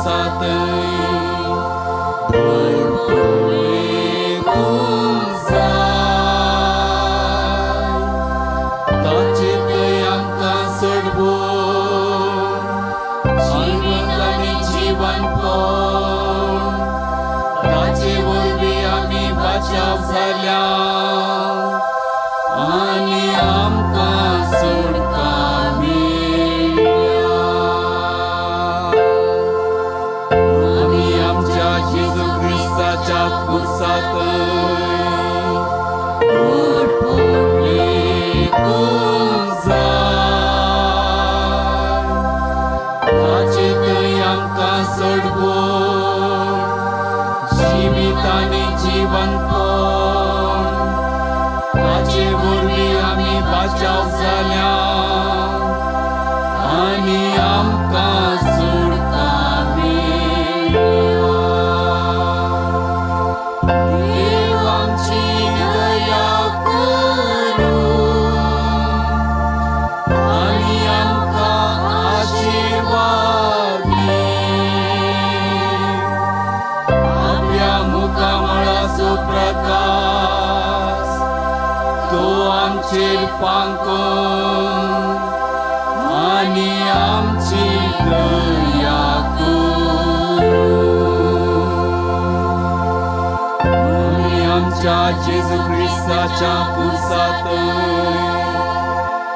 कुर्सांत व्हडपण लेखूंक जाय. ताचे थंय आमकां सोडवून जिवीत आनी जिवनपण ताचे वरवीं आमी बचाव जाल्या आनी आमकां सुटका मेळ्ळ्या. आमी आमच्या जेजू क्रिस्ताच्या कुर्सांत व्हडपण लेखूंक जाय. ताचे थंय आमकां सोडवून जिवीत आनी जिवनपण ताचे वरवीं आमी बचाव जाल्या आनी आमकां सुटका मेळ्ळ्या. देव आमची दया करूं आनी आमकां आशिर्वाद दी. आपल्या मुखामळाचो प्रकाश तो आमचेर फांकून आनी आमची दया करूं. आमी आमच्या जेजू क्रिस्ताच्या कुर्सांत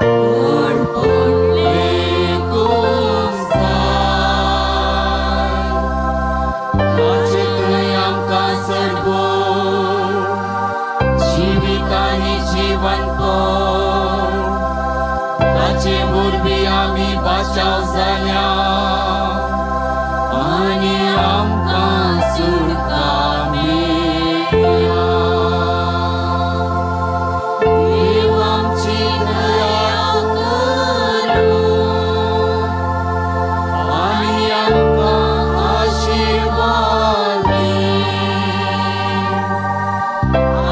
व्हडपण लेखूंक जाय. ताचे थंय आमकां सोडवून जिवीत आनी जिवनपण ताचे वरवीं आमी बचाव जाल्या आनी आमकां सुटका मेळ्ळ्या. देव आमची दया करूं आनी आमकां आशिर्वाद दी.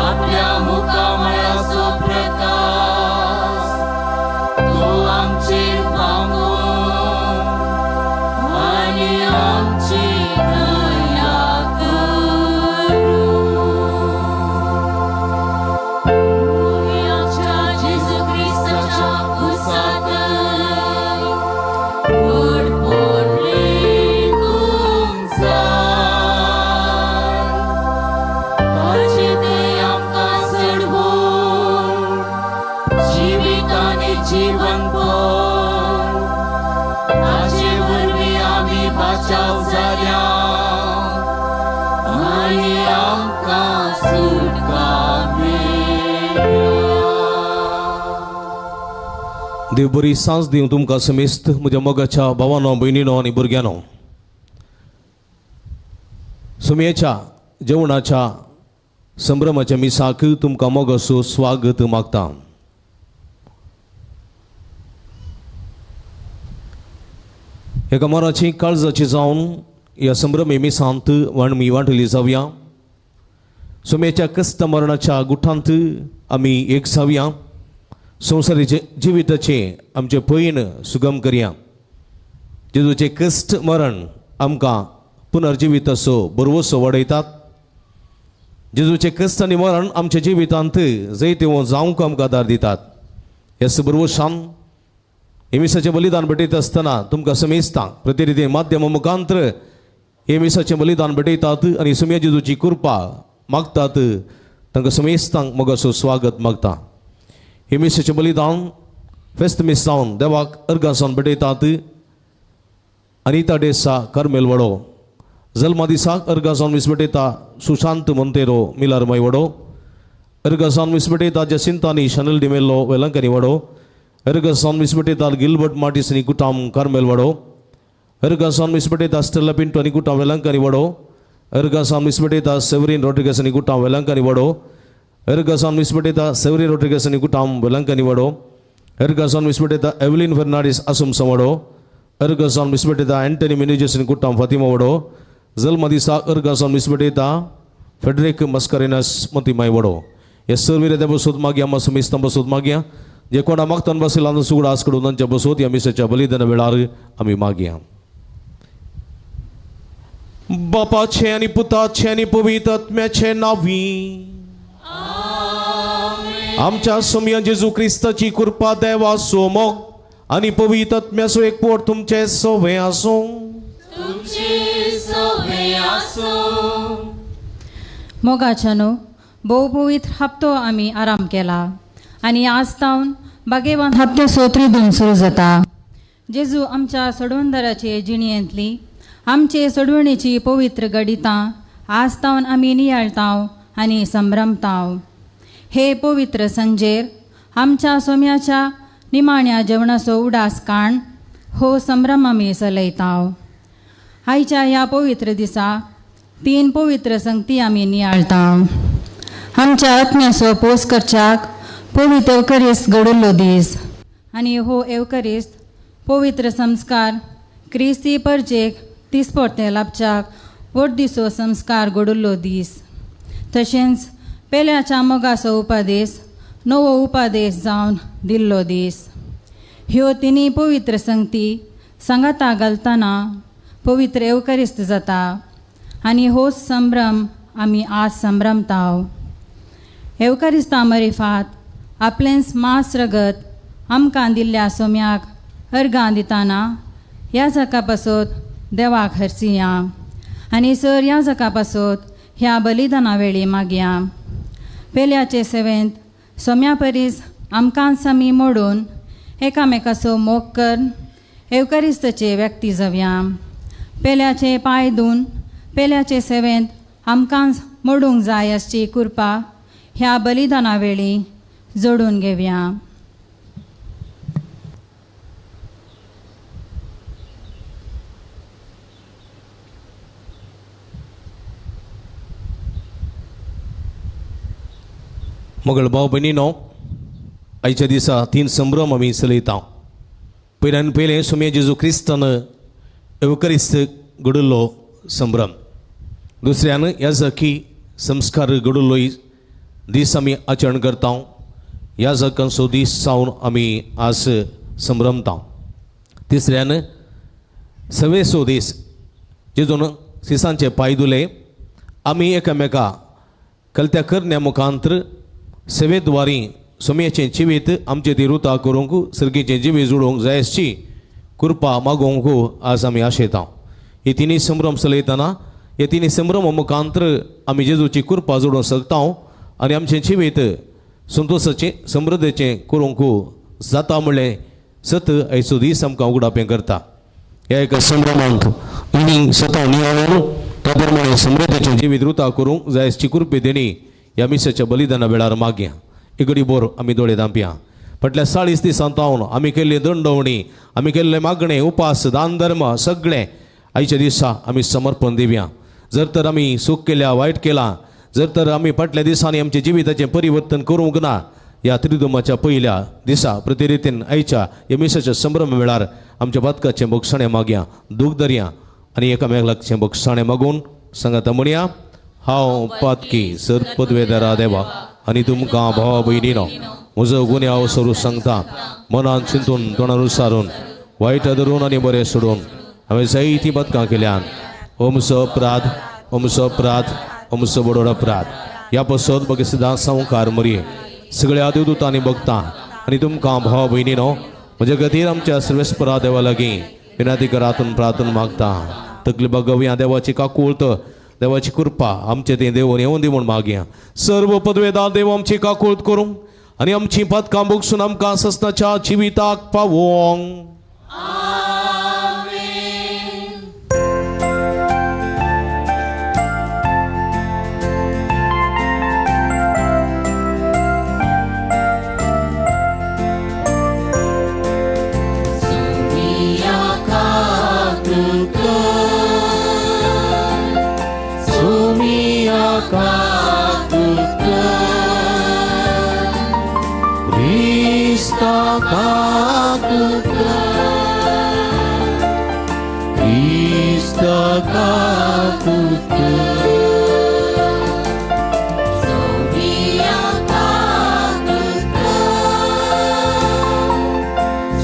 आपल्या मुखामळाचो प्रकाश तो आमचेर फांकून आनी आमची दया करूं. आमी आमच्या जेजू क्रिस्ताच्या कुर्सांत व्हडपण लेखूंक जाय. ताचे थंय आमकां सोडवून जिवीत आनी जिवनपण ताचे वरवीं आमी बचाव जाल्या आनी आमकां सुटका मेळ्ळ्या. देव बरी सांज दिवं तुमकां समेस्त म्हज्या मोगाच्या भावानो, भयणीनो आनी भुरग्यांनो. सुमयेच्या जेवणाच्या संभ्रमाच्या मिसाक तुमकां मोगाचो स्वागत मागता. एका मोराची काळजाची जावन ह्या संभ्रमी मिसांत वाणमी वांटली जावया. सुमयेच्या कश्ट मरणाच्या गुठांत आमी एक जावया. संवसारी जिविताचें आमचें पयण सुगम करया. जेजूचें कश्ट मरण आमकां पुनर्जिविताचो भरवसो वाडयतात. जेजूचें कश्ट आनी मरण आमच्या जिवितांत जैतिवंत जावंक आमकां आदार दितात. ह्या भरवशान हे मिसाचें बलिदान भेटयता आसतना तुमकां समेजता प्रतिनिधी माध्यमा मुखांत्र हे मिसाचें बलिदान भेटयतात आनी सुम्या जेजूची कृपा मागतात. तांकां समेजतांक मोगाचो स्वागत मागता. हे मिसाचें बलिदान फेस्त मीस जावन देवाक अर्गां जावन भेटयतात. अनिता डेसा कार्मेल वडो जल्मा दिसाक अर्गां जावन मीस भेटयता सुशांत मोंतेरो मिलारमय वडो अर्गां जावन मीस भेटयता जसिंता आनी शनल डिमेल्लो वेलंकनी वडो अर्गां जावन मीस भेटयता गिलबर्ट मार्टिस आनी कुटाम कार्मेल वडो अर्गां जावन मीस भेटयता स्टेला पिंटो आनी कुटाम वेलंकनी वडो अर्गां जावन मीस भेटयता सेवरीन रोड्रिगस आनी कुटाम वेलंकनी वडो अर्गां जावन मीस भेटयता सेवरीन रोड्रिगस आनी कुटाम वेलंकनी वडो अर्गां जावन मीस भेटयता एवलीन फर्नांडीस आसुमसा वडो अर्गां जावन मीस भेटयता एंटनी मिनेजस आनी कुटाम फातिमा वडो जल्मा दिसा अर्गां जावन मीस भेटयता फेडरिक मस्करेनस मोतीमाय वडो. हे सर्व देव बसोत मागया मासू मिस्तां बसोत मागया जे कोणा मागतान बसला सुगडा आस कडून तांच्या बसोत ह्या मिसाच्या बलिदाना वेळार आमी मागया. बापाचे आनी पुताचे आनी पवित्र आत्म्याचे नांवी आमच्या सोमया जेजू क्रिस्ताची कृपा देवाचो मोग आनी पवित्र आत्म्याचो एकवट तुमचे सवे आसूं. मोगाच्यानो भोव पवित्र हप्तो आमी आराम केला आनी आज तावन बागेवान हप्त्याचो त्रिदून सुरू जाता. जेजू आमच्या सोडवणदाराचे जिणयेंतली आमचे सोडवणेची पवित्र गडितां आज तावन आमी नियाळताव आनी संभ्रमताव. हे पवित्र संजेर आमच्या सोम्याच्या निमाण्या जेवणाचो उडास काण हो संभ्रम आमी चलयताव. आयच्या ह्या पवित्र दिसा तीन पवित्र संगती आमी नियाळताव. आमच्या आत्म्याचो पोस करच्याक पवित्र एवकरिस्त घडुल्लो दीस आनी हो एवकरिस्त पवित्र संस्कार क्रिस्ती परजेक तिसपोर्ते लाभच्याक वडदिसो संस्कार घडुल्लो दीस. तशेंच पेल्याच्या मोगाचो उपादेस नवो उपादेस जावन दिल्लो दीस. ह्यो तिनी पवित्र संगती सांगाता घालतना पवित्र एवकरिस्त जाता आनी हो संभ्रम आमी आज संभ्रमताव. एवकरिस्ता मरिफात आपलेंच मांस रगत आमकां दिल्ल्या सोम्याक अर्गां दिताना ह्या जका पासत देवाक हरसिया आनी सर ह्या जका पासत ह्या बलिदाना वेळी मागया. पेल्याचे सेवेंत सोम्या परीस आमकांच आमी मोडून एकामेकाचो मोग कर एवकरिस्ताचे व्यक्ती जावया. पेल्याचे पांय धुवन पेल्याचे सेवेंत आमकांच मोडूंक जाय आसची कृपा ह्या बलिदाना वेळी जोडून घेवया. मगळ भाव भयणीनो, आयच्या दिसा तीन संभ्रम आमी चलयता. पयल्यान पयलें सोम्या जेजू क्रिस्तान एवकरिस्त घडुल्लो संभ्रम, दुसऱ्यान याजकी संस्कार घडुल्लो दीस आमी आचरण करता. याजकांचो दीस जावन आमी आज संभ्रमता. तिसऱ्यान सवेसो दीस जेजून सिसांचे पांय धुले आमी एकामेका कलत्या करण्या मुखांतर सेवेद्वारी सोम्याचें जिवीत आमचें ती रुता करूंक सर्गीचें जिवीत जोडूंक जाय आसची कृपा मागोवंक आज आमी आशेता. ही तिनी संभ्रम चलयतना हे तिनी संभ्रम मुखांतर आमी जेजूची कृपा जोडूंक शकता आनी आमचें जिवीत संतोशाचें समृद्धीचें करूंक जाता म्हणलें सत आयचो दीस आमकां उगडापें करता. ह्या एका संभ्रमांत आनी स्वता नियाळून त्या प्रमाणे समृद्धीचें जिवीत रुता करूंक जाय आसची कृपे देणी ह्या मिसाच्या बलिदाना वेळार मागया. इगडी बोर आमी दोळे धांपया. फाटल्या 40 दिसां तावन आमी केल्ली दंडवणी, आमी केल्ले मागणे, उपास, दान धर्म सगळें आयच्या दिसा आमी समर्पण दिवया. जर तर आमी चूक केल्या, वायट केलां, जर तर आमी फाटल्या दिसांनी आमच्या जिविताचें परिवर्तन करूंक ना, ह्या त्रिदुमाच्या पयल्या दिसा प्रतिरितीन आयच्या ह्या मिसाच्या संभ्रम वेळार आमच्या पातकाचें बक्षाणें मागया, दूख धरया आनी एकामेकाचें बक्षाणें मागून सांगाता म्हणया, हांव पातकी सर पदवेदारा देवा आनी तुमकां भावा भयणीनो म्हजो गुन्यांव सरू सांगता. मनान चिंतून, तोंडान उसारून, वायट धरून आनी बरें सोडून हांवें जायतीं पातकां केल्यान. ओमचो अपराध, ओमचो अपराध, ओमचो बडोड अपराध. ह्या पासत बगे सदां संवकार मरये सगळ्या देवदूतांनी बघता आनी तुमकां भावा भयणीनो म्हज्या खातीर आमच्या सर्वेस्परा देवा लागीं विनंती करातून प्रार्थना मागता. तकली बागोवया देवाची काकूळत, देवाची कृपा आमचे ते देवून येवन दी म्हूण मागया. सर्व पदवेदार देव आमची काकूळत करूं आनी आमची पातकां भोगसून आमकां ससनाच्या जिविताक पावोंक.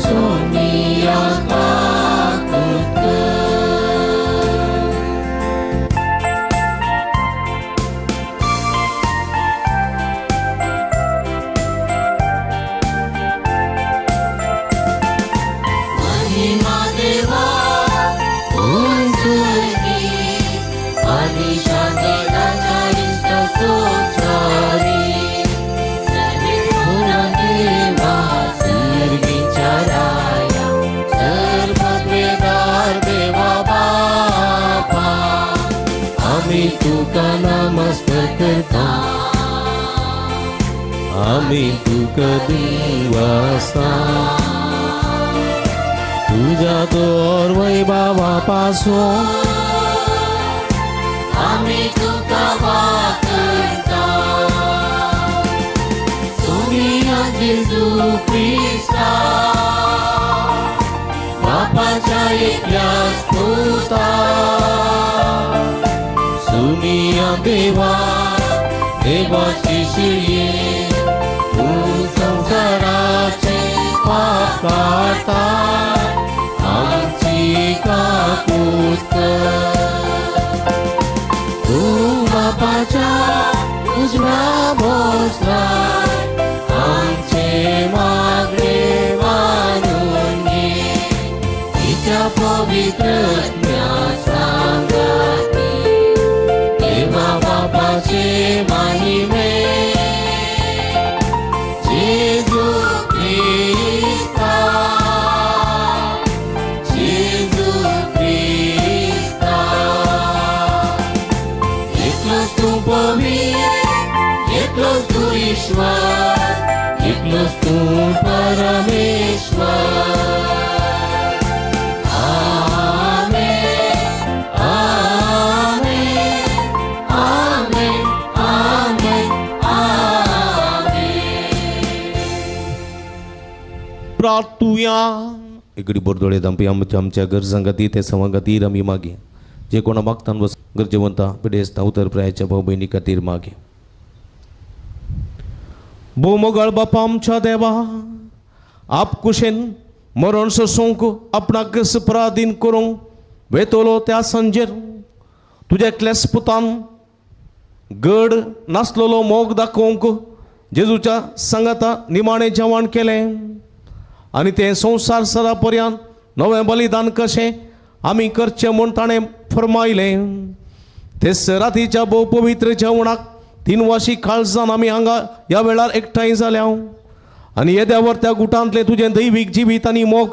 Sonia Kakuka. आमी तुका दिवस्ता तुज्या तोर वैभवा पासून आमी तुका वाकरता सोनिया जेजू क्रिस्ता बापाच्या एकल्याच पुता सुनिया देवा देवाची शिये तूं संवसाराचे पाप काडटा आमची काकूत कर. तूं बापाच्या उजव्या बसलाय आमचे मागणे मानून घे तिच्या पवित्र सांगाती देवा बापाचे महिमे जेजू क्रिस्ता जेजू क्रिस्ता. एकलोच तूं पवित्र एकलोच तूं ईश्वर एकलोच तूं परमेश्वर. आमेन आमेन आमेन आमेन आमेन. प्रार्थुया. इकडे बोरदोळे दांपी आमच्या आमच्या गरजां खातीर ते सवां खातीर आमी मागे जे कोणा मागतान वस गरजेवंता पिडेस्ता उतर प्रायाच्या भाव भयणी खातीर मागे. भोवमोगाळ बापा आमच्या देवा आप कुशेन मरण सोसूंक आपणाक पराधीन करूंक वेतलो त्या संजेर तुज्या एकल्याच पुतान गड नासलेलो मोग दाखोवंक जेजूच्या सांगाता निमाणें जेवण केलें आनी तें संवसार सरा पर्यंत नवें बलिदान कशें आमी करचें म्हूण ताणें फर्मायलें. तेच रातीच्या भोव पवित्र जेवणाक तीन वाशी काळजान आमी हांगा ह्या वेळार एकठांय जाल्या आनी येद्यावर त्या गुटांतलें तुजें दैवीक जिवीत आनी मोग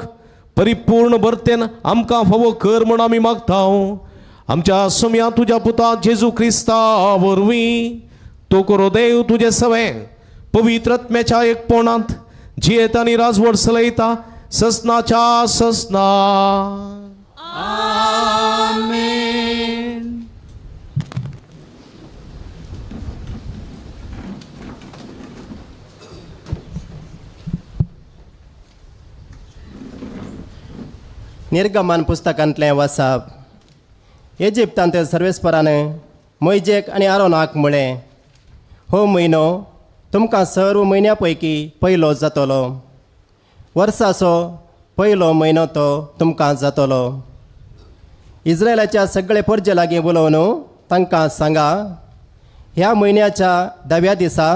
परिपूर्ण भरतेन आमकां फावो कर म्हूण आमी मागता. आमच्या सोम्या तुज्या पुता जेजू क्रिस्ता वरवीं तो करो देव तुजें सवें पवित्र आत्म्याच्या एकपणांत जियेता आनी राजवट चलयता ससनाच्या ससना. आमेन. निर्गमन पुस्तकांतलें वाचप. इजिप्तांत सर्वेस्परान मोयजेक आनी आरोनाक म्हळें, हो म्हयनो तुमकां सर्व म्हयन्या पैकी पयलो जातलो, वर्साचो पयलो म्हयनो तो तुमकां जातलो. इस्रायलाच्या सगळे परजे लागीं उलोवन तांकां सांगा, ह्या म्हयन्याच्या धाव्या दिसा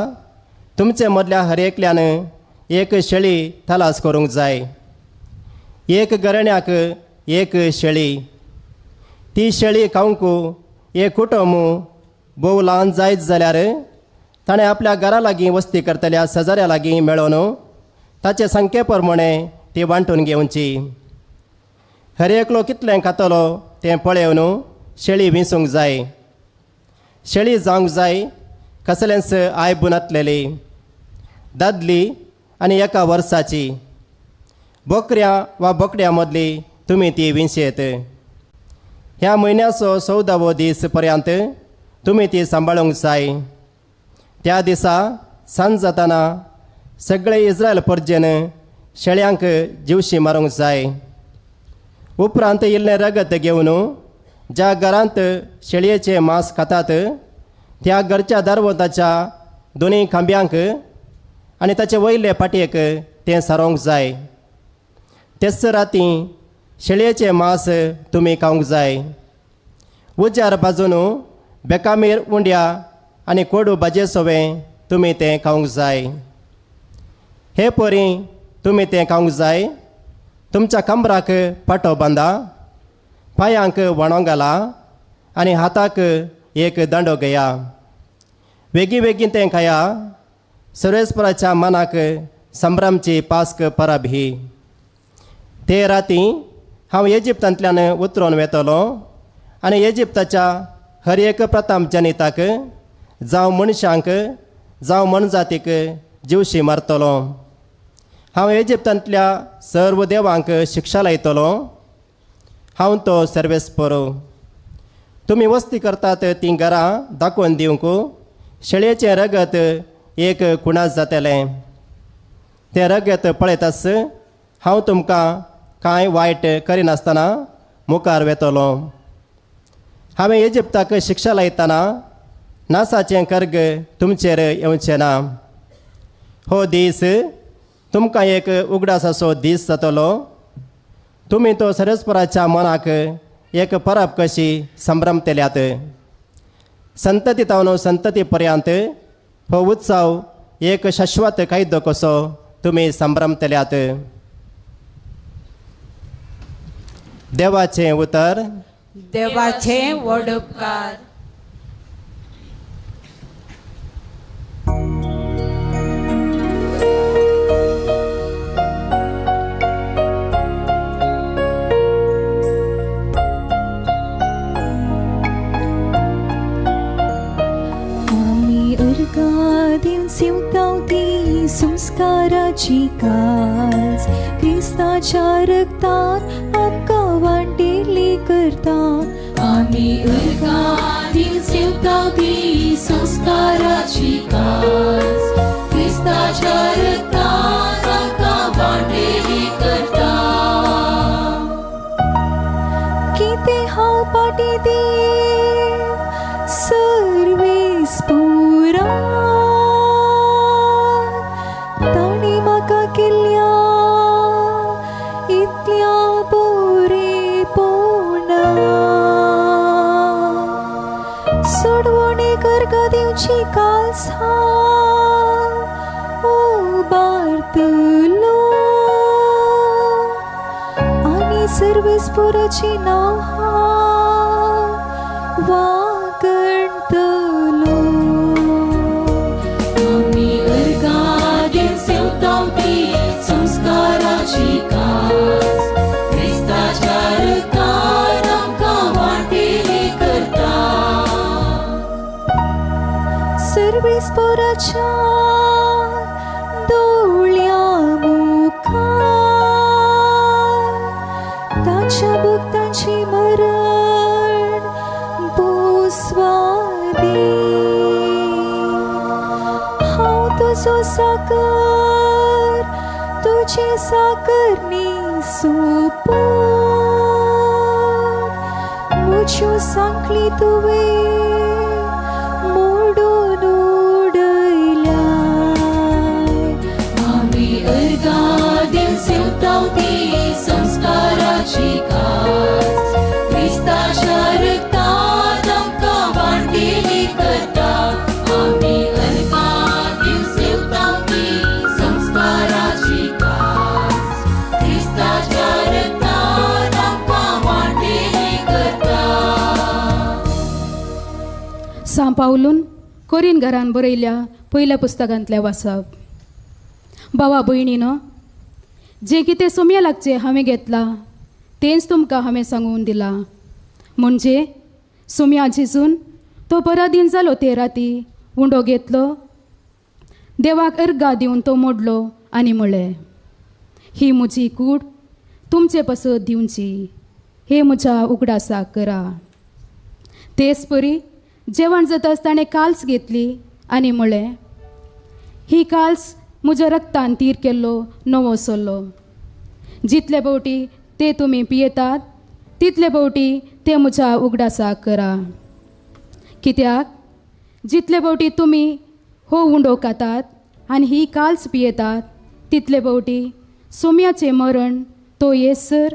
तुमचे मदल्या हर एकल्यान एक शेळी तलास करूंक जाय, एक गरण्याक एक शेळी. ती शेळी खावंक एक कुटुंब भोव ल्हान जायत जाल्यार ताणें आपल्या घरा लागीं वस्ती करतल्या शेजाऱ्या लागीं मेळोवन ताचे संख्ये प्रमाणे ती वांटून घेवची. हर एकलो कितलें खातलो तें पळोवन शेळी विंचूंक जाय. शेळी जावंक जाय कसलेंच आयब नासलेली, दादली आनी एका वर्साची. बोकऱ्या वा बोकड्या मदली तुमी ती विंचयत. ह्या म्हयन्याचो 14वो दीस पर्यंत तुमी ती सांबाळूंक जाय. त्या दिसा सांज जातना सगळे इस्रायल परजेन शेळ्यांक जिवशी मारूंक जाय. उपरांत इल्लें रगत घेवन ज्या घरांत शेळयेचें मांस खातात त्या घरच्या दरवंताच्या दोनूय खांब्यांक आनी ताचे वयले पाटयेक तें सारोवंक जाय. तेच राती शेळयेचें मांस तुमी खावंक जाय. उज्यार भाजून बेकामीर उंड्या आनी कोडू भाजये सोवें तुमी तें खावंक जाय. हे परी तुमी तें खावंक जाय. तुमच्या कमराक पाटो बांदा, पांयांक व्हाणो घाला आनी हाताक एक दांडो घेया. वेगीं वेगीं तें खाया. सर्वेस्पराच्या मनाक संभ्रमची पास्क परब ही. ते राती हांव इजिप्तांतल्यान उतरून वेतलो आनी इजिप्ताच्या हर एक प्रथम जनिताक जावं मनशांक जावं मनजातीक जिवशी मारतलो. हांव इजिप्तांतल्या सर्व देवांक शिक्षा लायतलो. हांव तो सर्वेस्पर. तुमी वस्ती करतात तीं घरां दाखोवन दिवंक शेळयेचें रगत एक कुणास जातलें. तें रगत पळयताच हांव तुमकां कांय वायट करिनासतना मुखार वेतलो. हांवें इजिप्ताक शिक्षा लायतना नासाचें कर्ग तुमचेर येवचें ना. हो दीस तुमकां एक उगडासाचो दीस जातलो. तुमी तो सर्वेस्पराच्या मनाक एक परब कशी संभ्रमतल्यात. संतती तावन संतती पर्यंत हो उत्सव एक शाश्वत कायदो कसो तुमी संभ्रमतल्यात. देवाचें उतर. देवाचें व्हड उपकार. दिवती संस्काराची काज क्रिस्ताच्या रक्तान आमकां वांटेली करता. आमी उर्गां दिवती संस्काराची काज क्रिस्ताच्या रक्तान आमकां वांटेली करता. कितें हांव पाटी देव सर्वेस पुरा ताणी म्हाका केल्या इतल्या बोरेपणा. सोडवणे करगा दिवची कास हांव उबारतलो आनी सर्वेस्पोराचें नांव हांव वागणतलो. आमी उर्गां दिवती संस्काराची काज क्रिस्ताच्या रक्तान आमकां वांटेली करता. सर्वेस्पोराच्या दोळ्या मुखार ताच्या भक्तांची मरण बोसवादी. हांव तुजो साकर तुजे साकरणी सोपून म्हज्यो सांखळी तुवें मोडून उडयल्याय. आमी उर्गां दिवती संस्काराची काज क्रिस्ताच्या रक्तान आमकां वांटेली करता. आमी उर्गां दिवती संस्काराची काज क्रिस्ताच्या रक्तान आमकां वांटेली करता. सां पावलून कोरीन घरान बरयल्या पयल्या पुस्तकांतलें वाचप. भावा भयणीनो, जें कितें सोम्या लागचें हांवें घेतलां तेंच तुमकां हांवें सांगून दिलां. म्हणजे सोम्या झिजून तो पराधीन जालो ते राती उंडो घेतलो, देवाक अर्गा दिवन तो मोडलो आनी म्हळें, ही म्हजी कूड तुमचे पासत दिवची, हे म्हज्या उगडासाक करा. तेच परी जेवण जाताच ताणें काल्स घेतली आनी म्हळें, ही काल्स म्हज्या रक्तान तीर केल्लो नवो सल्लो. जितले फावटी ते तुमी पियेतात तितले फावटी ते म्हज्या उगडासाक करा. कित्याक जितले फावटी तुमी हो उंडो खातात आनी ही काल्स पियेतात तितले फावटी सोम्याचें मरण तो येसर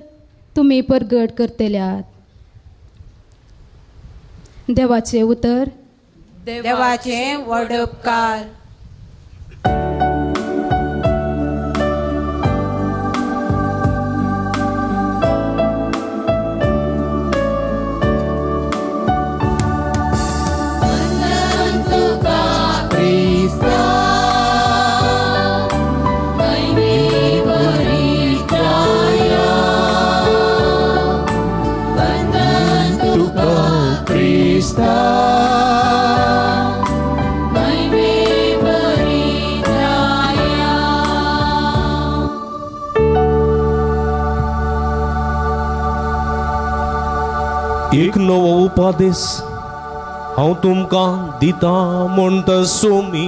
तुमी परगट करतल्यात. देवाचें उतर. देवाचें व्हड उपकार. Sta, mai me परित्राया. एक नवो उपादेश हांव तुमकां दिता म्हणटा सोमी,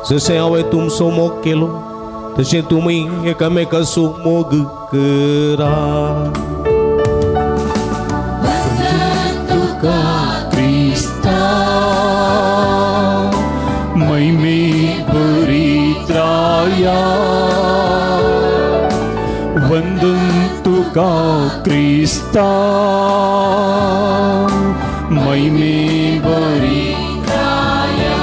जशें हांवें तुमचो मोग केलो तशें तुमी एकामेकाचो मोग करा। तुका क्रिस्ता महिमे परित्राया, वंदन तुका क्रिस्ता महिमे परित्राया।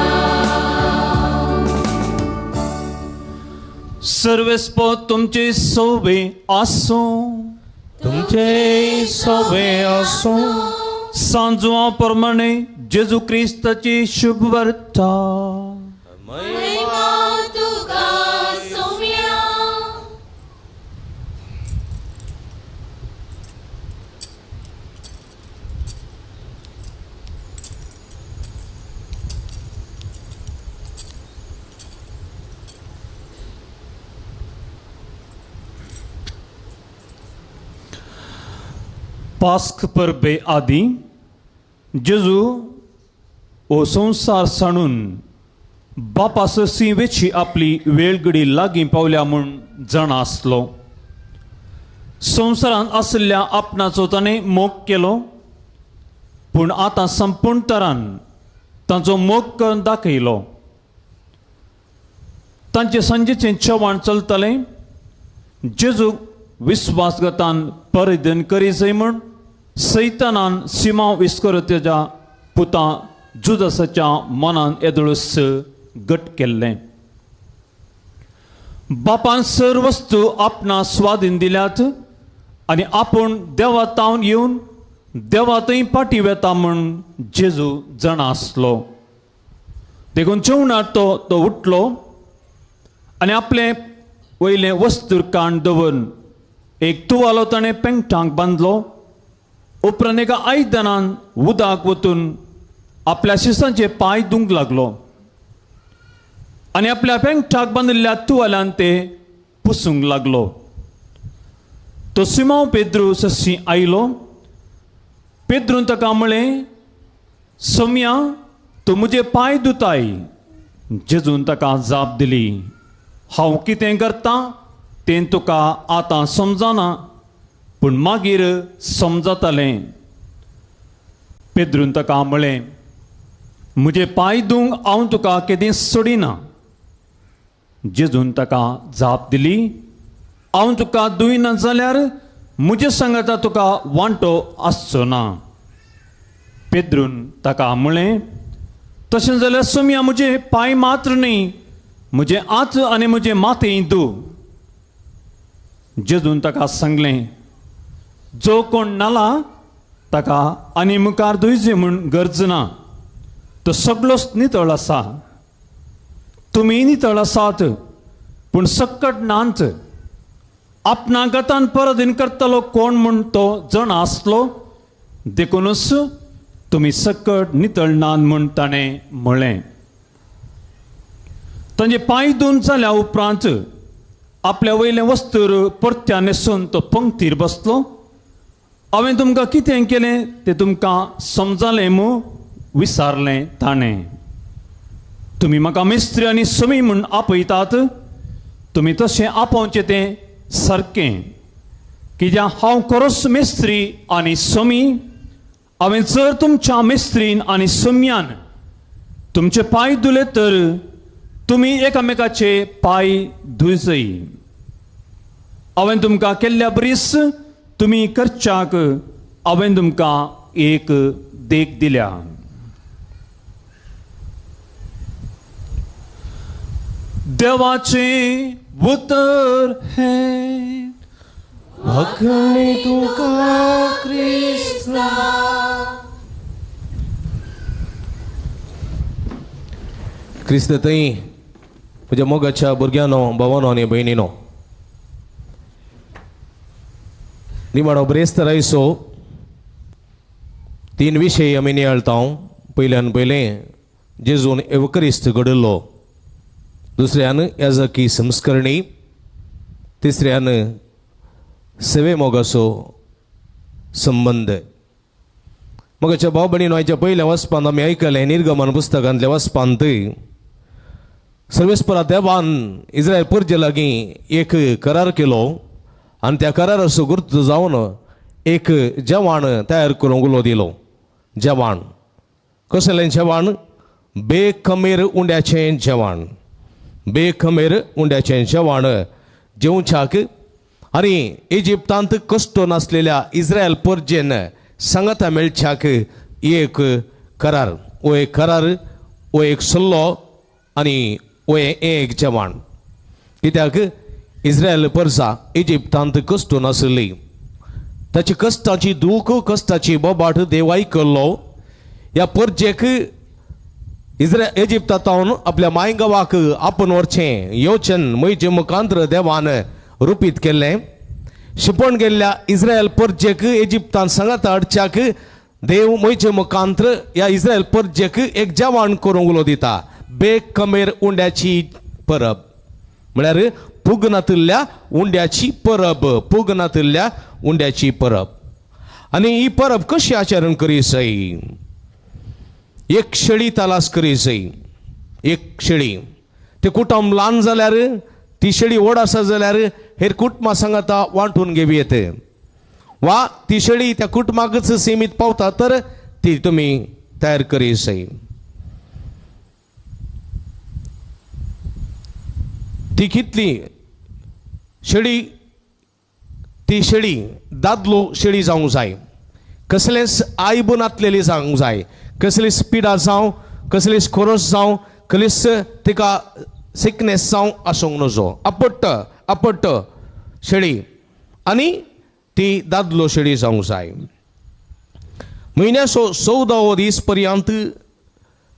सर्वेस्पो तुमचे सोबे आसो, तुमचे सोबे आसो। सांजवा प्रमाणे जेजू क्रिस्ताची शुभ वार्ता। महिमा तुका सोम्या। पास्क परबे आदी जेजू हो संवसार सांडून बापा सरशी वेची आपली वेळगडी लागीं पावल्या म्हूण जाणा आसलो। संवसारांत आशिल्ल्या आपणाचो ताणें मोग केलो, पूण आतां संपूर्ण तरान तांचो मोग करून दाखयलो। तांचे सांजेचें चव्हाण चलतालें। जेजू विस्वासघातान परिधन करीजय म्हूण सैतानान सिमांव इस्कोरियोताच्या पुता जुदासाच्या मनान येदोळस गट केल्लें। बापान सर वस्तू आपणा स्वाधीन दिल्यात आनी आपूण देवा तावन येवन देवा थंय फाटीं वेता म्हूण जेजू जाणा आसलो। देखून जेवणार तो उठलो आनी आपलें वयलें वस्तूर काण दवरून एक तुवालो ताणें पेंगटांक बांदलो। उपरांत एका आयदनान उदक वतून आपल्या शिसांचे पांय धुवंक लागलो आनी आपल्या पेंगटाक बांदिल्ल्या तुवाल्यान ते पुसूंक लागलो। तो सिमांव पेद्रू सशी आयलो। पेद्रून ताका म्हळें, सोम्या तूं म्हजे पांय धुताय। जेजून ताका जाप दिली, हांव कितें करतां तें तुका आतां समजना, पूण मागीर समजतलें। पेद्रून ताका म्हळें, म्हजे पांय धुवंक हांव तुका केदींच सोडिना। जेजून ताका जाप दिली, हांव तुका धुयना जाल्यार म्हजे सांगाता तुका वांटो आसचो ना। पेद्रून ताका म्हळें, तशें जाल्यार सोम्या म्हजे पांय मात्र न्ही, म्हजें हात आनी म्हजें माथें धू। जेजून ताका सांगलें, जो कोण न्हाला ताका आनी मुखार धुयचे म्हूण गरज ना, तो सगळोच नितळ आसा। तुमी नितळ आसात पूण सक्कट नांत। आपणा गतान परदीन करतलो कोण म्हूण तो जाणा आसलो, देखूनच तुमी सक्कट नितळ नात म्हूण ताणें म्हळें। तांचे पांय धुवन जाल्या उपरांत आपल्या वयलें वस्तूर परत्यान न्हेसून तो पंक्तीर बसलो। हांवें तुमकां कितें केलें तें तुमकां समजलें मू विसारलें ताणें। तुमी म्हाका मिस्त्री आनी सोमी म्हूण आपयतात, तुमी तशें आपोवचें तें सारकें, कित्याक हांव खरोच मिस्त्री आनी सोमी। हांवें जर तुमच्या मिस्त्रीन आनी सोम्यान तुमचे पांय धुले तर तुमी एकामेकाचे पांय धुयजय। हांवें तुमकां केल्ल्या बरीच तुमी करच्याक हांवें तुमकां एक देख दिल्या। देवाचें उतर हें। भगणे तुका क्रिस्ता। क्रिस्त थंय म्हज्या मोगाच्या भुरग्यांनो, भावानो आनी भयणीनो, निमाणो ब्रेस्तर आयसो तीन विशय आमी नियाळटा। पयल्यान पयलें जेजून एवकरिस्त घडयल्लो, दुसऱ्यान याजकी संस्करणी, तिसऱ्यान सेवे मोगाचो संबंद. मगाच्या भाव भयणीनो, आयच्या पयल्या वचपांत आमी आयकलें निर्गमन पुस्तकांतल्या वचपांत सर्वेस्परा देवान इस्रायल परजे लागीं एक करार केलो आनी त्या कराराचो गुर्त जावन एक जेवण तयार करूंक उलो दिलो. जेवण कसलें जेवण? बेखमेर उंड्याचें जेवण. बेखमेर उंड्याचें जेवण जेवच्याक आनी इजिप्तांत कश्ट नासलेल्या इस्रायल परजेन सांगाता मेळच्याक एक करार, वो एक करार, वो एक सल्लो आनी वो एक जेवण. कित्याक इस्रायल परजा इजिप्तांत कश्ट नासली, ताची कश्टाची दूख, कश्टाची बोबाट देव आयकल्लो. ह्या परजेक इजिप्तांत आपल्या मायगांवाक आपूण व्हरचें योजन म्हयजे मुखांत्र देवान रुपीत केल्लें. शिपण गेल्ल्या इस्रायल परजेक इजिप्तान सांगाता हाडच्याक देव म्हयजे मुखांत्र ह्या इस्रायल परजेक एक जेवण करूंक उलो दिता, बेखमेर उंड्याची परब, म्हळ्यार पुगनातिल्ल्या उंड्याची परब, पुगनातिल्ल्या उंड्याची परब. आनी ही परब कशी आचरण करी सई? एक शेळी तलास करी सई, एक शेळी. ते कुटुंब ल्हान जाल्यार ती शेळी व्हड आसा जाल्यार हेर कुटुंबां सांगाता वांटून घेवं येता, वा ती शेळी त्या कुटुंबाकच सीमीत पावता तर ती तुमी तयार करी सई. ती कितली शेळी? ती शेळी दादलो शेळी जावंक जाय, कसलेंच आयब नातलेली जावंक जाय, कसलीच पिडा जावं, कसलीच खोरोस जावं, कसलीच तिका सिकनेस जावं आसूंक नजो. अपट्ट अपट्ट शेळी आनी ती दादलो शेळी जावंक जाय. म्हयन्याचो 14वो दीस पर्यंत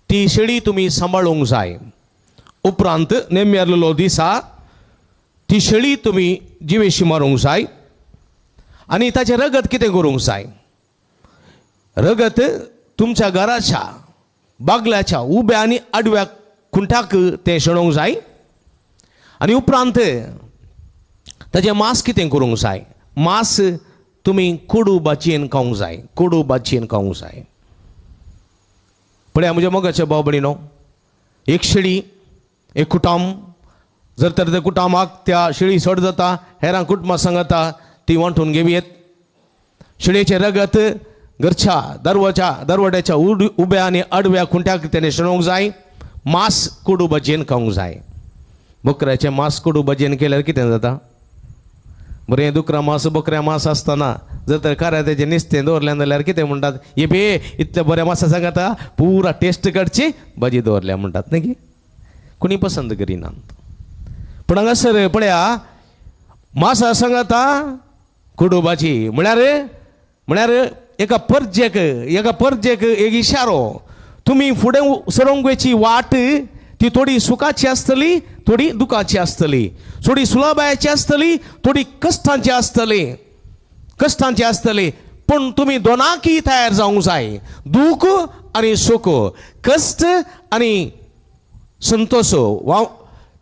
ती शेळी तुमी सांबाळूंक जाय. उपरांत नेम्यारलेलो दिसा ती शेळी तुमी जिवेशी मारूंक जाय आनी ताचें रगत कितें करूंक जाय? रगत तुमच्या घराच्या बागल्याच्या उब्या आनी आडव्या खुंटाक तें शेणोवंक जाय. आनी उपरांत ताचें मांस कितें करूंक जाय? मांस तुमी कोडू भाजयेन खावंक जाय, कोडू भाजयेन खावंक जाय. पळया म्हज्या मोगाच्या भाव भयणीनो, एक शेळी एक कुटुंब, जर तर त्या कुटुंबाक त्या शेळी सड जाता हेरां कुटुंबां सांगता ती वांटून घेवयेत. शेळयेचें रगत घरच्या दरवाच्या दरवड्याच्या उब्या आनी आडव्या खुंट्याक तेणें शेणोवंक जाय. मांस कोडू भाजयेन खावंक जाय. बकऱ्याचें मांस कोडू भाजयेन केल्यार कितें जाता? बरें दुकरा मांस बकऱ्या मांस आसतना जर तर काऱ्याचें नुस्तें दवरलें जाल्यार कितें म्हणटात? ये बे इतल्या बऱ्या मासा सांगता पुरा टेस्ट काडची भाजी दवरल्या म्हणटात न्ही की कोणी पसंत करिनात. पूण हांगासर पळया मासा सांगता कोडू भाजी म्हळ्यार म्हळ्यार एका परजेक, एका परजेक एक इशारो, तुमी फुडें सरोंक वयची वाट ती थोडी सुखाची आसतली, थोडी दुखाची आसतली, थोडी सुलभायेची आसतली, थोडी कश्टांची आसतली, कश्टांची आसतली. पूण तुमी दोनाकय तयार जावंक जाय, दूख आनी सुख, कश्ट आनी संतोष, वा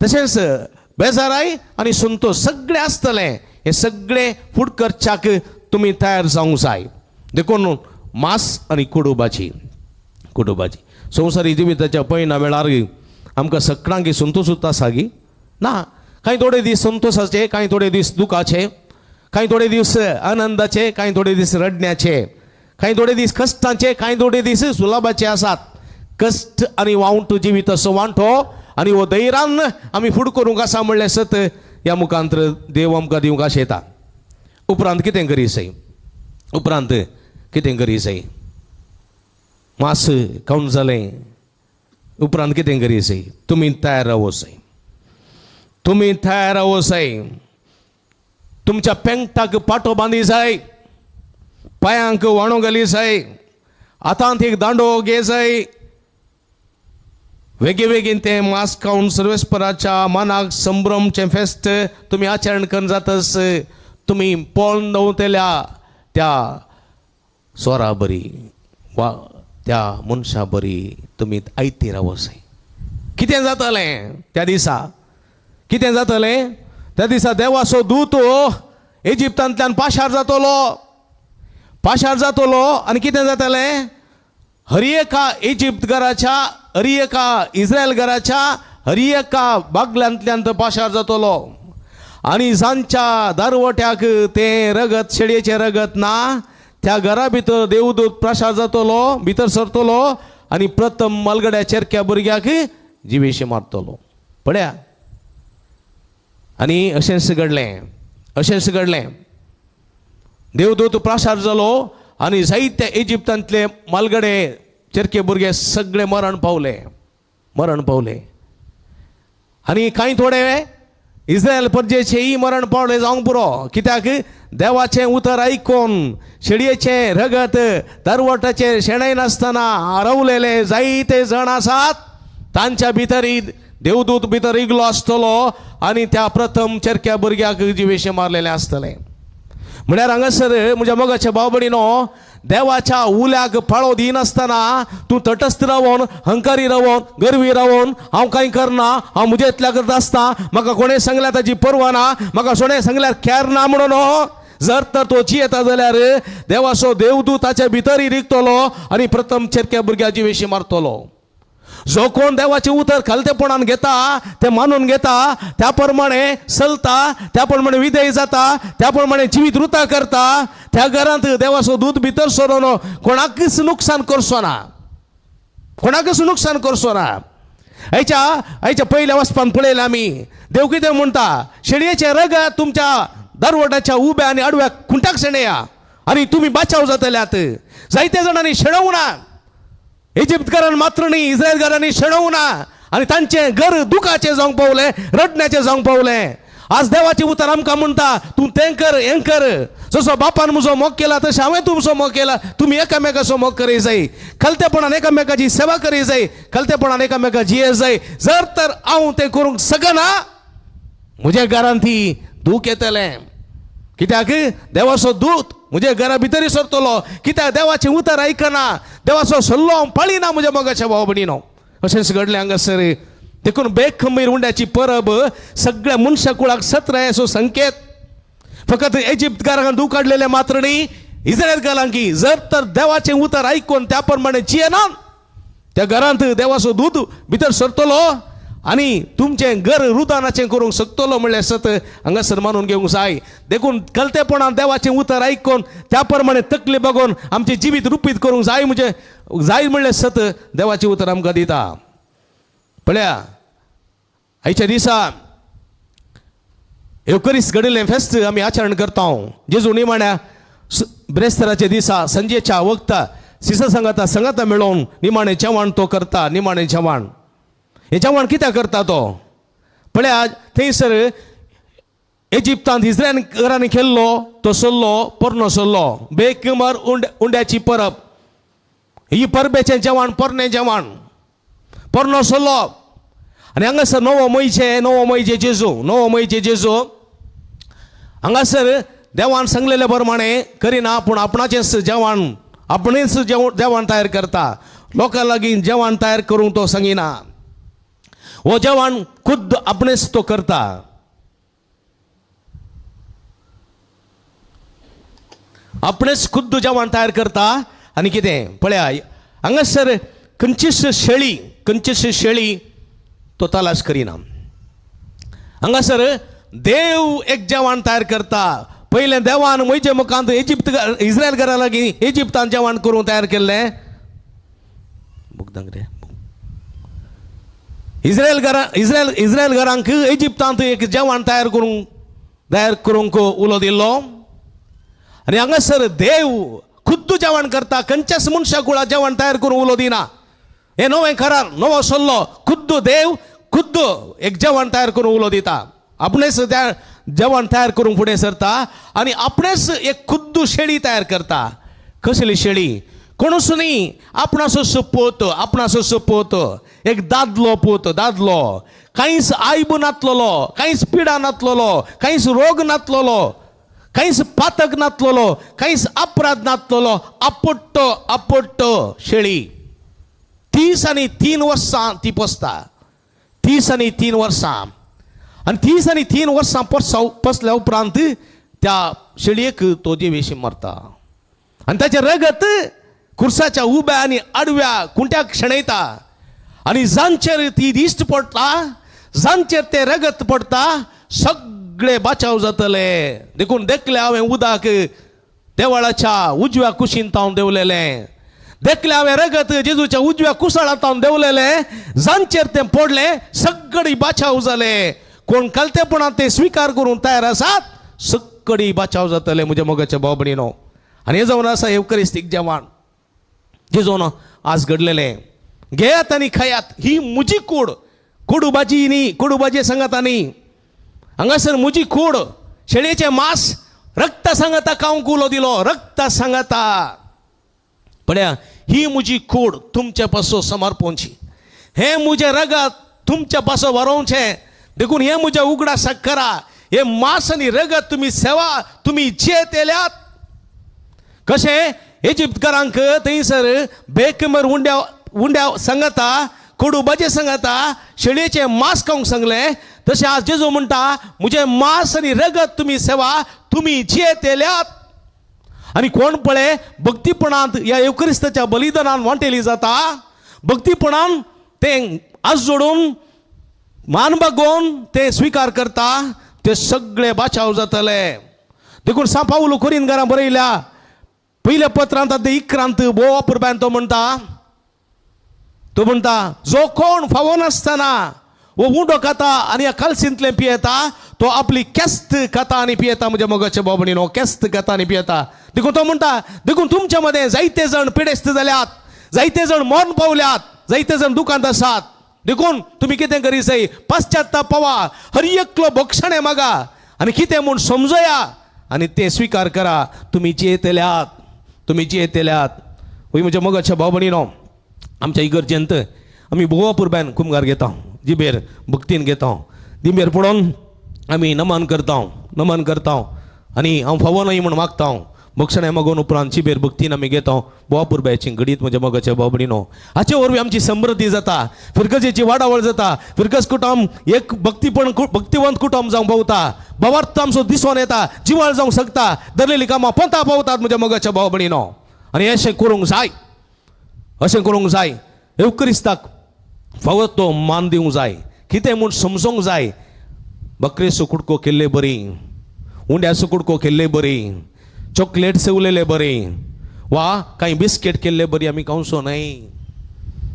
तशेंच बेजाराय आनी संतोष सगळें आसतलें. हें सगळें फूड करच्याक तुमी तयार जावंक जाय. देखून मांस आनी कोडू भाजी, कोडू भाजी संवसारी जिविताच्या पयना वेळार आमकां सगळ्यांक संतोशूच आसा गी ना? कांय थोडे दीस संतोशाचे, कांय थोडे दीस दुखाचे, कांय थोडे दीस आनंदाचे, कांय थोडे दीस रडण्याचे, कांय थोडे दीस कश्टांचे, कांय थोडे दीस सुलभाचे आसात. कश्ट आनी वांटो जिविताचो वांटो आनी हो धैर्यान आमी फुड करूंक आसा म्हणलें सत ह्या मुखांत्र देव आमकां दिवंक आशेता. उपरांत कितें करी सय? उपरांत कितें करी सय? मांस खावन जालें उपरांत कितें करी सय? तुमी तयार रावो सय, तुमी तयार रावो सय. तुमच्या पेंगटाक पाटो बांदी जाय, पांयांक वाणो घाली जाय, हातांत एक दांडो घे जाय. वेगीं वेगीन तें मांस खावन सर्वेस्पराच्या मनाक संभ्रमचें फेस्त तुमी आचरण करून जातच तुमी पळोवन दवरतल्या त्या सोरा बरी वा त्या मनशा बरी तुमी आयती रावसय. कितें जातलें त्या दिसा? कितें जातलें त्या दिसा? देवाचो दूत इजिप्तांतल्यान पाशार जातलो. पाशार जातलो आनी कितें जातलें? हर एका इजिप्त घराच्या, हर एका इस्रायल घराच्या, हर एका बागल्यांतल्यान तो पाशार जातलो. आनी जांच्या दारवट्याक तें रगत, शेळयेचें रगत ना, त्या घरा भितर देवदूत प्राशार जातलो, भितर सरतलो आनी प्रथम मालगड्या चेरक्या भुरग्याक जिवेशी मारतलो. पळया, आनी अशेंच घडलें, अशेंच घडलें. देवदूत प्राशार जालो आनी जायते इजिप्तांतले मालगडे चेरके भुरगे सगळे मरण पावले, मरण पावले. आनी कांय थोडे इस्रायल परजेचेय मरण पावले जावंक पुरो. कित्याक? देवाचें उतर आयकून शेळयेचें रगत दरवटाचें शेणय नासतना हरवलेले जायते जाण आसात. तांच्या भितर देवदूत भितर इगलो आसतलो आनी त्या प्रथम चेरक्या भुरग्याक जिवेशें मारलेलें आसतलें. म्हळ्यार हांगासर म्हज्या मोगाच्या भाव भयणीनो, देवाच्या उल्याक पाळो दिनासतना तूं तटस्थ रावन, हंकारी रावन, गर्वी रावन, हांव कांय करना, हांव म्हज्या इतल्या करता आसता, म्हाका कोणें सांगल्यार ताची पर्वा ना, म्हाका कोणें सांगल्यार कॅर ना म्हणून जर तर तो जियेता जाल्यार देवाचो देवदूत ताच्या भितरय रिगतलो आनी प्रथम चेरक्या भुरग्याची वेशी मारतलो. जो कोण देवाचें उतर खालतेपणान घेता, तें मानून घेता, त्या प्रमाणे चलता, त्या प्रमाणे विधेय जाता, त्या प्रमाणे जिवीत रुता करता, त्या घरांत देवाचो दूत भितर सरोन कोणाकच नुकसान करचो ना, कोणाकच नुकसान करचो ना. आयच्या आयच्या पयल्या वचपान पळयलें आमी, देव कितें म्हणटा, शेळयेचें रगत तुमच्या दरवटाच्या उब्या आनी आडव्या खुंटाक शेणया आनी तुमी बाचाव जातल्यात. जायते जाणांनी शेणोवं ना, इजिप्तकारान मात्र न्ही, इस्रायलकारांनी शेणोवं ना आनी तांचें घर दुखाचें जावंक पावलें, रडण्याचें जावंक पावलें. आज देवाचें उतर आमकां म्हणटा, तूं तें कर, हें कर, जसो बापान म्हजो मोग केला तशें हांवें तुमचो मोग केला, तुमी एकामेकाचो मोग करी जाय, खलतेपणान एकामेकाची सेवा करी जाय, खलतेपणान एकामेका जिये जाय. जर तर हांव तें करूंक शकना, म्हज्या घरांत ती दूख येतलें. कित्याक? देवाचो दूत म्हज्या घरा भितरय सरतलो. कित्याक? देवाचें उतर आयकना, देवाचो सल्लो हांव पाळिना म्हज्या मोगाच्या भाव भयणीनो. अशेंच घडलें हांगासर. देखून बेखंबीर उंड्याची परब सगळ्या मनशा कुळाक सत्रायेचो संकेत. फकत इजिप्तकारांक दूख काडलेलें मात्र न्ही, इस्रायलकारांकी जर तर देवाचें उतर आयकून त्या प्रमाणे जियेना, त्या घरांत देवाचो दूत भितर सरतलो आनी तुमचें घर रुदानाचें करूंक शकतलो म्हणल्यार सत हांगासर मानून घेवंक जाय. देखून कलतेपणान देवाचें उतर आयकून त्या प्रमाणे तकली बगोवन आमचें जिवीत रुपीत करूंक जाय, म्हणजे जाय म्हणल्यार सत देवाचें उतर आमकां दिता. पळया, आयच्या दिसा येवकरीस घडिल्लें फेस्त आमी आचरण करता. जेजू निमाण्या ब्रेस्तराच्या दिसा संजेच्या वखता सिसा सांगाता सांगाता मेळोवन निमाणें जेवण तो करता. निमाणें जेवण, हें जेवण कित्याक करता तो? पळया, थंयसर इजिप्तांत इस्रायल घरांनी केल्लो तो सल्लो, पोरणो सल्लो, बेकमर उंड्याची परब. ही परबेचें जेवण, पोरणें जेवण, पोरणो सल्लो. आनी हांगासर नवो म्हयचे, नवो म्हयचे जेजू, नवो म्हयचे जेजू हांगासर देवान सांगलेले प्रमाणे करिना, पूण आपणाचेंच जेवण, आपणेच जेवण तयार करता. लोकां लागीं जेवण तयार करूंक तो सांगिना, हो जेवण खुद्द आपणेच तो करता. आपणेच खुद्द जेवण तयार करता. आनी कितें पळया, हांगासर खंयचीच शेळी, खंयचीच शेळी तो तलाश करिना. हांगासर देव एक जेवण तयार करता. पयलें देवान म्हजे मुखांत इजिप्त इस्रायल घरा लागीं इजिप्तान जेवण करूंक तयार केल्लें. बुकदांक रे इस्रायल घरा, इस्रायल इस्रायल घरांक इजिप्तांत एक जेवण तयार करूंक उलो दिल्लो. आनी हांगासर देव खुद्द जेवण करता. खंयच्याच मनशा कुळा जेवण तयार करूंक उलो दिना. हें नवें करार, नवो सल्लो, खुद्द देव खुद्द एक जेवण तयार करूंक उलो दिता. आपणेच त्या जेवण तयार करूंक फुडें सरता आनी आपणेच एक खुद्द शेळी तयार करता. कसली शेळी? कोणूच न्ही, आपणाचो पूत, आपणाचो पूत, एक दादलो पूत, दादलो, कांयच आयब नातलेलो, कांयच पिडा नातलेलो, कांयच रोग नातलेलो, कांयच पातक नातलेलो, कांयच अपराध नातलेलो, आपुट्टो आपुट्टो शेळी. 30 आनी 3 वर्सां ती पोसता. 30 आनी 3 वर्सां, आनी 30 आनी 3 वर्सां पोसल्या उपरांत त्या शेळयेक तो जिवेशी मरता. आनी ताचें रगत कुर्साच्या उब्या आनी आडव्या कुंट्याक शेणयता आनी जांचेर ती दिश्ट पडटा, जांचेर तें रगत पडटा, सगळे बाचाव जातले. देखून देखलें हांवें उदक देवळाच्या उजव्या कुशीन तावन देंवलेलें, देखलें हांवें रगत जेजूच्या उजव्या कुसाळांत तावन देंवलेलें, जांचेर तें पडलें सगळी बाचाव जाले. कोण कलतेपणान ते स्विकार करूंक तयार आसात सगळी बाचाव जातले म्हज्या मोगाच्या भाव भयणीनो. आनी हें जावन आसा येवकरिस्तीक जेवण जें जावन आज घडलेलें. घेयात आनी खायात, ही म्हजी कूड, कोडू भाजी न्ही, कोडू भाजी सांगात न्ही, हांगासर म्हजी कूड, शेळयेचें मांस रक्ता सांगाता खावंक उलो दिलो, रक्ता सांगाता. पळया, ही म्हजी कूड तुमचे पासो समर्पोवची, हें म्हजें रगत तुमच्या पासो वरोवचें, देखून हें म्हज्या उगडासाक करा. हें मांस आनी रगत तुमी सेवा, तुमी जियेतल्यात. कशें इजिप्तकारांक थंयसर बेकमर उंड्या उंड्या सांगाता, कोडू भाजी सांगाता, शेळयेचें मांस खावंक सांगलें, तशें आज जेजू म्हणटा म्हजें मांस आनी रगत तुमी सेवा, तुमी जियेतल्यात. आनी कोण पळय भक्तीपणांत ह्या येवक्रिस्ताच्या बलिदानान वांटेली जाता, भक्तीपणान तें आज जोडून मान बागोवन ते स्विकार करता, ते सगळे बाचाव जातले. देखून सां पावलो कोरिंदकारां बरयल्या पयल्या पत्रांत ते 11 भोव अपुरबायेन तो म्हणटा, तो म्हणटा जो कोण फावो नासतना वो उंडो खाता आनी ह्या कालसींतलें पियेता तो आपली केस्त खाता आनी पियेता. म्हज्या मोगाच्या भाव भयणीनो, केस्त खाता आनी पियेता. देखून तो म्हणटा, देखून तुमच्या मदें जायते जाण पिडेस्त जाल्यात, जायते जाण मरण पावल्यात, जायते जाण दुकांत आसात. देखून तुमी कितें करी जाय, पश्चाताप पावा, हर एकलो बक्षणें मागा आनी कितें म्हूण समजया आनी तें स्विकार करा. तुमी जियेतल्यात, तुमी जियेतल्यात. वय म्हज्या मोगाच्या भाव भयणीनो, आमच्या इगर्जेंत आमी भोव अपुरबायेन कुमगार घेता, जिबेर भक्तीन घेता, दिंबेर पडोवन आमी नमन करता, नमन करता आनी हांव फावो न्हय म्हूण मागता. बक्षणें मागोवन उपरांत जिबेर भक्तीन आमी घेता. भोव अपुरबायेची घडीत म्हज्या मोगाच्या भाव भयणीनो. हाचे वरवीं आमची समृद्धी जाता, फिरगजेची वाडावळ जाता, फिरगज कुटुंब एक भक्तीपण भक्तिवंत कुटुंब जावंक पावता, भावार्थ आमचो दिसोन येता, जिवाळ जावंक शकता, धरलेली कामां पोंता पावतात म्हज्या मोगाच्या भाव भयणीनो. आनी अशें करूंक जाय, अशें करूंक जाय. येवक्रिस्ताक फावो तो मान दिवंक जाय, कितें म्हूण समजूंक जाय. बकरेचो कुडको केल्ले बरी, उंड्याचो कुडको केल्ले बरी, चॉकलेट सेवलेले बरी, वा कांय बिस्केट केल्ले बरी आमी खावचो न्हय.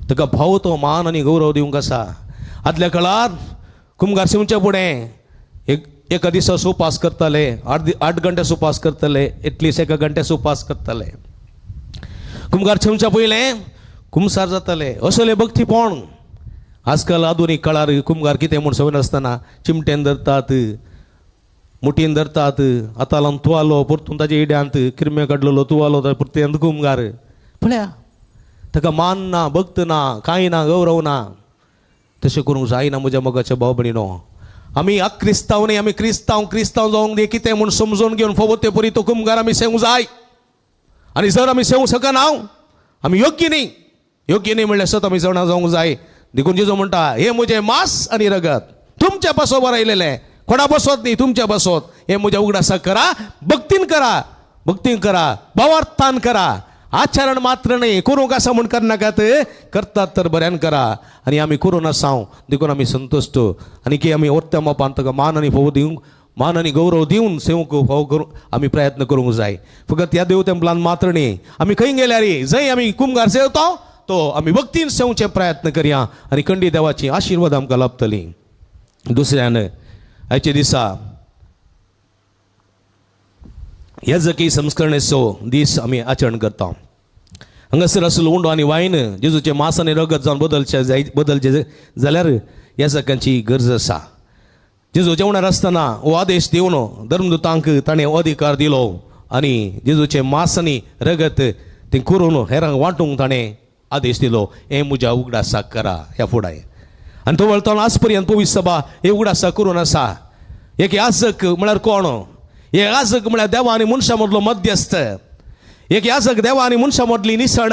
ताका फावो तो मान आनी गौरव दिवंक आसा. आदल्या काळार कुमगार शिंवच्या फुडें एका दिसा उपास करताले, 8 घंटे उपास करताले, एटलिस्ट 1 घंटे उपास करताले. कुमगार शिंवच्या पयलें कुमसार जाताले. असले भक्तीपण आजकाल आधुनीक काळार कुमगार कितें म्हूण समज नासतना चिमटेन धरतात, मुठीन धरतात, आतां लावन तुवालो परतून ताजे इड्यांत किरमे काडलेलो तुवालो परतून कुमगार. पळया, ताका मान ना, भक्त ना, कांय ना, गौरव ना. तशें करूंक जायना म्हज्या मोगाच्या भाव भयणीनो. आमी अक्रिस्तांव न्ही, आमी क्रिस्तांव. क्रिस्तांव जावंक दी कितें म्हूण समजून घेवन फावो ते परी तो कुमगार आमी सेवूंक जाय. आनी जर आमी सेवूंक शकना, आमी योग्य न्ही, योग्य न्ही म्हणल्यार सत आमी जाणा जावंक जाय. देखून जेजू म्हणटा हें म्हजें मांस आनी रगत तुमच्या पासो बरयलेलें, कोणा बसत न्ही, तुमच्या बसत. हें म्हज्या उगडासाक करा, भक्तीन करा, भक्तीन करा, भावार्थान करा, आचरण मात्र न्ही. करूंक आसा म्हूण करनाकात, करतात तर बऱ्यान करा. आनी आमी करूं नासांव देखून आमी संतुश्ट आनी की आमी ओर्त्या मापान ताका मान आनी फोव दिवंक, मान आनी गौरव दिवन सेवंक फावो करूं आमी प्रयत्न करूंक जाय. फकत ह्या देव तेंपलान मात्र न्ही, आमी खंय गेल्यार जंय आमी कुमगार सेवता तो आमी भक्तीन सेवचे प्रयत्न करया आनी कंडी देवाची आशिर्वाद आमकां लाभतली. दुसऱ्यान आयच्या दिसा याजकी संस्करणेचो दीस आमी आचरण करता. हांगासर आसलो उंडो आनी वायन जेजूचें मांस आनी रगत जावन बदलचें बदलचें जाल्यार याजकांची गरज आसा. जेजू जेवणार आसतना हो आदेश दिवन धर्मदूतांक ताणें अधिकार दिलो आनी जेजूचें मांस आनी रगत तें करून हेरांक वांटूंक ताणें आदेश दिलो, हें म्हज्या उगडासाक करा ह्या फुडें. आनी तो वळटलो आज पर्यंत पवित्र सभा हे उगडासाक करून आसा. एक याजक म्हळ्यार कोण? एक याजक म्हळ्यार देवा आनी मनशां मदलो मध्यस्थ. एक याजक देवा आनी मनशां मदली निसण.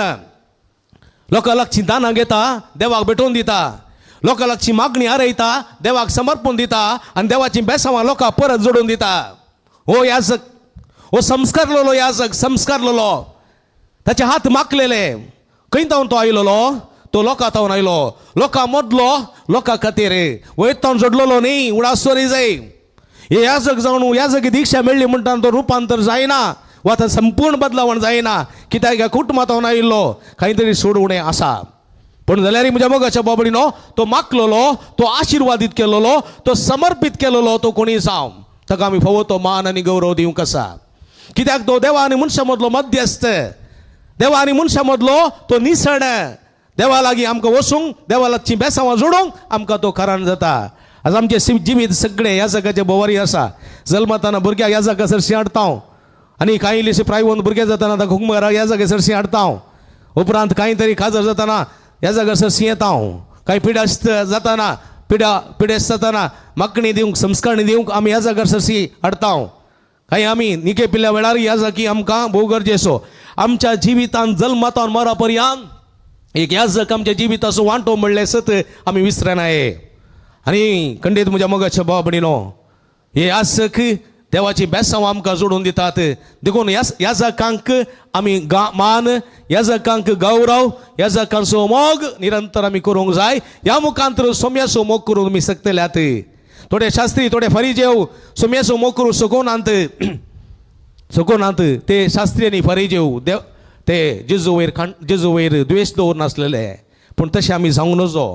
लोकां लागची दानां घेता, देवाक भेटोवन दिता, लोकां लागची मागणी आरयता, देवाक समर्पण दिता आनी देवाची बेसांवां लोकां परत जोडून दिता. हो याजक, हो संस्कारलेलो याजक, संस्कारलेलो. ताचे हात माखलेले. खंय तावन तो आयलोलो? तो लोकां तावन आयलो, लोकां मदलो, लोकां खातीर वयर तावन जोडलेलो न्ही. उडास तरी जाय हे याजक जावन याजकी दीक्षा मेळ्ळी म्हणटा तो रुपांतर जायना वा आतां संपूर्ण बदलावण जायना, कित्याक ह्या कुटुंबांत आयिल्लो कांय तरी सोडवणें आसा. पूण जाल्यार म्हज्या मोगाच्या बाबडीनो तो मागलेलो, तो आशिर्वादीत केलेलो, तो समर्पीत केलेलो तो कोणी जावं ताका आमी फावो तो मान आनी गौरव दिवंक आसा. कित्याक तो देवा आनी मनशा मदलो मध्यस्थ, देवा आनी मनशा मदलो तो निसण. देवा लागीं आमकां वचूंक, देवा लागचीं बेसांवां जोडूंक आमकां तो कारण जाता. आज आमचें जिवीत सगळें ह्या जगाचे भोंवरी आसा. जल्मताना भुरग्याक ह्या जागा सरशी हाडटा हांव, आनी कांय इल्लीशी प्रायवंत भुरगें जाताना ताका कुंकुम ह्या जाग्यार सरशी हाडटा हांव. उपरांत कांय तरी काजार जाताना ह्या जाग्यार सरशी येता हांव. कांय पिडास्त जाताना पिडेस्त जाताना मागणी दिवंक, संस्कारणी दिवंक आमी ह्या जाग्यार सरशी हाडटा हांव. कांय आमी निके पिल्ल्या वेळार ह्या जागी आमकां भोव गरजेचो. आमच्या जिवितान जल्मतान मरा पर्यंत एक याजक आमच्या जिविताचो वांटो म्हणलें सत आमी विसरनाये. आनी खंडीत म्हज्या मोगाच्या भाव भयणीनो, हे याजक देवाची बेसांव आमकां जोडून दितात. देखून याजकांक आमी मान, याजकांक गौरव, याजकांचो मोग निरंतर आमी करूंक जाय. ह्या मुखांतर सोम्याचो मोग करूंक तुमी शकतल्यात. थोडे शास्त्री, थोडे फरिजेव सोम्याचो मोग करूंक शकनात, शकनात. ते शास्त्री आनी फरिजेव देव ते जेजू वयर जेजू वयर द्वेश दवरनासलेले. पूण तशें आमी जावंक नजो.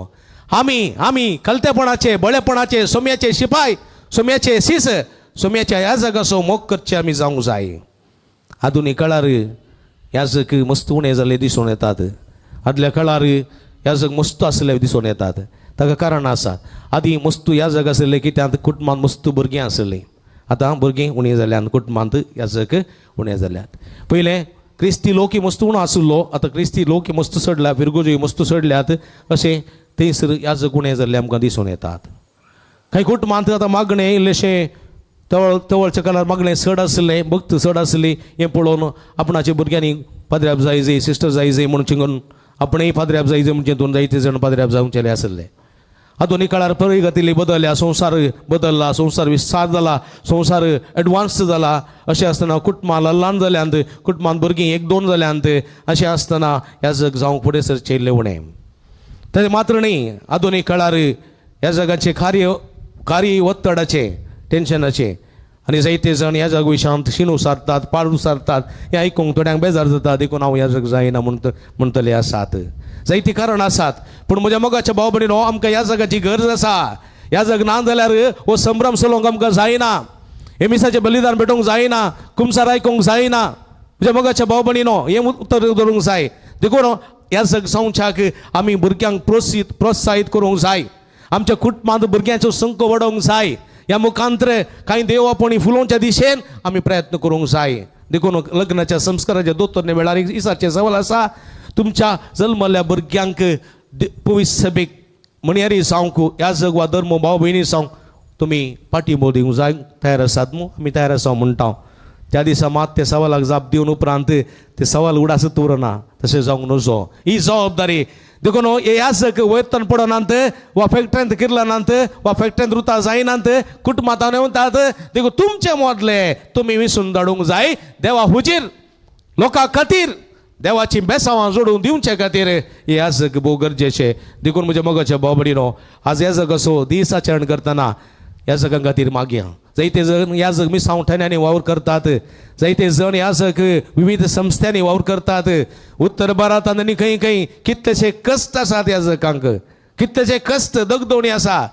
आमी आमी कलतेपणाचे, बळेपणाचे, सोम्याचे शिपाय, सोम्याचे सीस, सोम्याच्या ह्या जगाचो मोग करचे आमी जावंक जाय. आधुनीक काळार याजक मस्त उणें जाल्ले दिसून येतात. आदल्या काळार याजक मस्त आसले दिसून येतात. ताका कारण आसा, आदीं मस्त याजक आसले कित्याक कुटुंबांत मस्त भुरगीं आसलीं. आतां भुरगीं उणीं जाल्यान कुटुंबांत याजक उणें जाल्यात. पयलें क्रिस्ती लोकी मस्त उणो आशिल्लो, आतां क्रिस्ती लोकी मस्त चडल्या, फिरगोजोय मस्त चडल्यात. अशें थंयसर याजक उणें जाल्ले आमकां दिसून येतात. कांय कुटुंबांत आतां मागणें इल्लेशें तवळ तवळच्या काळार मागणें चड आसलें, भक्त चड आसली. हें पळोवन आपणाच्या भुरग्यांनी पाद्र्याब जाय जाय, सिस्टर जाय जाय म्हूण चिंगून आपणेय पाद्र्याब जाय जाय म्हूण चिंतून जायते जाण पाद्र्याब जावचेले आसले. आधुनीक काळार परिगतीली बदलल्या, संवसार बदलला, संवसार विस्तार जाला, संवसार एडवान्स जाला. अशें आसतना कुटुंबां ल्हान जाल्यांत, कुटुंबांत भुरगीं एक दोन जाल्यांत. अशें आसतना ह्या जग जावंक फुडें सरचें इल्लें उणें. तशें मात्र न्ही, आधुनीक काळार ह्या जगाचें कार्य कार्य ಒತ್ತಡचें, टेन्शनाचें आनी जायते जाण ह्या जग विशांत शीण उसारतात, पाड उसारतात. हें आयकूंक थोड्यांक बेजार जाता, देखून हांव ह्या जग जायना म्हणटले आसात. जायतीं कारणां आसात. पूण म्हज्या मोगाच्या भाव भयणीनो, आमकां ह्या जगाची गरज आसा. ह्या जग ना जाल्यार हो संभ्रम चलोवंक आमकां जायना, हे मिसाचें बलिदान भेटोवंक जायना, कुमसार आयकूंक जायना. म्हज्या मोगाच्या भाव भयणीनो, हें उत्तर धरूंक जाय. देखून ह्या जग जावच्याक आमी भुरग्यांक प्रोत्साहीत करूंक जाय. आमच्या कुटुंबांत भुरग्यांचो संक वाडोवंक जाय. ह्या मुखांतर कांय देवापणी फुलोवच्या दिशेन आमी प्रयत्न करूंक जाय. देखून लग्नाच्या संस्काराच्या दोतोरने वेळार इसाचें सवाल आसा, तुमच्या जल्मल्ल्या भुरग्यांक पवित्र सभेक म्हणयारी जावंक ह्या जग वा धर्म भाव भयणी जावंक तुमी पाठिंबो दिवंक जाय. तयार आसात मू? आमी तयार आसा म्हणटा. त्या दिसा मात ते सवालाक जाप दिवन उपरांत ते सवाल उडासत उरना. तशें जावंक नजो. ही जबाबदारी. देखून हे याजक वयतन पडनात वा फॅक्टरींत किरलनात वा फॅक्टरींत रुता जायनात, कुटुंबांत वतात. देखून तुमचे मोदले तुमी विसून धाडूंक जाय. देवा हुजीर लोकां खातीर देवाची बेसांवां जोडून दिवचे खातीर हे याजक भोव गरजेचे. देखून म्हज्या मोगाच्या भाव भयणीनो, आज याजक असो दीस आचरण करतना याजकां खातीर मागया. जायते जण याजक मिसांव ठाण्यांनी वावर करतात, जायते जण याजक विविध संस्थांनी वावर करतात. उत्तर भारतांत आनी खंय खंय कितलेशे कश्ट आसात याजकांक, कितलेशे कश्ट, दगदोणी आसा,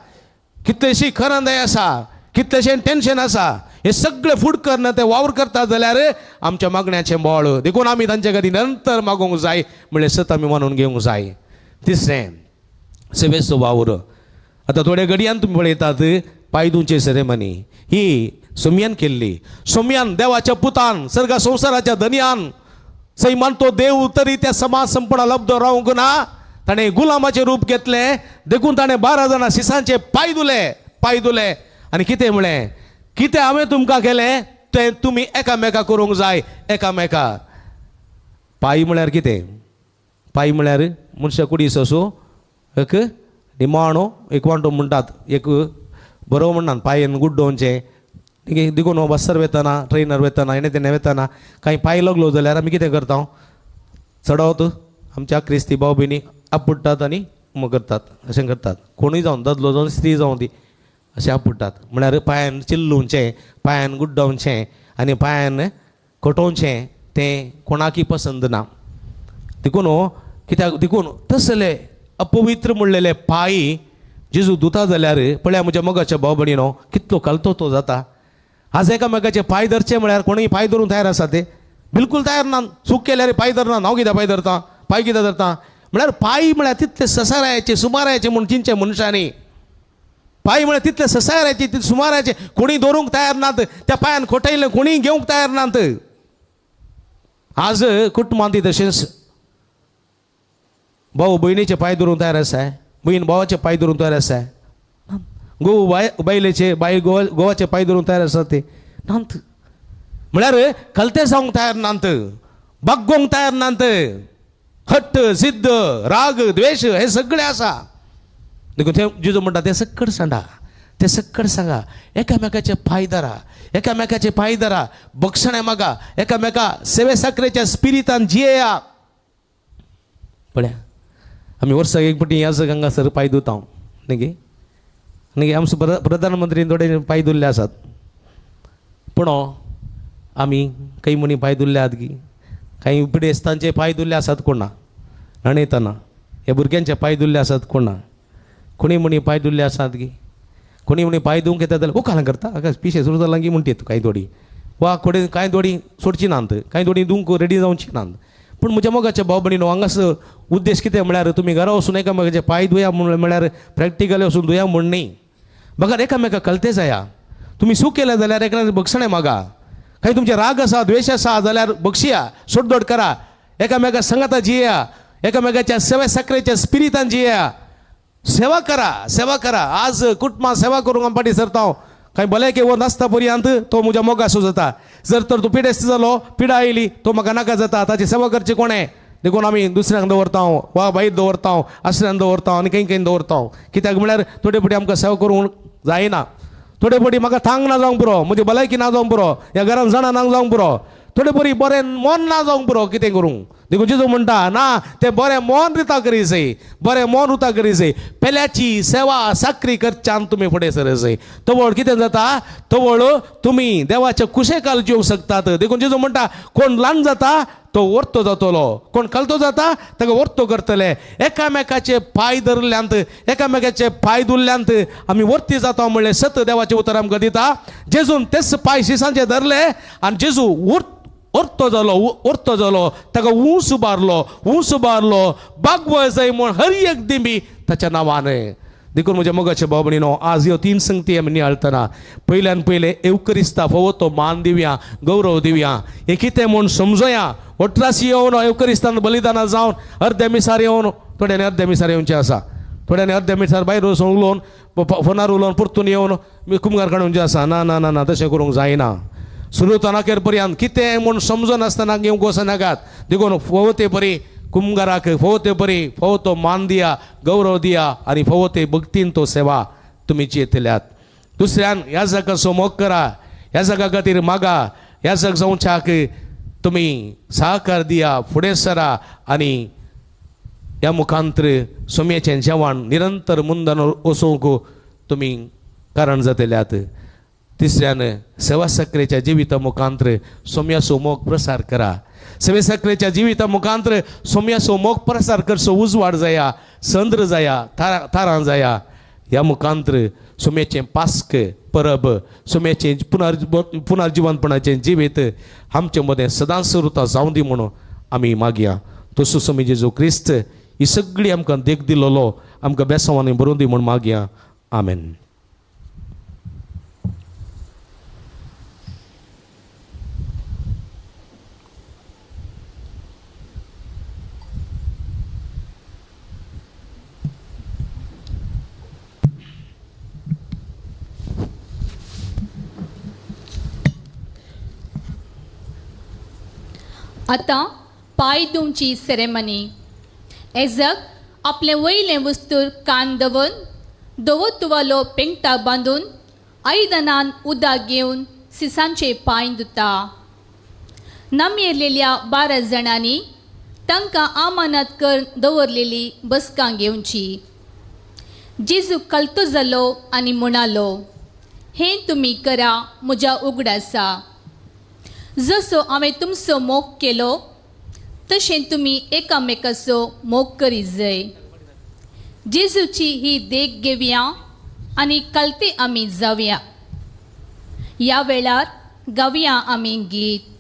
कितलेशी खरंदाय आसा, कितलेशें टेन्शन आसा. हे सगळे फूड करना ते वावर करतात जाल्यार आमच्या मागण्याचें बळ. देखून आमी तांचे खातीर निरंतर मागूंक जाय म्हणलें सत आमी मानून घेवंक जाय. तिसरें सेवेचो वावर. आतां थोड्या घडयान तुमी पळयतात पांय धुवचे सेरेमनी ही सोम्यान केल्ली. सोम्यान देवाच्या पुतान, सर्गा संवसाराच्या धनयान, सैमान तो देव तरी त्या समाज संपणा लब्ध रावंक ना, ताणें गुलामाचें रूप घेतलें. देखून ताणें 12 जाणां शिसांचे पांय धुले, पांय धुले आनी कितें म्हळें, कितें हांवें तुमकां केलें तें तुमी एकामेका करूंक जाय. एकामेका पांय म्हळ्यार कितें? पांय म्हळ्यार मनशा कुडीचो असो एक निमाणो एक वांटो म्हणटात, एक बरो म्हणटात पांयेन गुड्डोवचें. देखून बस्सार वेतना, ट्रेनार वेतना, हेणे तेणे वेतना कांय पांय लागलो जाल्यार आमी कितें करता? चडावत आमच्या क्रिस्ती भाव भयणी आपुडटात आनी करतात अशें करतात. कोणूय जावन दादलो जावन स्त्री जावन ती अशें आपुडटात. म्हळ्यार पांयान चिल्लुवचें, पांयान गुड्डावचें आनी पांयान कटोवचें तें कोणाकय पसंद ना. देखून कित्याक देखून तसले अपवित्र म्हणलेले पांय जेजू धुता जाल्यार पळया म्हज्या मोगाच्या भाव भयणीनो कितलो कलतो तो जाता. आज एकामेकाचे पांय धरचे म्हळ्यार कोणूय पांय धरूंक तयार आसा ते बिलकूल तयार ना. चूक केल्यार पांय धरना, हांव कित्याक पांय धरता, पांय कित्याक धरता म्हळ्यार पांय म्हळ्यार तितले ससारायाचे सुमारायाचे म्हूण चिंतचे मनशांनी. पांय म्हळ्यार तितले ससारायाचे तितले सुमारायाचे कोणीय दवरूंक तयार नात. त्या पांयान खोटयलें कोणीय घेवंक तयार नात. आज कुटुंबांत तशेंच भाव भयणीचे पांय धरूंक तयार आसा, भयण भावाचे पांय धरूंक तयार आसा, घोव बायलेचे बायल गोवाचे पांय धरूंक तयार आसा ते नात. म्हळ्यार कलते जावंक तयार नात, बागोवंक तयार नात. हट्ट जिद्द राग द्वेश हे सगळे आसा. देखून ते जेजू म्हणटा तें सक्कड सांडा, तें सक्कड सांगा, एकामेकाचे पांय धरा, एकामेकाचे पांय धरा, बक्षणें मागा, एकामेका सेवे साकरेच्या स्पिरितान जियेया. पळया आमी वर्साक एक पटी ह्या हांगासर पांय धुता न्ही गे न्ही आमचो प्रधानमंत्री थोडे पांय धुल्ले आसात, पूण आमी कांय म्हणी पांय धुल्ले आहात की कांय पिडेस्तांचे पांय धुल्ले आसात कोणा न्हाणयतना, ह्या भुरग्यांचे पांय धुल्ले आसात कोणा, कोणी म्हणी पांय धुल्ले आसात की कोणी म्हणी पांय धुवंक येता जाल्यार उखालां करता आका पिशे सुरू जालां की म्हणटा कांय थोडी वा कोडे कांय थोडी सोडची नात, कांय थोडी धुवंक रेडी जावची नात. पूण म्हज्या मोगाच्या भाव भयणीनो हांगासर उद्देश कितें म्हळ्यार तुमी घरा वचून एकामेकाचे पांय धुया म्हळ्यार प्रॅक्टिकली वचून धुया म्हूण न्ही, बगर एकामेका कलते जाया. तुमी चूक केल्या जाल्यार एकामेकाचे बक्षणें मागा, कांय तुमचे राग आसा द्वेश आसा जाल्यार बक्षया, सोडदोड करा, एकामेका संगाता जिया, एकामेकाच्या सेवे साकरेच्या स्पिरितान जिया, सेवा करा, सेवा करा. आज कुटुंबां सेवा करूंक आमी फाटीं सरता, कांय भलायके वो नासता पर्यंत तो म्हज्या मोगासो जाता. जर तर तूं पिडेस्त जालो, पिडा आयली, तो म्हाका नाका जाता, ताची सेवा करची कोणें? देखून आमी दुसऱ्यांक दवरता वा भायर दवरता, आसऱ्यान दवरता आनी खंय खंय दवरता. कित्याक म्हळ्यार थोडे फावटी आमकां सेवा करूंक जायना, थोडे फावटी म्हाका थांग ना जावंक पुरो, म्हजी भलायकी ना जावंक पुरो, ह्या घरान जाणां ना जावंक पुरो, थोडे बरी बरें मन ना जावंक पुरो कितें करूंक. देखून जेजू म्हणटा ना तें बरें मन रिता करी जाय, बरें मन रुता करी जाय, पेल्याची सेवा साकरी करच्यान तुमी फुडें सर जाय. तवळ कितें जाता, तवळ तुमी देवाच्या कुशेकाल जिवंक शकतात. देखून जेजू म्हणटा कोण ल्हान जाता तो वर्तो जातलो, कोण कलतो जाता ताका वर्तो करतले. एकामेकाचे पांय धरल्यांत, एकामेकाचे पांय धुल्ल्यांत आमी वर्ती जाता म्हणलें सत देवाचें उतर आमकां दिता. जेजून तेच पांय शिसांचे धरले आनी जेजू वर्तो जालो, वर्तो जालो, ताका ऊंच उबारलो, ऊंच उबारलो, बागवय जाय म्हूण हर एक दिंबी ताच्या नांवान. देखून म्हज्या मोगाचे भाव भयणीनो आज ह्यो तीन संगती आमी नियाळतना पयल्यान पयलें एवकरिस्ता फावो तो मान दिवया, गौरव दिवया, हें कितें म्हूण समजोया. वट्रासी येवन एवकरिस्तान बलिदाना जावन अर्दे मिसार येवन, थोड्यांनी अर्दे मिसार येवचें आसा, थोड्यांनी अर्दे मिसार भायर वचून उलोवन फोनार उलोवन परतून येवन कुमगार काडून आसा. ना ना ना ना तशें करूंक जायना. सुरू अखेर पर्यंत कितें म्हूण समजनासतना घेवंक वचनाकात. देखून फावो ते परी कुमगाराक फावो ते परी फावो तो मान दिया, गौरव दिया आनी फावो ते भक्तीन तो सेवा तुमी जियेतल्यात. दुसऱ्यान ह्या जागाचो मोग करा, ह्या जागा खातीर मागा, ह्या जाग जावच्याक तुमी सहकार दिया, फुडें सरा आनी ह्या मुखांतर सोम्याचें जेवण निरंतर मुंदान वचूंक तुमी कारण जातल्यात. तिसऱ्यान सेवा सक्रेच्या जिविता मुखांतर सोम्याचो मोग प्रसार करा. सेवे सक्रेच्या जिविता मुखांतर सोम्याचो मोग प्रसार करचो उजवाड जाया, संद्र जाया, तारां जाया. ह्या मुखांतर सोम्याचें पास्क परब, सोम्याचें पुनर्जिवनपणाचें जिवीत आमचे मदें सदांच उरता जावं दी म्हणून आमी मागया. तसो सोमी जेजू क्रिस्त ही सगळी आमकां देख दिलोलो आमकां बेसांवांनी बरोवन दी म्हूण मागया. आमेन. आतां पांय धुवची सेरेमनी. एजक आपलें वयलें वस्तूर कान दवरून धवो तुवालो पेंगटा बांदून आयदनान उदक घेवन सिसांचे पांय धुता. नमयेरलेल्या 12 जाणांनी तांकां आमानात कर दवरलेली बसकां घेवची. जेजू कलतो जालो आनी म्हणालो, हें तुमी करा म्हज्या उगडासा. जसो हांवें तुमचो मोग केलो तशें तुमी एकामेकाचो मोग करीत जाय. जेजूची ही देख घेवया आनी कलते आमी जावया. ह्या वेळार गावया आमी गीत.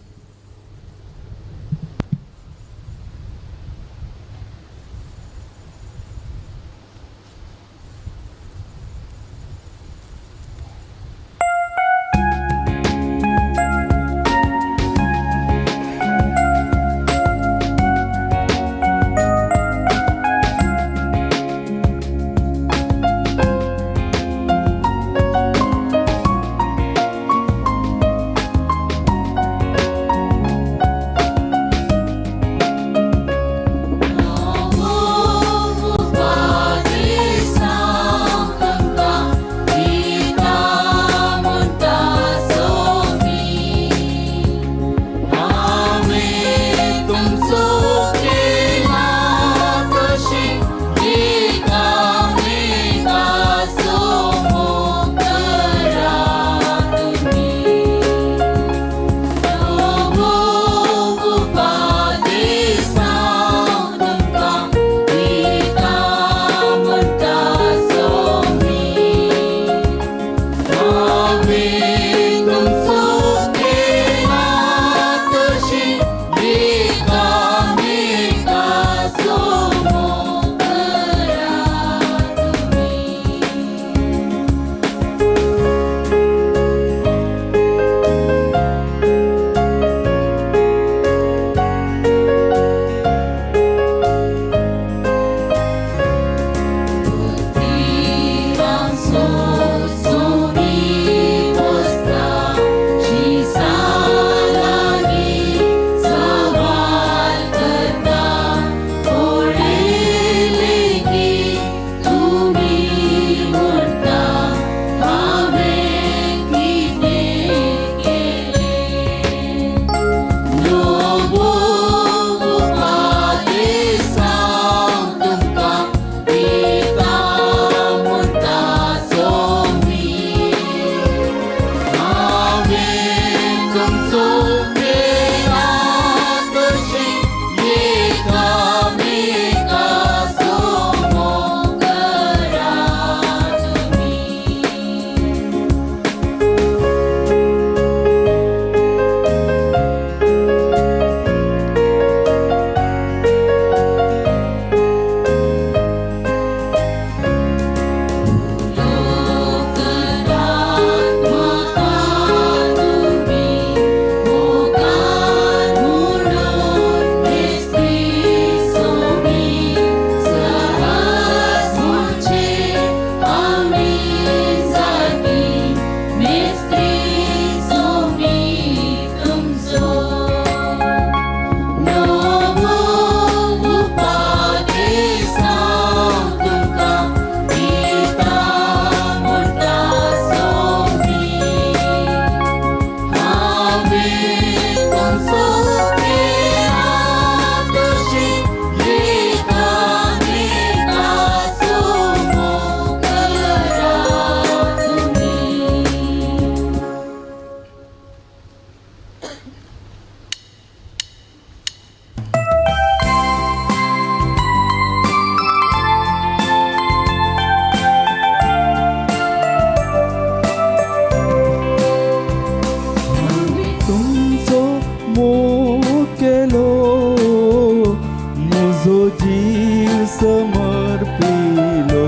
समर्पिलो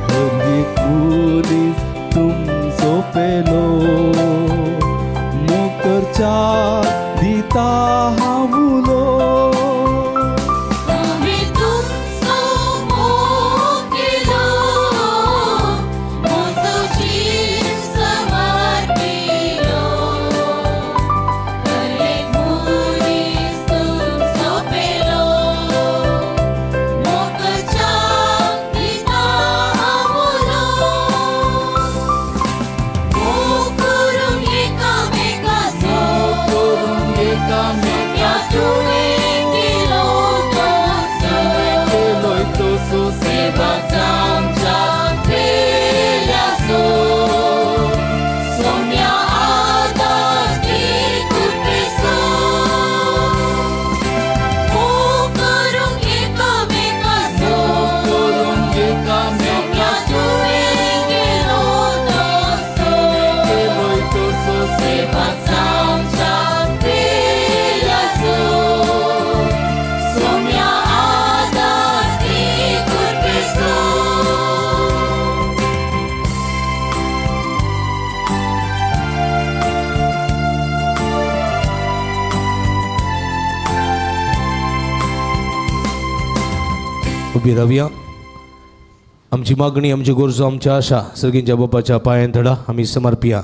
हर एक मनीस तुमचो पेलो मोकरच्या दिता हांव उलो. Come, उबी रावया. आमची मागणी, आमची गरजो, आमची आशा सर्गींच्या बापाच्या पांयान धडा आमी समर्पिया.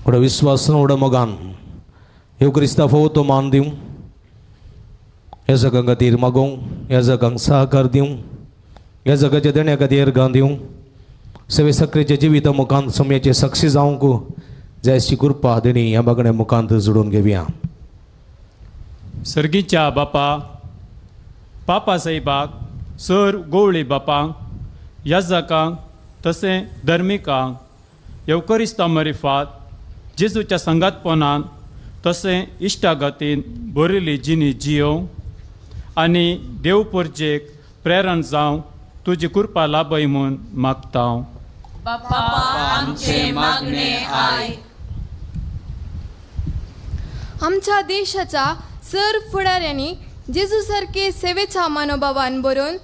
व्हडा विस्वासान, व्हडा मोगान ह्यो क्रिस्ता फावो तो मान दिवं, ह्या जगां खातीर मागोवंक, ह्या जगांक सहकार दिवंक, ह्या जगाच्या देण्या खातीर गां दिवंक, सवे सक्रेच्या जिविता मुखांत सम्याचे साक्षी जावंक जायची कृपा देणी ह्या मागण्या मुखांत जोडून घेवया. सर्गीच्या बापा, पापा साहेबाक, सर गोवळी बापांक, याजकांक तशें धर्मिकांक येवकरिस्ता मरिफात जेजूच्या संगातपणान तशें इश्टागतीन बरिल्ली जिणी जियोवंक आनी देव परजेक प्रेरण जावंक तुजी कृपा लाभय म्हूण मागता. बापा आमचे मागणे आयक. आमच्या देशाच्या सर फुडाऱ्यांनी जेजू सारके सेवेच्या मनोभावान बरोवन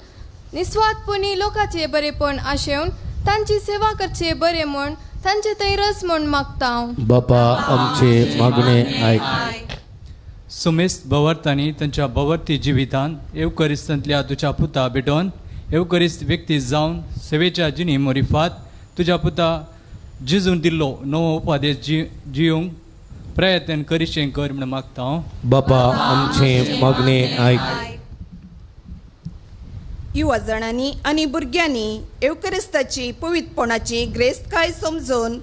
निस्वार्थपणी लोकांचे बरेपण आशेवन तांची सेवा करचे बरे म्हूण तांचे तैरस म्हूण मागता. बापा आमचे मागणे आयक. सुमेस्त भवर्तांनी तांच्या भवर्ती जिवितान येवकरिस्तांतल्या तुज्या पुता भेटोवन येवकरिस्त व्यक्ती जावन सेवेच्या जिणी मोरिफात तुज्या पुता जिजून दिल्लो नवो उपादेश जिवंक प्रयत्न करिशें कर म्हूण मागता. बापा आमचे मागणे आयक. युवा जाणांनी आनी भुरग्यांनी येवकरिस्ताची पवित्रपणाची ग्रेस्तकाय समजून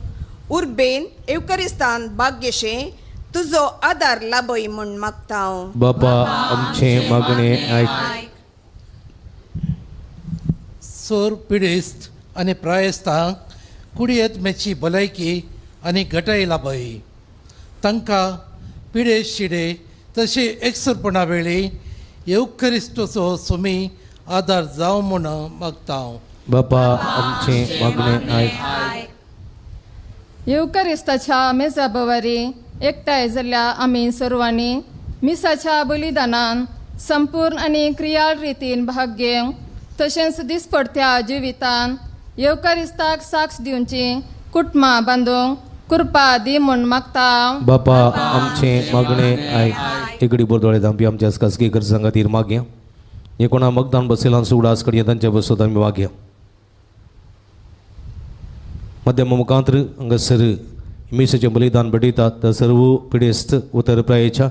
उर्बेन येवकरिस्तान भाग्यशें तुजो आदार लाभय म्हूण मागता. बापा आमचे मागणे आयक. सोर पिडेस्त आनी प्रायस्तांक कुडयेत मेची भलायकी आनी घटाय लाभय. तांकां पिडे शिडे तशें एकसुरपणा वेळी येवकरिस्ताचो सुमी आदार जावं म्हूण मागता. बापा आमचे मागणे आयक. येवकरिस्ताच्या मेजा बवारी एकठांय जाल्ल्या आमी सर्वांनी मिसाच्या बलिदानान संपूर्ण आनी क्रियाळ रितीन भाग घेवंक तशेंच दिसपडत्या जिवितान येवकरिस्ताक साक्ष दिवची कुटुंबां बांदूंक कृपा दी म्हूण मागता. बापा आमचे मागणे आयक. एकडे बोरदोळे धांपी आमच्या खासगी गरजां खातीर मागया. हे कोणा मतदान बसयलां सुगडास कडया तांच्या बसत आमी मागया. मध्यम मुखांतर हांगासर मिसाचें बलिदान भेटयतात सर्व पिडेस्त उतर प्रायेच्या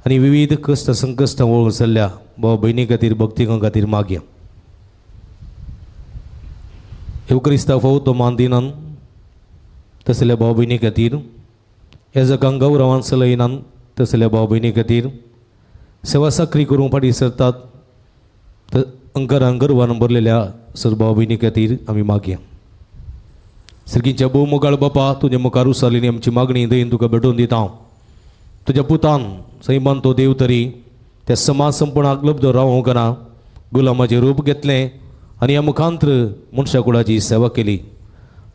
आनी विविध कश्ट संकश्टां वळून चल्ल्या भाव भयणी खातीर भक्तिकां खातीर मागया. येवकरिस्ता फावो तो मान दिनान तसल्या भाव भयणी खातीर, ह्या जगांक गौरवान चलयनान तसल्या भाव भयणी खातीर, सेवा साकरी करूंक फाटीं सरतात अंकरान गर्वान भरलेल्या सर भाव भयणी खातीर आमी मागया. सर्गीच्या भोव मोगाळ बापा, तुज्या मुखार उसारलेली आमची मागणी दयेन तुका भेटोवन दिता हांव. तुज्या पुतान सैमान तो देव तरी त्या समाज संपणाक लब्ध रावंक ना गुलामाचें रूप घेतलें आनी ह्या मुखांत्र मनशा कुळाची सेवा केली.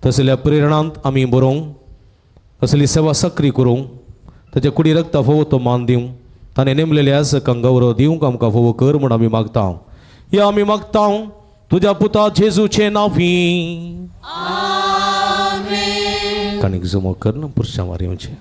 तसल्या प्रेरणांत आमी बरोवंक असली सेवा सक्री करूंक ताच्या कुडी रक्ता फावो तो मान दिवंक ताणें नेमलेल्या सकांक गौरव दिवंक आमकां फावो कर म्हूण आमी मागता. ह्या आमी मागता तुज्या पुता जेजूचें नांवी. काणीक जमो कर ना पुरशां वार येवचें.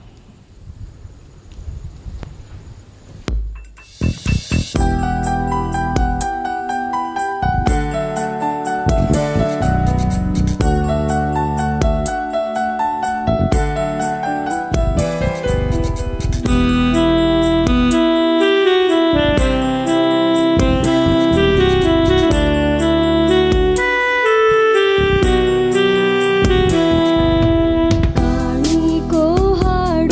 को हाड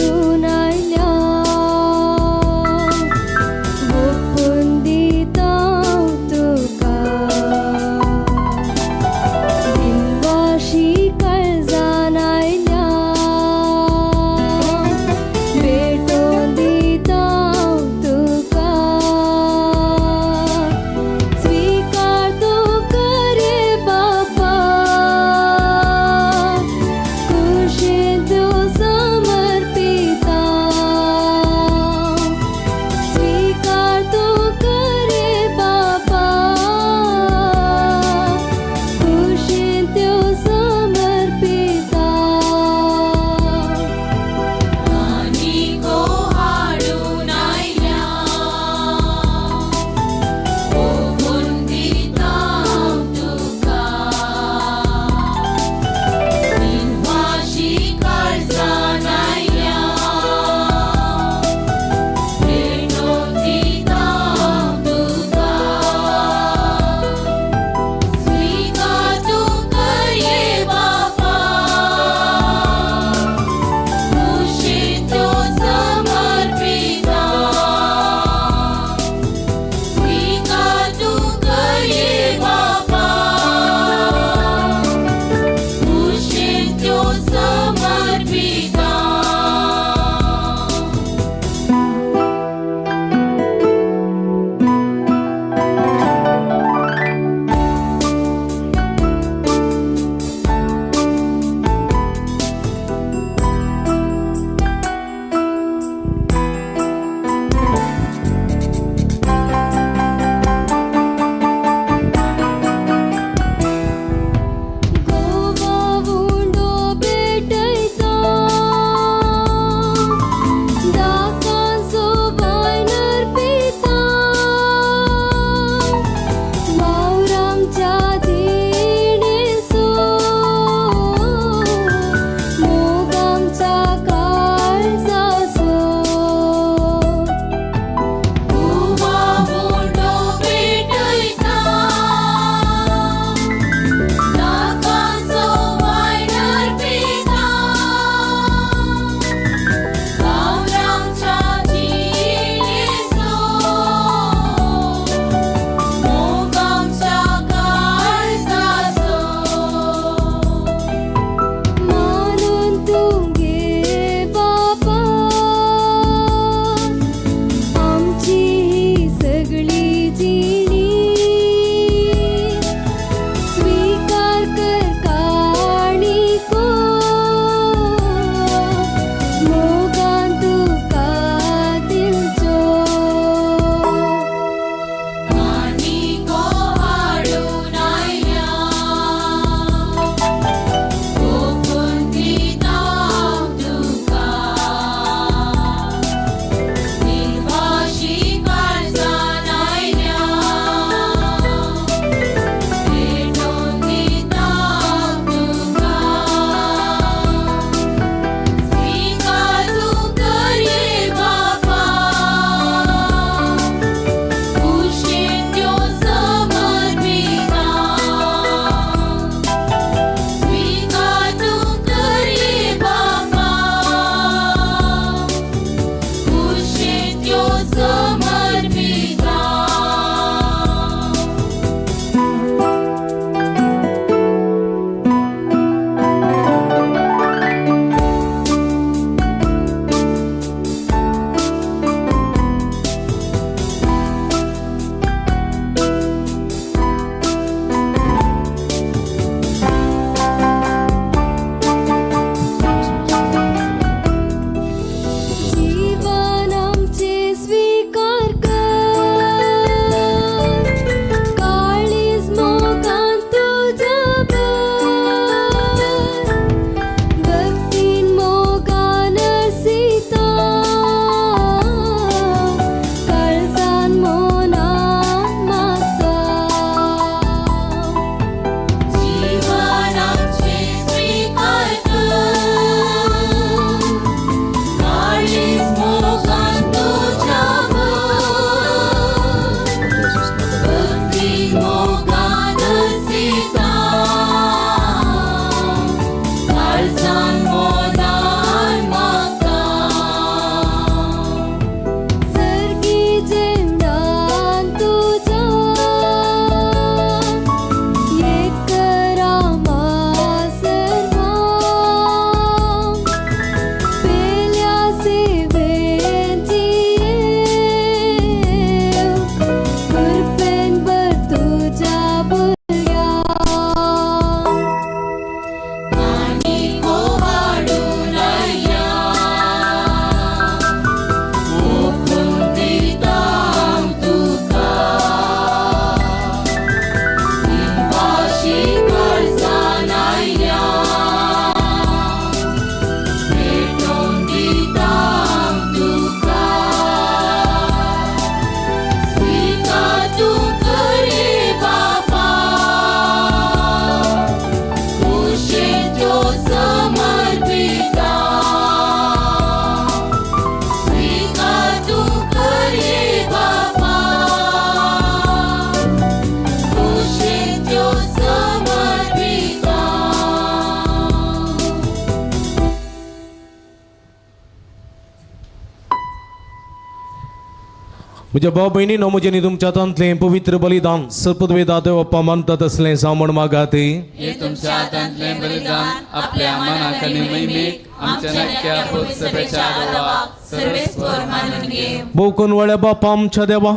म्हज्या भाव भयणीनो, म्हजें तुमच्या हातांतलें पवित्र बलिदान सर्पद्वेदा देवप्पा मानता तसलें जावं मागात. हे तुमच्या हातांतलें बलिदान आपल्या मनाक आनी महिमेक आमच्या नक्क्या सभेच्या देवाक सर्वेस्पर मानून घे. भोवकन वळ्या बापा आमच्या देवा,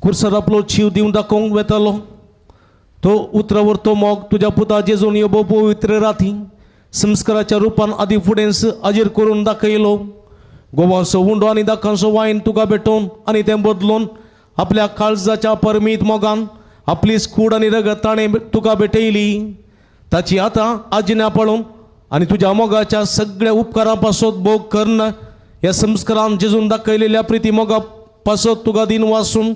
कुर्सार आपलो जीव दिवन दाखोवंक वेतालो तो उतरावर तो मोग तुज्या पुता जेजून ह्यो भोव पवित्र राती संस्काराच्या रुपान आदी फुडेंच हाजीर करून दाखयलो. गोवांचो उंडो आनी दाकांचो वायन तुका भेटोवन आनी तें बदलून आपल्या काळजाच्या परमीत मोगान आपली कूड आनी रगत ताणें तुका भेटयली. ताची आतां आज्ञा पळोवन आनी तुज्या मोगाच्या सगळ्या उपकारां पासत भोग कर्ण ह्या संस्कारान जेजून दाखयलेल्या प्रिती मोगा पासत तुका दिन वासून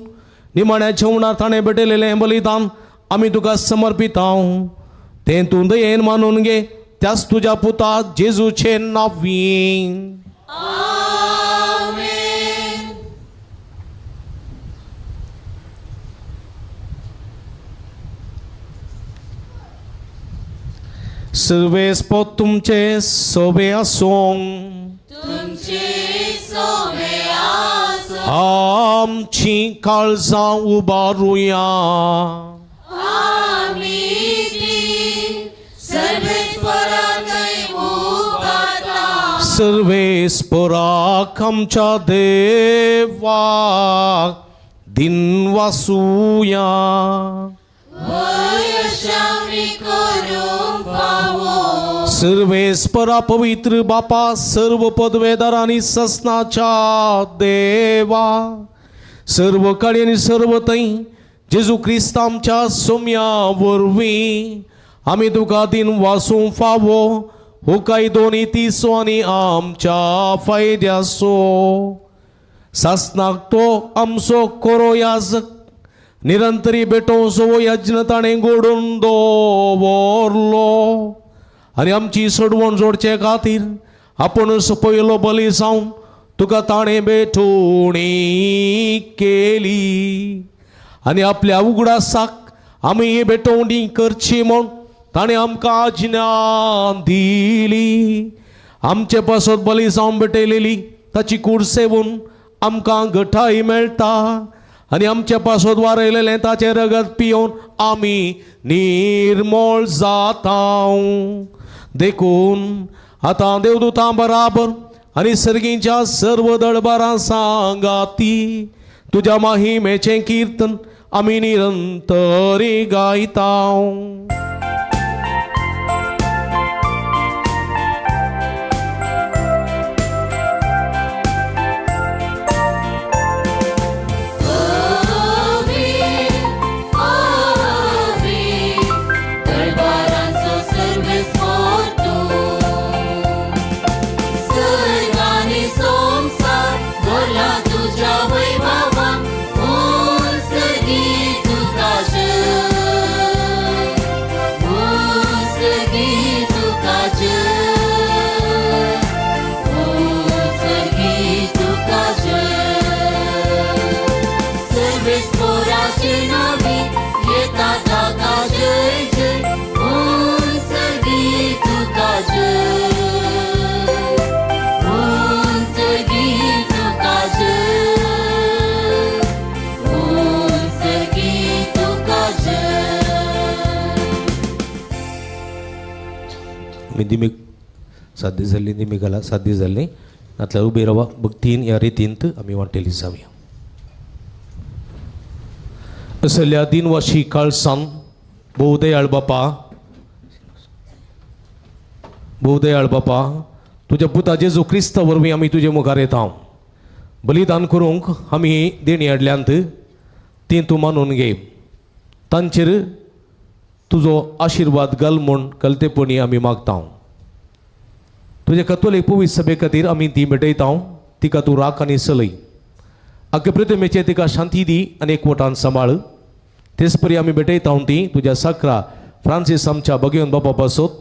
निमाण्या जेवणार ताणें भेटयलेलें बलिदान आमी तुका समर्पितांव. तें तूं दयेन मानून घे त्याच तुज्या पुता जेजूचे नांवी. सर्वेस्पोत तुमचे सोबे आसूं, तुमचे सोबे आसूं. आमची काळजां उबारुया, आमी ती सर्वेस्पराकय उबारता. सर्वेस्पराक आमच्या देवाक दिनवासुया. सर्वेस्परा पवित्र बापा, सर्व पदवेदार आनी ससनाच्या देवा, सर्व काळी आनी सर्व थंय जेजू क्रिस्त आमच्या सोम्या वरवीं आमी तुका दिन वासूंक फावो हो कायदो नितीचो आनी आमच्या फायद्याचो. सासनाक तो आमचो कोरो याजक निरंतरी भेटोवचो हो यज्ञ ताणें घडोवन दवरलो आनी आमची सोडवण जोडचे खातीर आपूणच पयलो बली जावन तुका ताणें भेटवणी केली आनी आपल्या उगडासाक आमी ही भेटवणी करची म्हूण ताणें आमकां आज्ञा दिली. आमचे पासत बली जावन भेटयलेली ताची कूड सेवून आमकां घटाय मेळटा आनी आमचे पासत वारयलेलें ताचें रगत पियोवन आमी निर्मोळ जाता. देखून आतां देवदूतां बराबर आनी सर्गीच्या सर्व दळबारां सांगाती तुज्या माहिमेचें किर्तन आमी निरंतरी गायता. दिमीक साध्य जाल्ली, दिमिकाला साध्य जाल्ली नातल्यार उबी रावा भक्तीन ह्या रितींत आमी वांटेली जावया. असल्या दिनवाशी काळसान भोवदयाळ बापा, भोवदयाळ बापा, तुज्या पुता जेजू क्रिस्ता वरवीं आमी तुजे मुखार येता. बलिदान करूंक आमी देणी हाडल्यांत तीं तूं मानून घे. तांचेर तुजो आशिर्वाद घाल म्हूण कलतेपणी आमी मागता. तुज्या कथोलीक पवित्र सभे खातीर आमी ती भेटयता. तिका तूं राख आनी चलय. आख्खे प्रतिमेचेर तिका शांती दी आनी एकवटान सांबाळ. तेच परी आमी भेटयता ती तुज्या साकरा फ्रांसीस आमच्या भगेवन बापा पासत,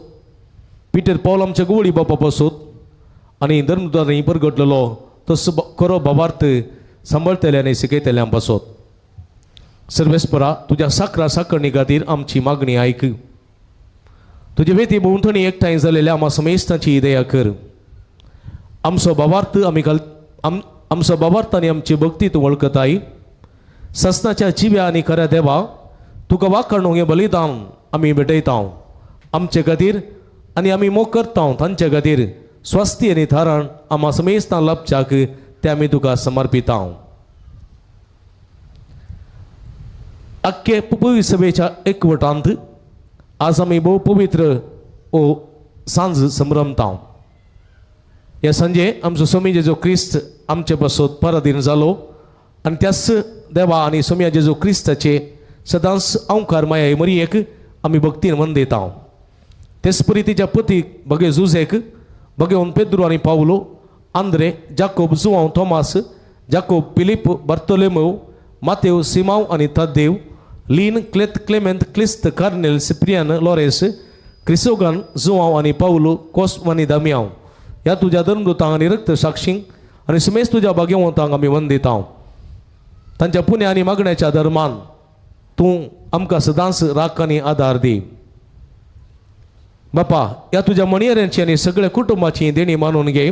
पिटर पावल आमच्या गोवळी बापा पासत आनी धर्मदूतांनी परगटलेलो तसो खरो भावार्थ सांबाळटल्या आनी शिकयतल्या पासत. सर्वेस्परा तुज्या साकरा साकरणी खातीर आमची मागणी आयक. तुजे वेती भोंवतणी एकठांय जालेल्या आमा समेस्तांची दया कर. आमचो भावार्थ आमी आमचो बाबार्थ आनी आमची भक्ती तूं वळखताय. ससनाच्या जिव्या आनी खऱ्या देवा, तुका वाखाणूंक हें बलिदान आमी भेटयता. आमचे खातीर आनी आमी मोग करता तांचे खातीर स्वस्ती आनी थारण आमा समेस्तां लाभच्याक ते आमी तुका समर्पिता. आख्खे पवित्र सभेच्या एकवटांत आज आमी भोव पवित्र ओ सांज संभ्रमता. ह्या सांजे आमचो स्वामी जेजू क्रिस्त आमचे पासत पराधीन जालो आनी त्याच देवा आनी स्वामी जेजू क्रिस्ताचे सदांच अंकार माया मरियेक आमी भक्तीन वंदयता. तेच परी तिच्या पतीक बगे जुझेक, बगेवन पेद्रू आनी पावलो, आंद्रे, जाकोब, जुआंव, थॉमास, जाकोब, फिलीप, बार्तोलोमेव, मातेव, सिमाव आनी तद्देव, लीन, क्लेत, क्लेमेंत, क्लिस्त, कार्नेल, सिप्रियान, लॉरेस, क्रिसोगन, जुआंव आनी पावलो, कोस्म आनी दामियांव ह्या तुज्या धर्मदूतांक आनी रक्त साक्षींक आनी समेस्त तुज्या भाग्यवंतांक आमी वंदिता. तांच्या पुण्या आनी मागण्याच्या धर्मान तूं आमकां सदांच राख आनी आदार दी. बापा, ह्या तुज्या मणयऱ्यांची आनी सगळ्या कुटुंबाची देणी मानून घे.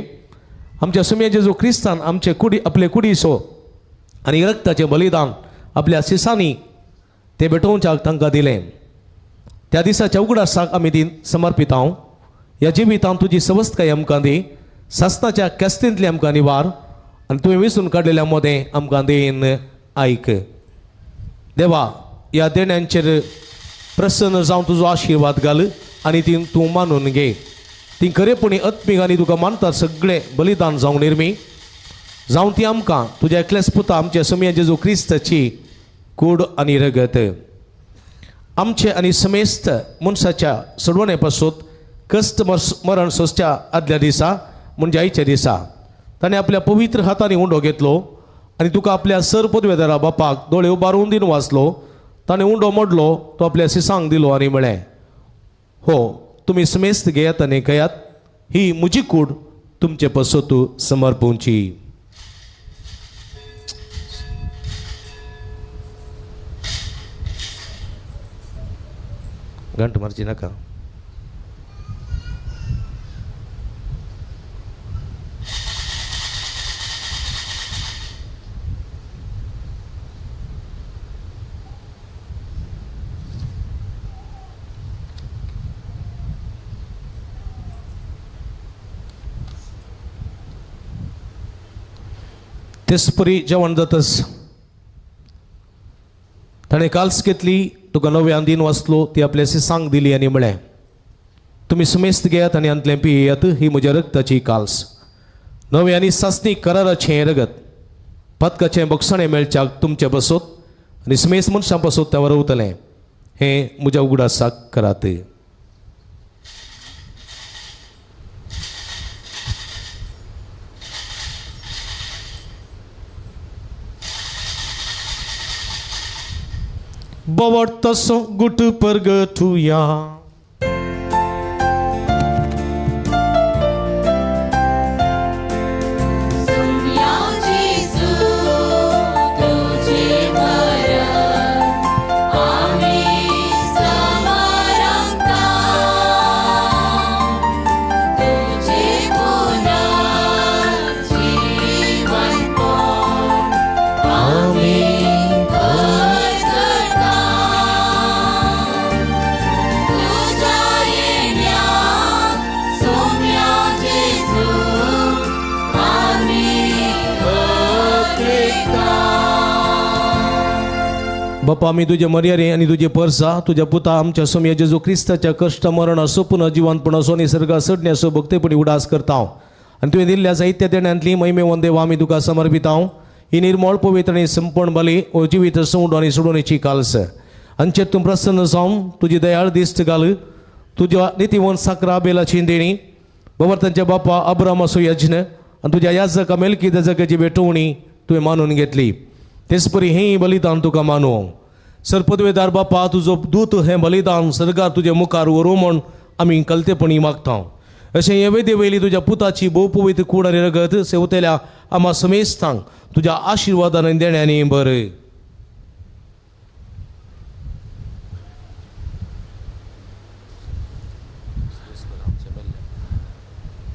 आमच्या सुम्या जेजू क्रिस्तान आमचे कुडी आपले कुडीचो आनी रक्ताचें बलिदान आपल्या सिसांनी ते भेटोवच्याक तांकां दिलें. त्या दिसाच्या उगडासाक आमी ती समर्पिता. ह्या जिवितांत तुजी सवस्तकाय आमकां दी, सासनाच्या केस्तींतली आमकां निवार आनी तुवें वेंचून काडलेल्या मदें आमकां देन आयक. देवा, ह्या देण्यांचेर प्रसन्न जावन तुजो आशिर्वाद घाल आनी ती तूं मानून घे. ती खरेपणी आत्मीक आनी तुका मानतात सगळें बलिदान जावंक निर्मी जावं ती आमकां तुज्या एकल्याच पुता आमच्या स्वामी जेजू क्रिस्ताची कूड आनी रगत आमचे आनी समेस्त मनशाच्या सोडवणे पासून कश्ट मरण सोंसच्या आदल्या दिसा म्हणजे आयच्या दिसा ताणें आपल्या पवित्र हातांनी उंडो घेतलो आनी तुका आपल्या सर पदवेदारा बापाक दोळे उबारून दिन वाचलो. ताणें उंडो मोडलो, तो आपल्या सिसांक दिलो आनी म्हळें, हो तुमी समेस्त घेयात आनी घेयात, ही म्हजी कूड तुमचे पासत समर्पूंची. घंट मारची नाका. तेचपरी जेवण जातच ताणें काल्स घेतली, तुका नव्यान दिन वाचलो, ती आपल्या सिसांक दिली आनी म्हळें, तुमी समेस्त घेयात आनी हांतलें पियेयात, ही म्हज्या रगताची काल्स, नवे आनी सासणी कराराचें हें रगत, पातकाचें बक्षाणें मेळच्याक तुमचे पासत आनी समेस्त मनशां पासत तें वरवतलें, हें म्हज्या उगडासाक करात. बवडतसो गुट परगटुया. बापा, आमी तुजे मर्यादे आनी तुजे परसा तुज्या पुता आमच्या स्वामी जेजू क्रिस्ताच्या कश्ट मरण असो पुनः जिवंतपण असो आनी सर्गा चडणे असो भक्तेपणी उडास करता आनी तुवें दिल्ल्या जायत्या देण्यांतली महिमेवन देवा आमी तुका समर्पिता. ही निर्मळ पवित्र आनी संपूर्ण बली ओ जिवीत संवड आनी सोडवणेची काल्स हांचेर तूं प्रसन्न जावन तुजी दयाळ दिश्ट घाल. तुज्या नितीवंत साकरा बेलाची देणी बबर तांच्या बापा अब्रामाचो यज्ञ आनी तुज्या याजका मेलकी दजकाची भेटवणी तुवें मानून घेतली. तेचपरी हें बलिदान तुका मानू. सर पदवेदार बापा, तुजो दूत हें बलिदान सर्गार तुजे मुखार व्हरूं म्हूण आमी कलतेपणी मागता. अशें हे वेदे वयली तुज्या पुताची भोव पवित्र कूड आनी रगत सेवतेल्या आमा समेस्तांक तुज्या आशिर्वादान आनी देण्यांनी बरें.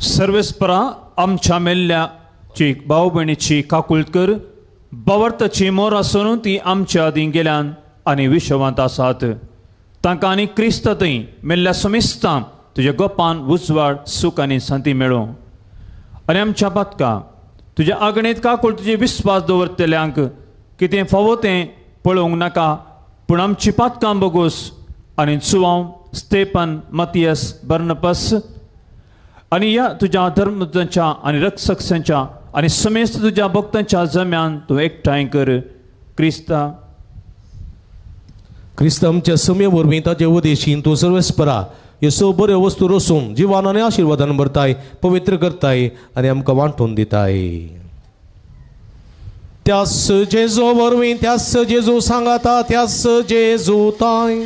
सर्वेस्परा आमच्या मेल्ल्या ची भाव भयणीची काकूळत कर बावर्थाची मोर आसून ती आमच्या आदीं गेल्यान आनी विश्वांत आसात तांकां आनी क्रिस्त थंय मेल्ल्या समेस्तां तुज्या गोपान उजवाड सूख आनी शांती मेळूं आनी आमच्या पातकां तुज्या आगणेंत काकूळ तुजे विस्वास दवरतल्यांक कितें फावो तें पळोवंक नाका पूण आमची पातकां बगोस आनी सुवांव स्तेपन मतियस बर्नपस आनी ह्या तुज्या धर्मदूतांच्या आनी रक्षकांच्या आनी समेस्त तुज्या भक्तांच्या जम्यान तूं एकठांय कर क्रिस्ता क्रिस्त आमच्या समे वरवीं ताचे उदेशीन तूं सर्वेस्परा ह्यो सो बऱ्यो वस्तू रोसून जिवान आनी आशिर्वादान भरताय पवित्र करताय आनी आमकां वांटून दिताय. त्यास जेजू वरवीं त्यास जेजू सांगाता त्यास जेजू ताय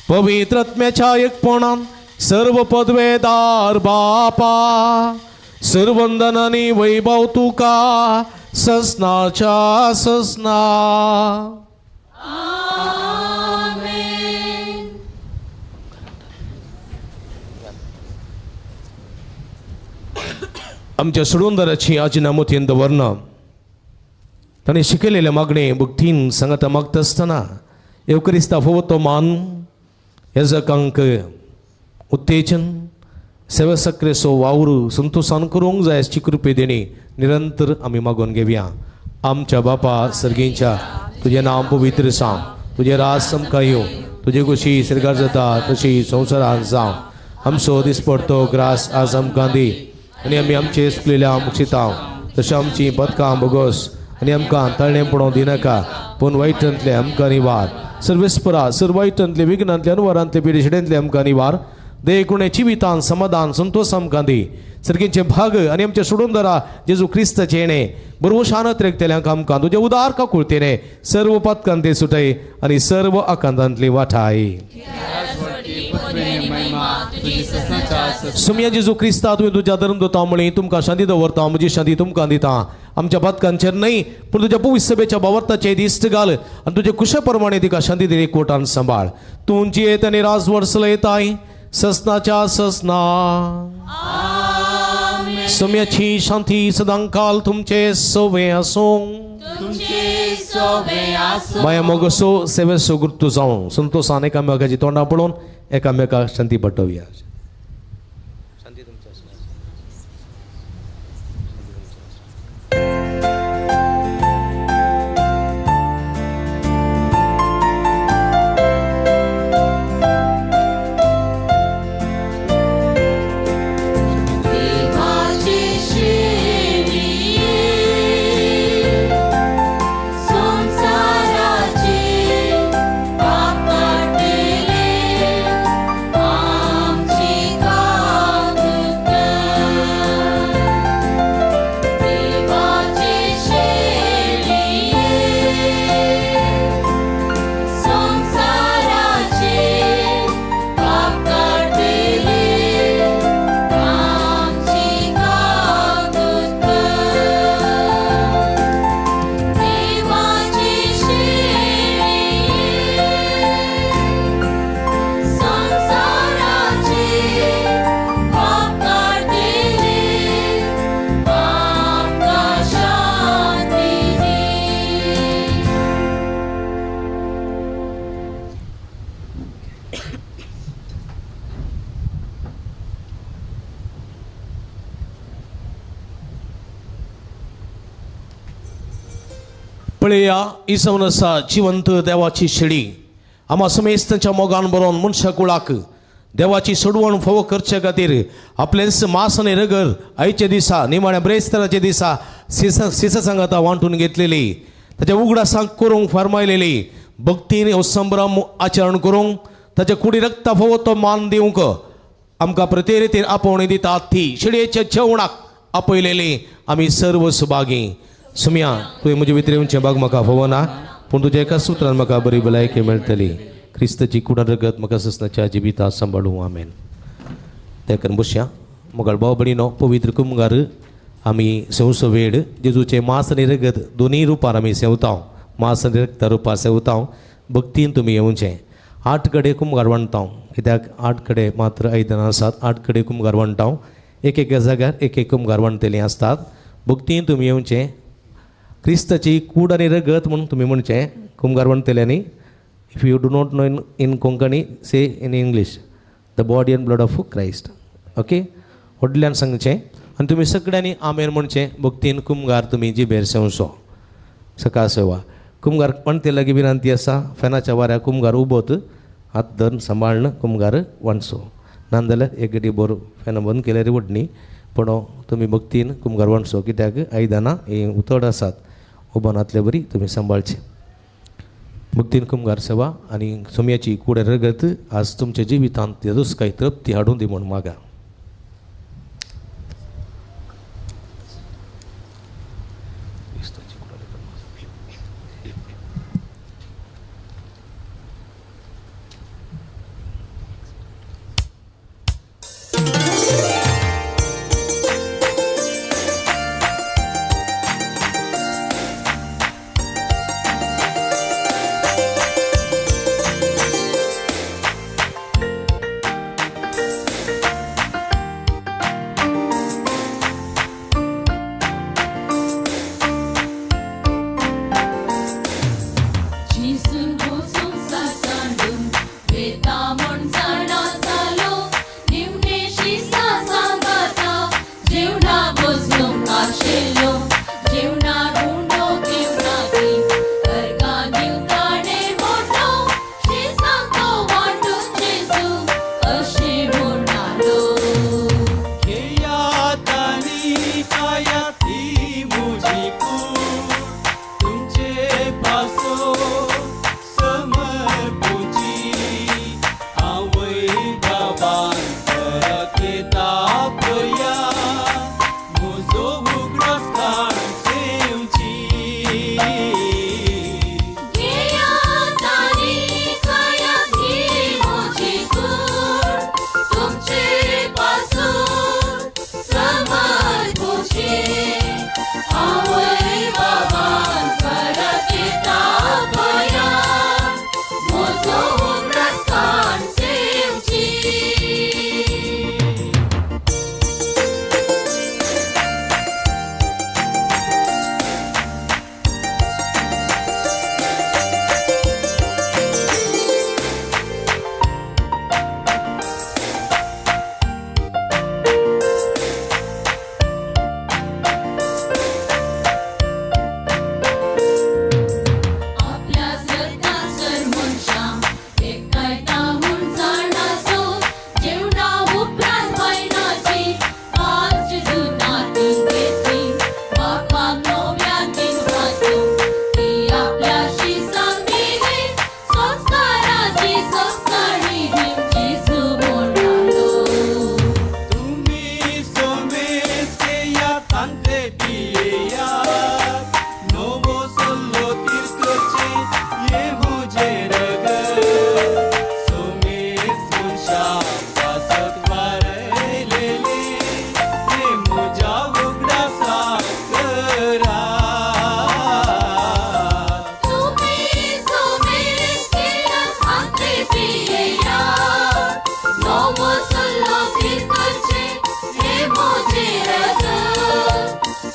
पवित्र आत्म्याच्या एकपणान सर्व पदवेदार बापा सर्वंदन आनी वैभव तुका ससनाच्या ससना. आमच्या सोडूनदाराची आजिना मोतयेन दवरना ताणें शिकयलेलें मागणें भक्तीन सांगाता मागता आसतना येवकरिस्ता फावो तो मान याजकांक उत्तेजन सेवा सक्रेचो वावर संतोशान करूंक जाय अशी कृपे देणी निरंतर आमी मागून घेवया. आमच्या बापा सर्गींच्या तुजें नांव पवित्र जावं, तुजें राज आमकां येवं, तुजे कुशी सर्गार जाता तशी संवसारांत जावं. आमचो दिसपडतो ग्रास आज आमकां दी आनी आमी आमचे चुकलेल्या मुक्षितां तशें आमची पदकां भोगोस आनी आमकां तळणें पडोवंक दिनाका पूण वायटांतलें आमकां निवार. सर्वेस्परा सर वायटांतले विघ्नांतले अनवरांतले पिडेशिडेंतले आमकां निवार. देखून जिवितान समाधान संतोष आमकां दी. सर्गींचे भाग आनी आमचे सोडूनदारा जेजू क्रिस्ताचें येणें बरवो शानत रेखतल्यांक आमकां तुजें उदार काकुळतेने सर्व पातकांते सुटय आनी सर्व आकांतांतली वाठाय. सुमया जेजू क्रिस्ता तुवें तुज्या धर्मदूता म्हळी तुमकां शांती दवरता म्हजी शांती तुमकां दिता. आमच्या पातकांचेर न्हय पूण तुज्या पवित्र सभेच्या भावार्थाचेर दिश्ट घाल आनी तुजे कुशे प्रमाणे तिका शांती दिली कोटान सांबाळ. तूं जियेत आनी राजवट चलयताय ससनाच्या ससना. सम्याची शांती सदांकाल तुमचे सवे आसूं. माया मोगसो सेवेसो गुर्तू जावं संतोषान एकामेकाची तोंडां पळोवन एकामेकाक शांती पटोवया. पळया इसवण आसा जिवंत देवाची शेळी आमा समेस्तांच्या मोगान बरोवन मनशा कुळाक देवाची सोडवण फावो करचे खातीर आपलेंच मास आनी रगर आयच्या दिसा निमाण्या ब्रेस्ताराच्या दिसा सिसा सांगाता वांटून घेतलेली ताच्या उगडासांक करूंक फरमायलेली भक्तीन हो संभ्रम आचरण करूंक ताच्या कुडी रक्ता फावो तो मान दिवंक आमकां प्रति रितीन आपोवणी दिता ती शेळयेच्या जेवणाक आपयलेली आमी सर्व सुभागी. सुमया तुवें म्हजे भितर येवचें भाग म्हाका फावना पूण तुज्या एका सुत्रान म्हाका बरी भलायकी मेळटली. क्रिस्ताची कुडा रगत म्हाका ससनाच्या जिविता सांबाळूं. आमेन. तेकन बसया. मोगाळ भाव भयणीनो पवित्र कुमगार आमी सेवचो वेळ जेजूचें मास आनी रगत दोनूय रुपार आमी सेवता. मास आनी रगता रुपार सेवता. भक्तीन तुमी येवचें. 8 कडेन कुमगार वांटता कित्याक 8 कडेन मात्र आयदनां आसात. 8 कडेन कुमगार वांटता. एक एक जाग्यार एक एक कुमगार वांटतलीं आसतात. भक्तीन तुमी येवचें. क्रिस्ताची कूड आनी रगत म्हूण तुमी म्हणचें कुमगार म्हणटल्यांनी. If you do not know in Konkani, say in English, the body and blood of Christ. Okay, व्हडल्यान सांगचें आनी तुमी सगळ्यांनी आमेन म्हणचें. भक्तीन कुमगार तुमी जिबेर सेवचो. सकाळ सेवा कुमगार म्हणते लागीं विनंती आसा, फॅनाच्या वाऱ्याक कुमगार उबोत हात धरून सांबाळ्न कुमगार वांचो. नाजाल्यार एक गडी बरो फॅन बंद केल्यार व्हडनी, पूण तुमी भक्तीन कुमगार वांचो, कित्याक आयदनां हीं उतड आसात, उबनातले बरी तुमी सांबाळचे. भक्तीन कुमगार सेवा आनी सोम्याची कूड रगत आज तुमच्या जिवितांत तेजोसकाय तृप्ती हाडून दी म्हूण मागा.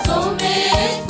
Someone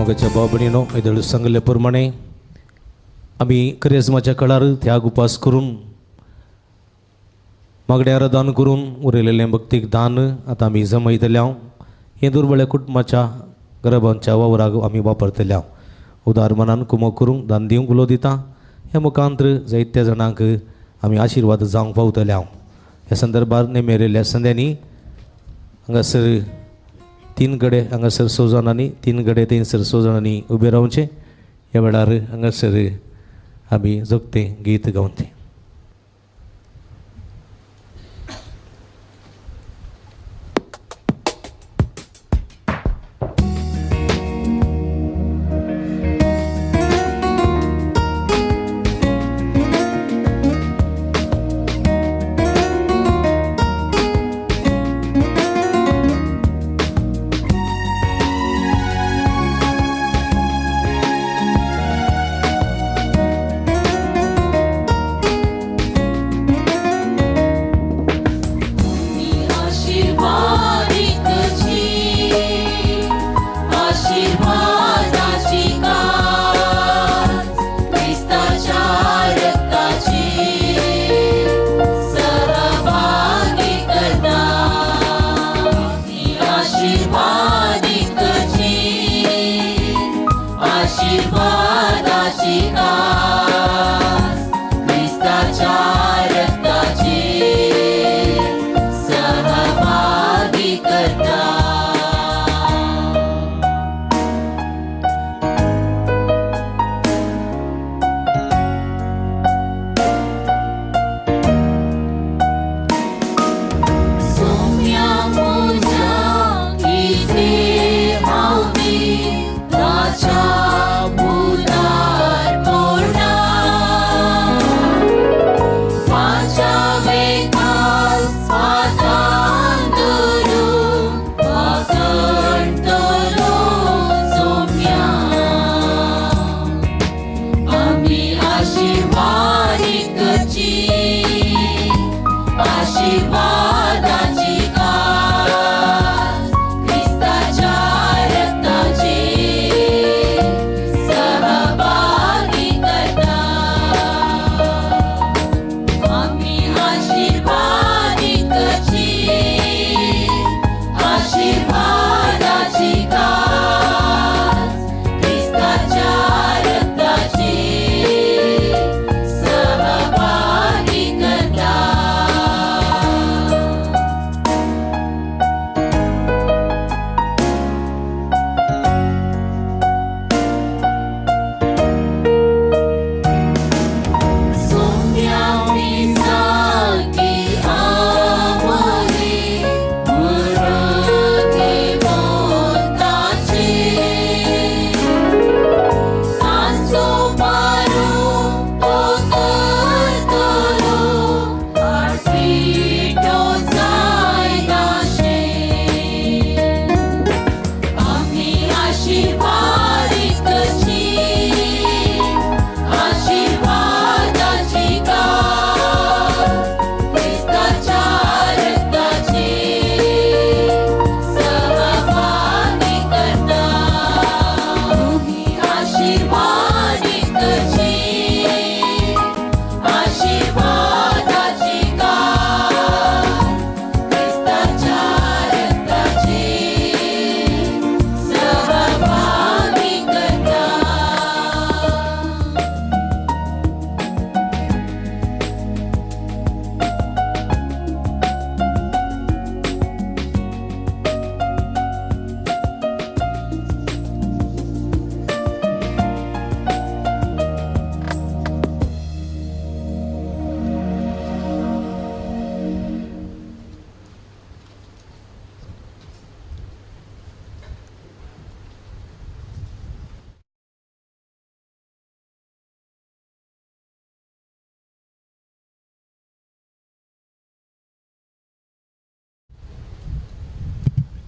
मोगाच्या भाव भयणीनो, येदोळ सांगिल्ले प्रमाणे आमी क्रेजमाच्या काळार त्याग उपास करून मागण्या दान करून उरयलेलें भक्तीक दान आतां आमी जमयतले. हें दुर्बळ कुटुंबाच्या गरबांच्या वावराक आमी वापरतले. उदार मनान कुमक करूंक दान दिवंक उलो दिता. ह्या मुखांतर जायत्या जाणांक आमी आशिर्वाद जावंक पावतले. ह्या संदर्भार नेमेरिल्ल्या संद्यांनी हांगासर 3 गडे हांगासर 6 जाणांनी, 3 गडे थंयसर 6 जाणांनी उबे रावचें. ह्या वेळार हांगासर आमी जोगतें गीत गावचें.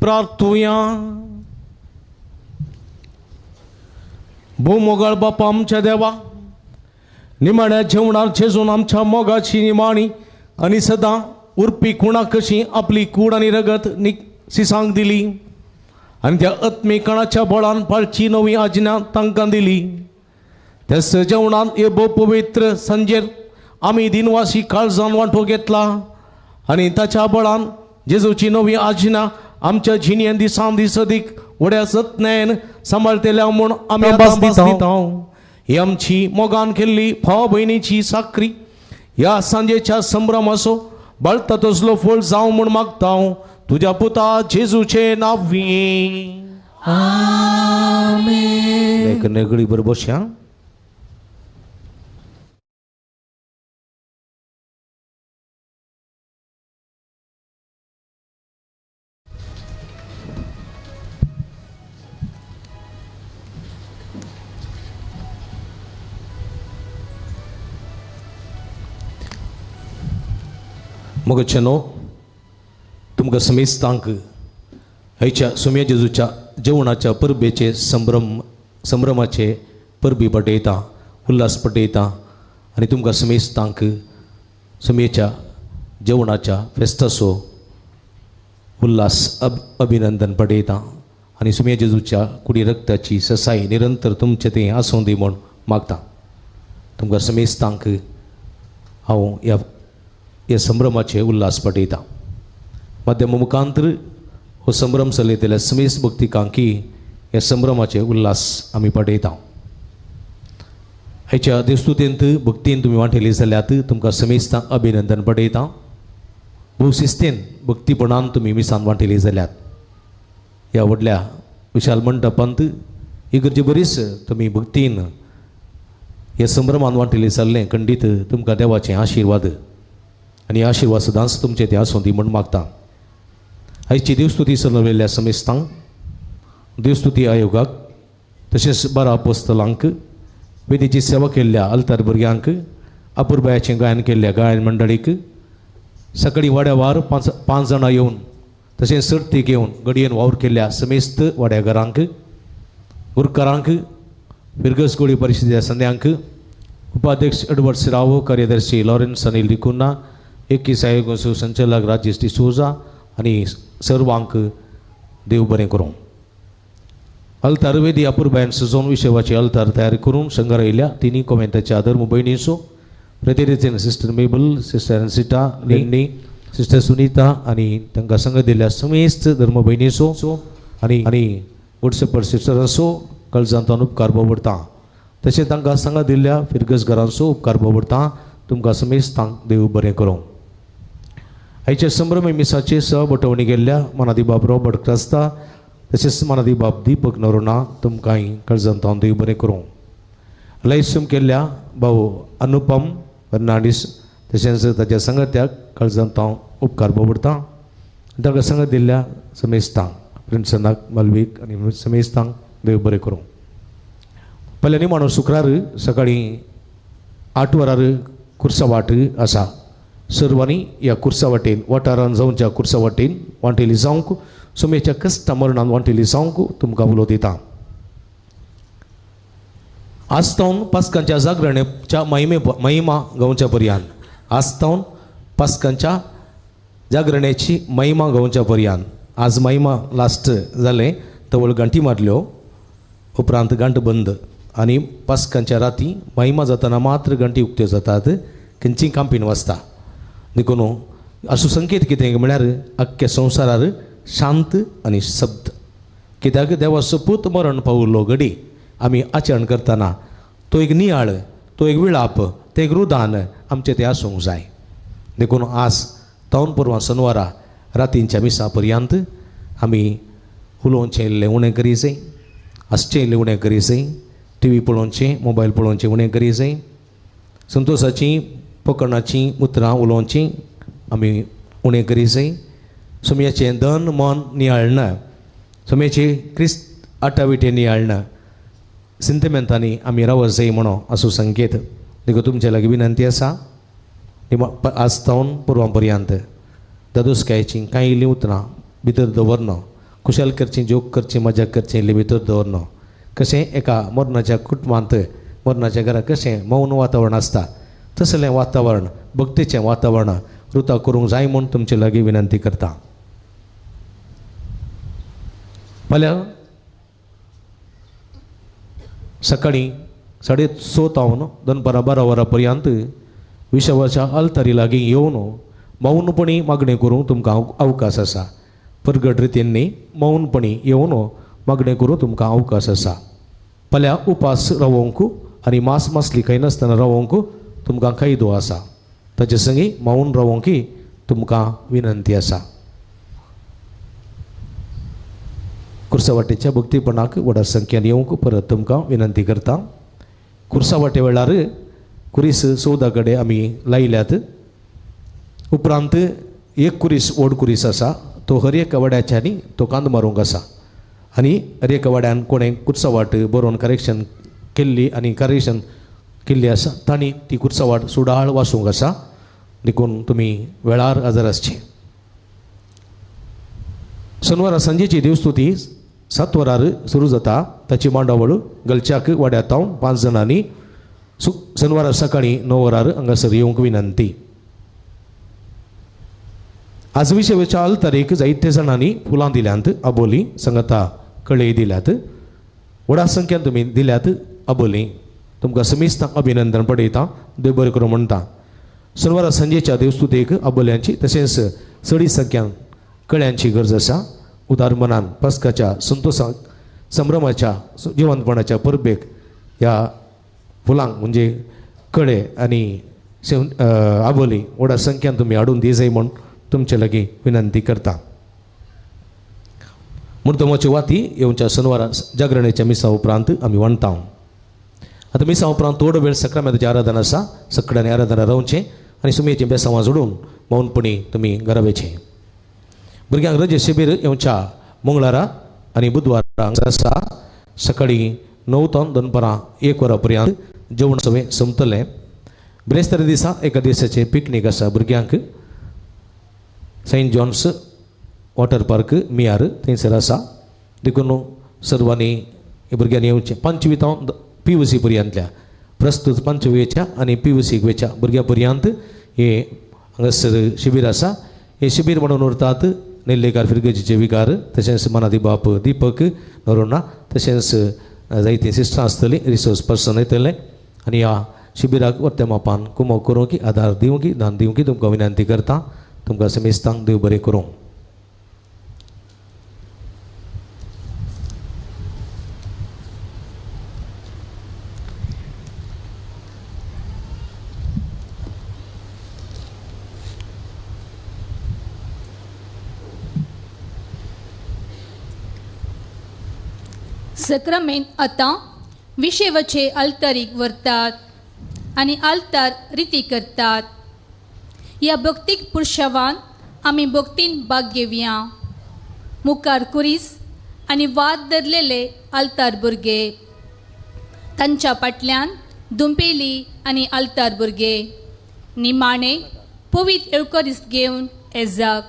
प्रार्थुया. भोव बापा आमच्या देवा, निमाण्या जेवणार जेजून आमच्या मोगाची निमाणी आनी सदां उरपी खुणा कशी आपली कूड आनी रगत सिसांक दिली. आनी त्या आत्मीकणाच्या बळान पाळची नवी आज्ञा तांकां दिली. त्या जेवणान हे भोव पवित्र सांजेर आमी दिनवासी काळजान वांटो घेतला आनी ताच्या बळान जेजूची नवी आज्ञा आमच्या जिणेन दिसान दीस अदीक व्हड्या जतनायेन सांबाळटल्या म्हूण आमी आभास दिता. ही आमची मोगान केल्ली भाव भयणीची साकरी ह्या सांजेच्या संभ्रमाचो बळता तसलो फळ जावं म्हूण मागता तुज्या पुता जेजूचे नांवी. आमेन. नेगडी बरोबर बसया. मगचेनो तुमकां समेस्तांक हयच्या सुम्या जेजूच्या जेवणाच्या परबेचे संभ्रमाचे परबी पटयता, उल्हास पटयता आनी तुमकां समेस्तांक सुम्येच्या जेवणाच्या फेस्ताचो उल्हास अभिनंदन पटयता आनी सुम्या जेजूच्या कुडी रक्ताची ससाई निरंतर तुमचे तें आसूं दी म्हूण मागता. तुमकां समेस्तांक हांव ह्या संभ्रमाचे उल्हास पटयता. माध्यम मुखांतर हो संभ्रम चलयतल्या समेस्त भक्तिकांकी ह्या संभ्रमाचे उल्हास आमी पटयता. हाच्या देवस्तुतेंत भक्तीन तुमी वांटेली जाल्यात तुमकां समेस्तांक अभिनंदन पटयता. भोव शिस्तेन भक्तीपणान तुमी मिसान वांटेली जाल्यात. ह्या व्हडल्या विशाल मंडपांत इगर्जे बरीच तुमी भक्तीन ह्या संभ्रमान वांटेली जाल्लें खंडीत तुमकां देवाचे आशिर्वाद आनी आशिर्वाद सदांच तुमचे ते आसूं दी म्हूण मागता. आयची देवस्तुती चलयल्ल्या समेस्तांक, देवस्तुती आयोगाक, तशेंच 12 अपोस्तलांक, वेदीची सेवा केल्ल्या अल्तार भुरग्यांक, अपुरबायाचें गायन केल्ल्या गायन मंडळीक, सकाळीं वाड्या वार 5 जाणां येवन तशेंच सर्तीक येवन घडयेन वावर केल्ल्या समेस्त वाड्याघरांक, गुरकारांक, फिरगस गोळी परिशदेच्या संद्यांक, उपाध्यक्ष एडवर्ड सिरावो, कार्यदर्शी लॉरेन्स अनिल डिकुन्हा, एकीस आयोगाचो संचालक राजेश डिसोजा आनी सर्वांक देव बरें करूं. अल्तार वेदी अपुरबायन सजोवन विशेवाचे अल्तार तयार करून संगरायल्या तिनी कोमेंताच्या धर्म भयणीचो प्रतिनिधीन sister Mabel, sister Ansita Lenny, sister Sunita आनी तांकां संग दिल्ल्या समेस्त धर्म भयणीचो आनी आनी गुडशेपर सिस्टरांचो कळजांतल्यान उपकार बोबडता. तशें तांकां संग दिल्ल्या फिरगस घरांचो उपकार बोबडता. तुमकां समेस्तांक देव बरें करूं. आयच्या संभ्रम मिसाचे सहबटवणी केल्ल्या मनादी बाब रॉबर्ट क्रास्ता तशेंच मनादी बाब दीपक नरोना तुमकांय कळजांतल्यान देव बरें करूं. लायसूम केल्ल्या भाऊ अनुपम फर्नांडीस तशेंच ताच्या संगत्याक कळजांतल्यान उपकार बोबडता. तांकां संगत दिल्ल्या समेस्तांक प्रिन्सनाक मालवीक आनी समेस्तांक देव बरें करूं. पयल्या निमाणो शुक्रार सकाळीं 8 वरार कुर्सा वाट आसा. सर्वांनी ह्या कुर्सा वाटेन वाठारान जावच्या कुर्सा वाटेन वांटेली जावंक सुमेच्या कश्टा मरणान वांटेली जावंक तुमकां उलो दिता. आज तावन पास्कांच्या जागरणाच्या महिमा गावच्या पर्यंत, आज तावन पास्कांच्या जागरण्याची महिमा गावच्या पर्यंत. आज महिमा लास्ट जालें तवळ गांठी मारल्यो उपरांत गांठ बंद आनी पास्कांच्या राती महिमा जाताना मात्र गांठी उक्त्यो जातात, खंयची कांपीन वाजता. देखून असो संकेत कितें म्हळ्यार आख्ख्या संवसारार शांत आनी शब्द. कित्याक देवाचो पूत मरण पावलो घडी आमी आचरण करतना तो एक नियाळ, तो एक विळाप, तें एक रुदान आमचें तें आसूंक जाय. देखून आज तावन परवां शनवारा रातींच्या मिसा पर्यंत आमी उलोवचें इल्लें उणें करी जाय, हांसचें इल्लें उणें करी जाय, टी व्ही पळोवचें, मोबायल पळोवचें उणें करी जाय, संतोशाचीं पकणाचीं उतरां उलोवचीं आमी उणें करी जाय. सुम्याचें धन मन नियाळना, सुम्याचें क्रिस्त आटाविटे नियाळना, सिंतमेंतांनी आमी रावत जाय म्हणून असो संकेत. देखून तुमचे लागीं विनंती आसा आज तावन पुर्वा पर्यंत दादोसकायचीं कांय इल्लीं उतरां भितर दवरना, खुशाल करचीं, जोक करचीं, मजा करचीं इल्ली भितर दवरना. कशें एका मरणाच्या कुटुंबांत मरणाच्या घरा कशें मौन वातावरण आसता तसलें वातावरण भक्तीचें वातावरण रुता करूंक जाय म्हूण तुमचे लागीं विनंती करता. फाल्यां सकाळीं 6:30 तावन दनपारां 12 वरां पर्यंत विशवाच्या आल्तारी लागीं येवन मौनपणी मागणें करूंक तुमकां अवकाश आसा. परगट रितीन न्ही, मौनपणी येवन मागणें करूंक तुमकां अवकाश आसा. फाल्यां उपास रावोंक आनी मांस मासली खायनासतना रावोंक तुमकां कायदो आसा. ताचे संगी मौन रावोंक तुमकां विनंती आसा. कुर्सावाटेच्या भक्तीपणाक व्हडा संख्येन येवंक परत तुमकां विनंती करता. कुर्सावाटे वेळार कुरीस 14 कडेन आमी लायल्यात. उपरांत एक कुरीस व्हड कुरीस आसा, तो हर एका वाड्याच्यांनी तो कांद मारूंक आसा आनी हर एका वाड्यान कोणें कुर्सावाट बरोवन करेक्शन केल्ली आनी करेक्शन केल्ली आसा तांणी ती कुर्सावाट सुडाळ वासूंक आसा. देखून तुमी वेळार हजर आसचे. शनवारा सांजेची देवस्तुती 7 वरार सुरू जाता. ताची मांडावळ गलच्याक वाड्या तावन 5 जाणांनी शनवारा सकाळीं 9 वरार हांगासर येवंक विनंती. आज विशेच्या आल्तारीक जायते जाणांनी फुलां दिल्यांत, आबोली संगता कळी दिल्यात, व्हडा संख्येन तुमी दिल्यात आबोली. तुमकां समेस्तांक अभिनंदन पडयता, देव बरें करूं म्हणटा. शनवारा सांजेच्या देवस्तुतेक आबोल्यांची तशेंच चडी संख्यान कळ्यांची गरज आसा. उदार मनान पस्काच्या संतोषाक संभ्रमाच्या जिवंतपणाच्या परबेक ह्या फुलांक म्हणजे कळे आनी आबोली व्हडा संख्यान तुमी हाडून दी जाय म्हूण तुमचे लागीं विनंती करता. मुर्दमाच्यो वाती येवच्या शनवारा जागरणेच्या मिसा उपरांत आमी वणता. आतां मिसा उपरांत थोडो वेळ सक्रामेंताची आराधना आसा. सगळ्यांनी आराधना रावचें आनी सुमयेचें बेसांवां जोडून मौनपणी तुमी घरा वयचें. भुरग्यांक रजे शिबीर येवच्या मंगळारा आनी बुधवारा आसा. सकाळीं 9 तावन दनपारां 1 वरां पर्यंत जेवण सगळें सोंपतलें. बिरेस्तारा दिसा एका दिसाचें पिकनीक आसा भुरग्यांक. सेंट जॉन्स वॉटर पार्क मियार थंयसर आसा. देखून सर्वांनी भुरग्यांनी येवचें. 5वी तावन PUC पर्यंतल्या प्रस्तूत 5वेच्या आनी PUC वेच्या भुरग्यां पर्यंत हे हांगासर शिबीर आसा. हे शिबीर म्हणून उरतात नेल्लेकार फिरगजीचे विकार तशेंच मनादी बाप दीपक नरोना तशेंच जायतीं सिस्टरां आसतलीं, रिसोर्स पर्सन येतले आनी ह्या शिबिराक वर्त्या मापान कुमक करूंक आदार दिवंक दान दिवंक तुमकां विनंती करता. तुमकां समेस्तांक देव बरें करूं. सक्रामेंत आतां विशेवचे आल्तारीक व्हरतात आनी आल्तार रिती करतात. ह्या भक्तीक पुरशावान आमी भक्तीन भाग घेवया. मुखार कुरीस आनी वाद धरलेले आल्तार भुरगे, तांच्या फाटल्यान दुंपेली आनी आल्तार भुरगे, निमाणे पवित्र येवकरीस्त घेवन एजाक.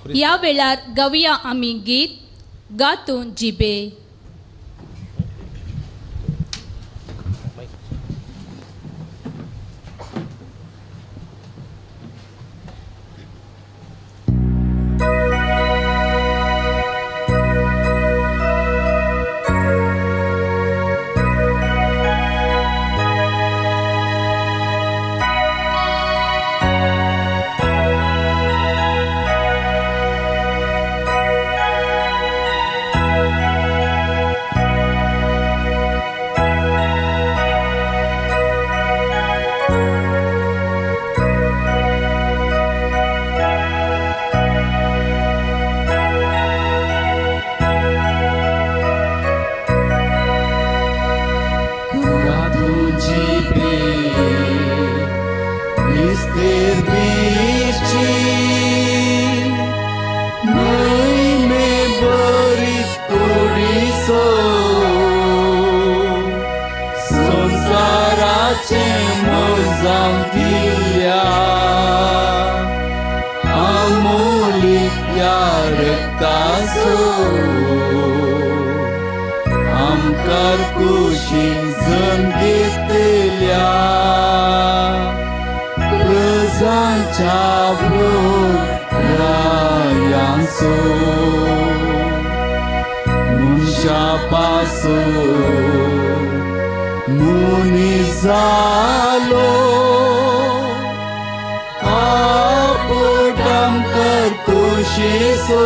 ह्या वेळार गावया आमी गीत गातून जिबे. शापासो मनीस जालो आपटम करतुशीसो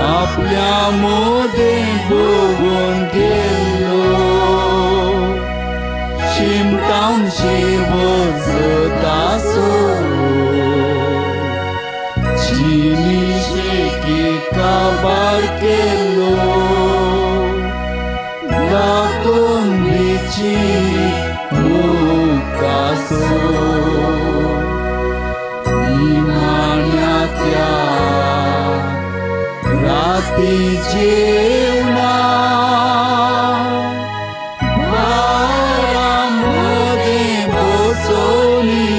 आपल्या मोदें बघून गेलो शिमटावन शिवजतासो चिनी शेकी काबार केलो दाखोवन मुकासो निमाण्या त्या राती जेवणा भारा मोदें बसोली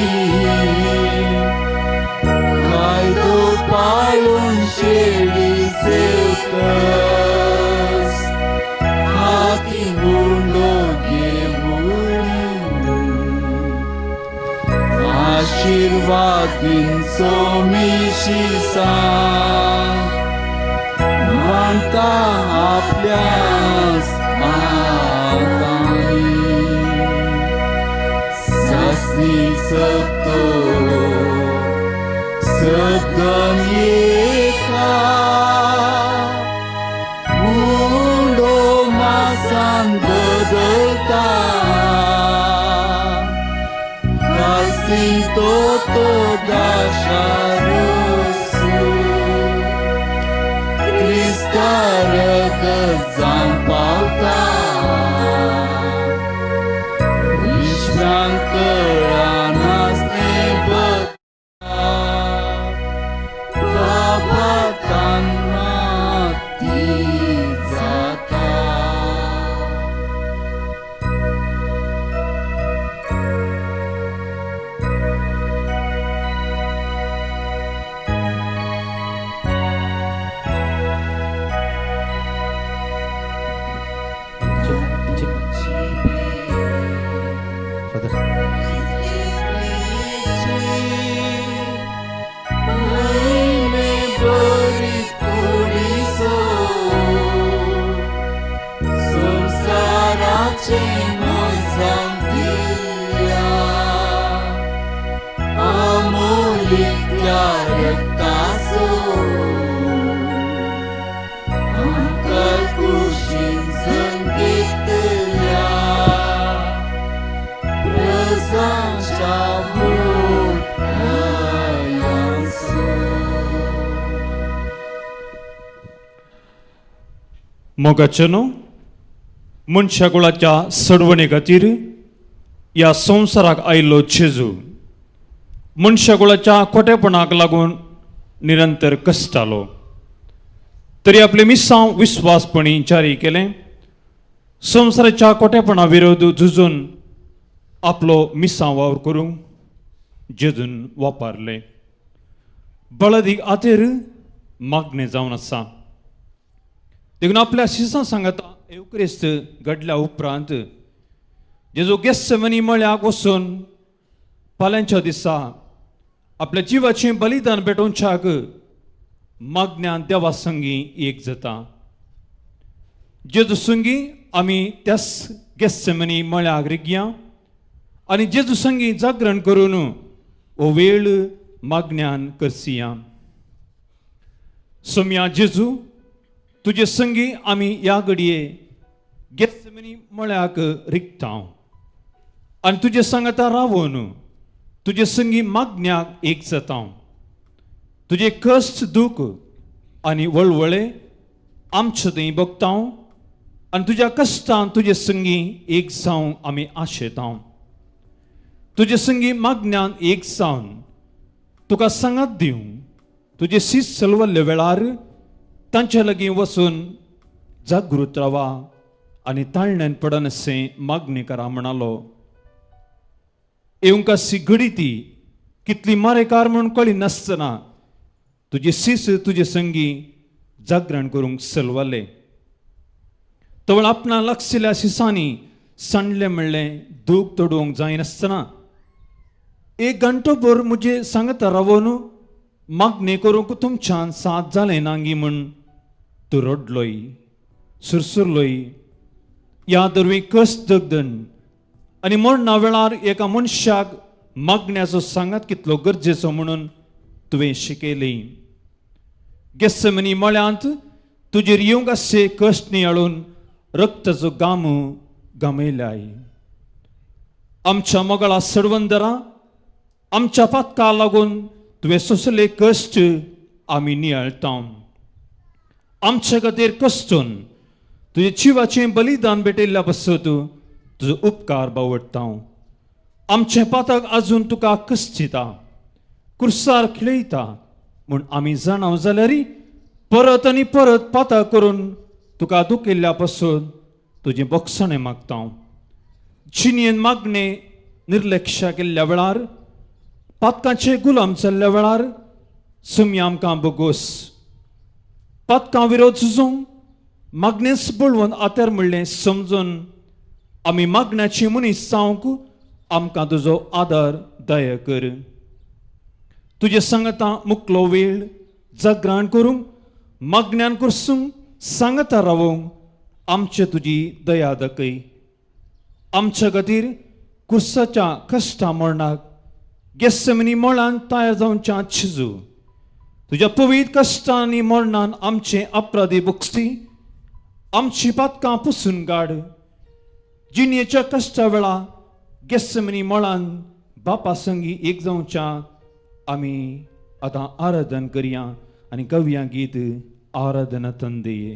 कायदो पाळून शेळी सेवतस हाती उंडो घेऊन आशीर्वादीन सोमिशिसा मानता आपल्यास आतांनी सासनी सप्तो सदन एका उंडो मासान बदलता कासी तो तो दाशारसू क्रिस्तारक जावंक पावता विश्वांक कळनासलें बता बाबा तांकां ती जाता. मोगाचेनो मनशाकुळाच्या सडवणे खातीर ह्या संवसाराक आयिल्लो जेजू मनशाकुळाच्या खोटेपणाक लागून निरंतर कसतालो तरी आपले मिसांव विस्वासपणी जारी केलें. संवसाराच्या खोटेपणा विरोध झुजून आपलो मिसांव वावर करूंक जेजून वापरले. बळदीक आतेर मागणें जावन आसा देखून आपल्या शिसां सांगता येवक्रिस्त घडल्या उपरांत जेजू गेस्समनी मळ्याक वचून फाल्यांच्या दिसा आपल्या जिवाचें बलिदान भेटोवच्याक मागण्यान देवा संगी एक जाता. जेजू संगी आमी त्याच गेस्समनी मळ्याक रिगया आनी जेजू संगी जागरण करून हो वेळ मागण्यान करसिया. सोम्या जेजू तुजे संगी आमी ह्या घडये गेस्समनी मळ्याक रिगता आनी तुजे सांगता रावून तुजे संगी मागण्याक एक जाता. तुजे कश्ट दूख आनी वळवळे आमचे थंय बगता आनी तुज्या कश्टान तुजे संगी एक जावंक आमी आशेता. तुजे संगी मागण्यान एक जावन तुका सांगात दिवं तुजे शीत चलवल्ल्या वेळार तांच्या लागीं वचून जागृत रावा आनी ताळण्यान पडनाशें मागणी करा म्हणालो. येवंक सी घडी ती कितली मारेकार म्हूण कळी नासतना तुजे शीस तुजे संगी जागरण करूंक सलवाले. तवळ आपणा लागशिल्ल्या शिसांनी सांडलें म्हणलें दूख तोडूंक जायनासतना एक घंटोभर म्हजे सांगता रावून मागणी करूंक तुमच्यान साथ जालें नांगी म्हूण तूं रडलोय, सुरसुरलोय. ह्या दरवीं कश्ट दगदन आनी मरणा वेळार एका मनशाक मागण्याचो सांगात कितलो गरजेचो म्हणून तुवें शिकयली. गेस्समनी मळ्यांत तुजेर येवंक आसचे कश्ट नियाळून रक्ताचो गाम गामयल्याय. आमच्या मोगळा सरवंदरा, आमच्या पातका लागून तुवें सोंसले कश्ट आमी नियाळटा. आमच्या खातीर कश्टून तुजें जिवाचें बलिदान भेटयल्ल्या पासत तुजो उपकार बावडटा. आमचें पातक आजून तुका कश्टिता, कुर्सार खेळयता म्हूण आमी जाणाव जाल्यार परत आनी परत पातक करून तुका दुखिल्ल्या पासून तुजें बोगसणें मागता. जिणेन मागणें निर्लक्ष केल्ल्या वेळार, पातकांचे गुलाम जाल्ल्या वेळार सुमी आमकां बोगोस. पातकां विरोध झुजूंक मागणेंच बळवंत आतेर म्हणलें समजून आमी मागण्याची मनीस जावंक आमकां तुजो आदार दया कर. तुजे सांगता मुकलो वेळ जागरण करूंक, मागण्यान करसूंक, सांगता रावोंक आमचे तुजी दया दाखय. आमच्या खातीर कुर्साच्या कश्टा मरणाक गेस्समनी मळान तयार जावच्या चिजू तुज्या पवित्र कश्टांनी मरणान आमचे अपराधी बुकसी, आमची पातकां पुसून काड. जिणेच्या कश्टा वेळा गेस्समनी मळान बापा संगी एक जावच्या आमी आतां आराधन करया आनी कवया गीत आराधना तंदये.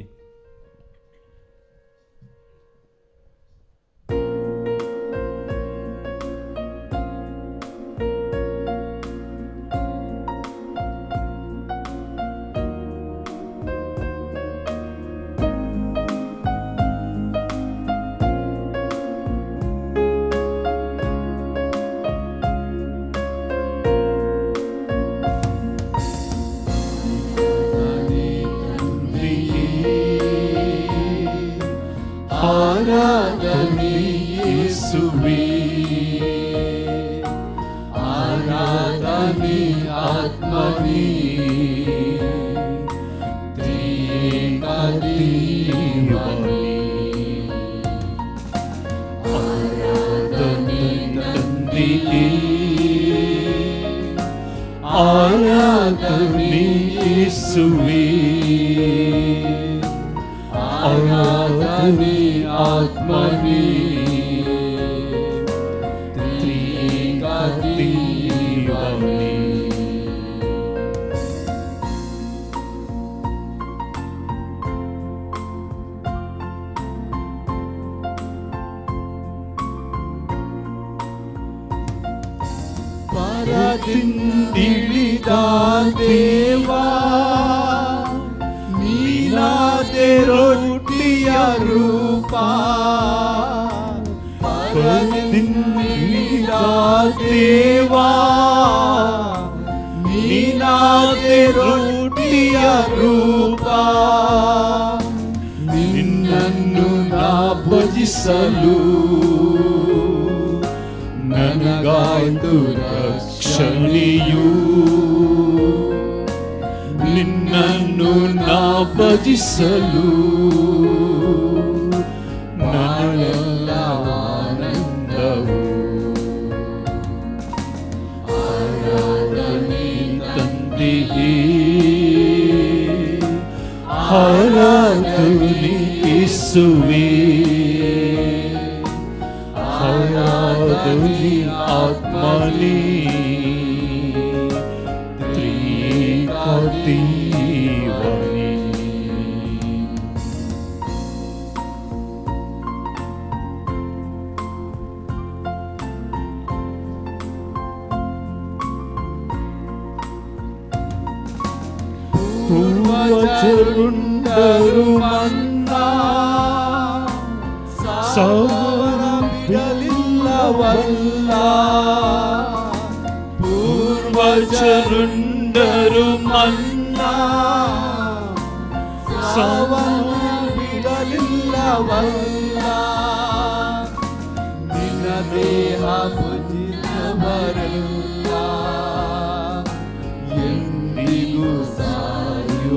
ಎಂದಿಗೂ ಸಾಯೋದಿಲ್ಲ.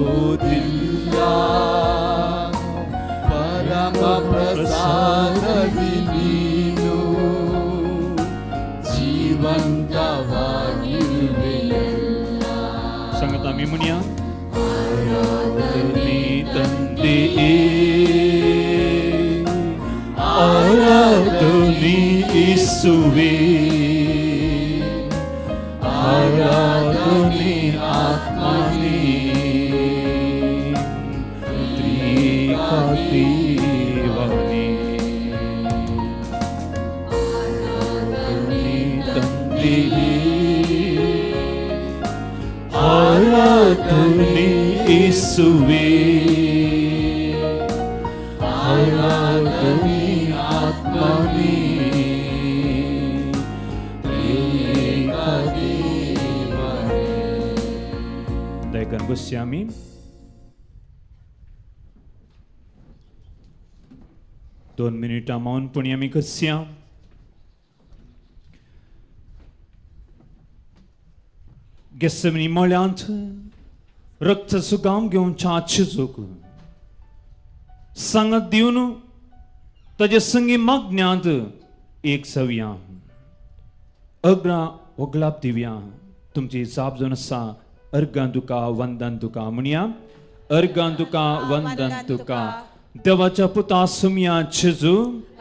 इसुवे आराधने आत्माने त्रिका देवाने आराधने तंदे आराधने इसुवे आराधने आत्माने त्रिका देवाने. दयकन बसया आमी. दोन मिनिटां मौनपणी आमी कसया. गेसमनी मळ्यांत रक्त सुगाम घेवन च्या चिजूक सांगत दिवन ताजे संगी मागण्यांत एक सवया अग्रा वगलाप दिव्या. तुमची जाप जावन आसा अर्गां तुका वंदन तुका म्हणया. अर्गां तुका वंदन तुका देवाच्या पुता सुमया जेजू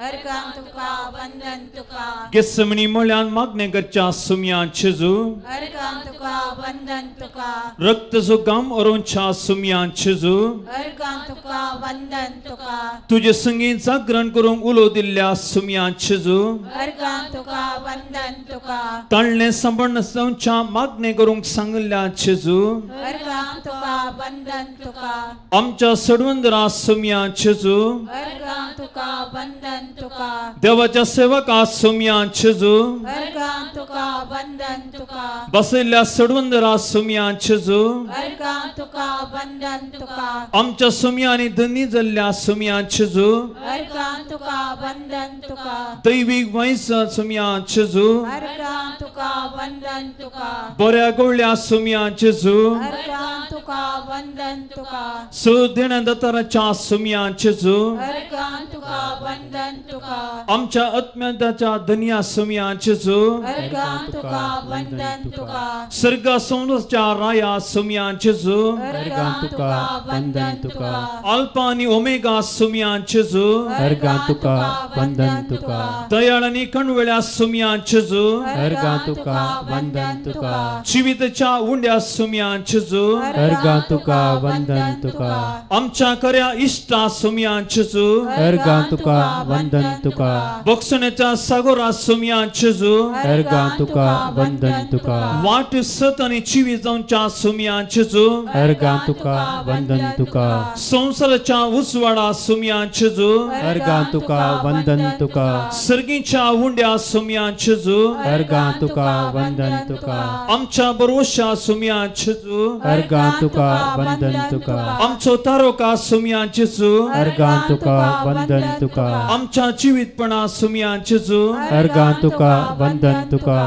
अर्गां तुका वंदन तुका गेसमणी मळ्यान मागणें करच्या सुमया जेजू अर्गां तुका वंदन तुका रक्त सुगाम अरोंच्या सुमया जेजू अर्गां तुका वंदन तुका तुजे संगी जागरण करूंक उलो दिल्ल्या सुमया जेजू अर्गां तुका वंदन तुका ताळणें सांबाळून जावच्या मागणें करूंक सांगिल्ल्या जेजू अर्गां तुका वंदन तुका आमच्या सडवंदरा सुमया जेजू अर्गां तुका वंदन तुका देवाच्या सेवका सुमया जेजू अर्गां तुका वंदन तुका बसयल्ल्या सडवंदरा सुमया जेजू अर्गां तुका वंदन तुका आमच्या सुमया आनी धनी जाल्ल्या सुमया जेजू अर्गां तुका वंदन तुका दैवीक वंश सुमया जेजू अर्गां तुका वंदन तुका बऱ्या गोवळ्या सुमया जेजू अर्गां तुका वंदन तुका सुदेण्या दाताराच्या सुमया जेजू अर्गां तुका वंदन तुका आमच्या आत्म्याच्या धन्या सुमया जेजू अर्गां तुका वंदन तुका सर्गा संवसाराच्या राया सुमया जेजू अर्गां तुका वंदन तुका अल्फा आनी ओमेगा सुमया जेजू अर्गां तुका वंदन तुका दयाळ आनी कणवेळ्या सुमया जेजू अर्गां तुका वंदन तुका जिविताच्या उंड्या सुमया जेजू अर्गां तुका वंदन तुका आमच्या खऱ्या इश्टा सुमया जेजू अर्गां तुका वंदन तुका बक्षण्याच्या सागोरा सुमया जेजू अर्गां तुका वंदन तुका वाट सत आनी जिवीत जावच्या सुमया जेजू अर्गां तुका वंदन तुका संवसाराच्या उजवाडा सुमया जेजू अर्गां तुका वंदन तुका सर्गीच्या उंड्या सुमया जेजू अर्गां तुका वंदन तुका आमच्या बरोशा सुमया जेजू अर्गां तुका वंदन तुका आमचो तारोका सुमया जेजू अर्गां तुका वंदन तुका आमच्या जिवीतपणा सुमया जेजू अर्गां तुका वंदन तुका.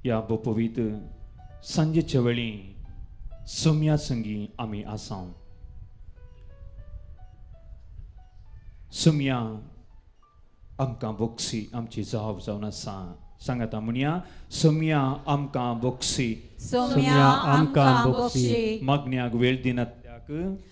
ह्या बोपवीत सांजेच्या वेळी सुमया संगी आमी आसाव. सुमया आमकां बोक्षी आमची जाप जावन आसा. सांगाता म्हणया सुमया आमकां बोक्षी सोम्या आमकां बोक्षी मागण्याक वेळ दिनातल्याक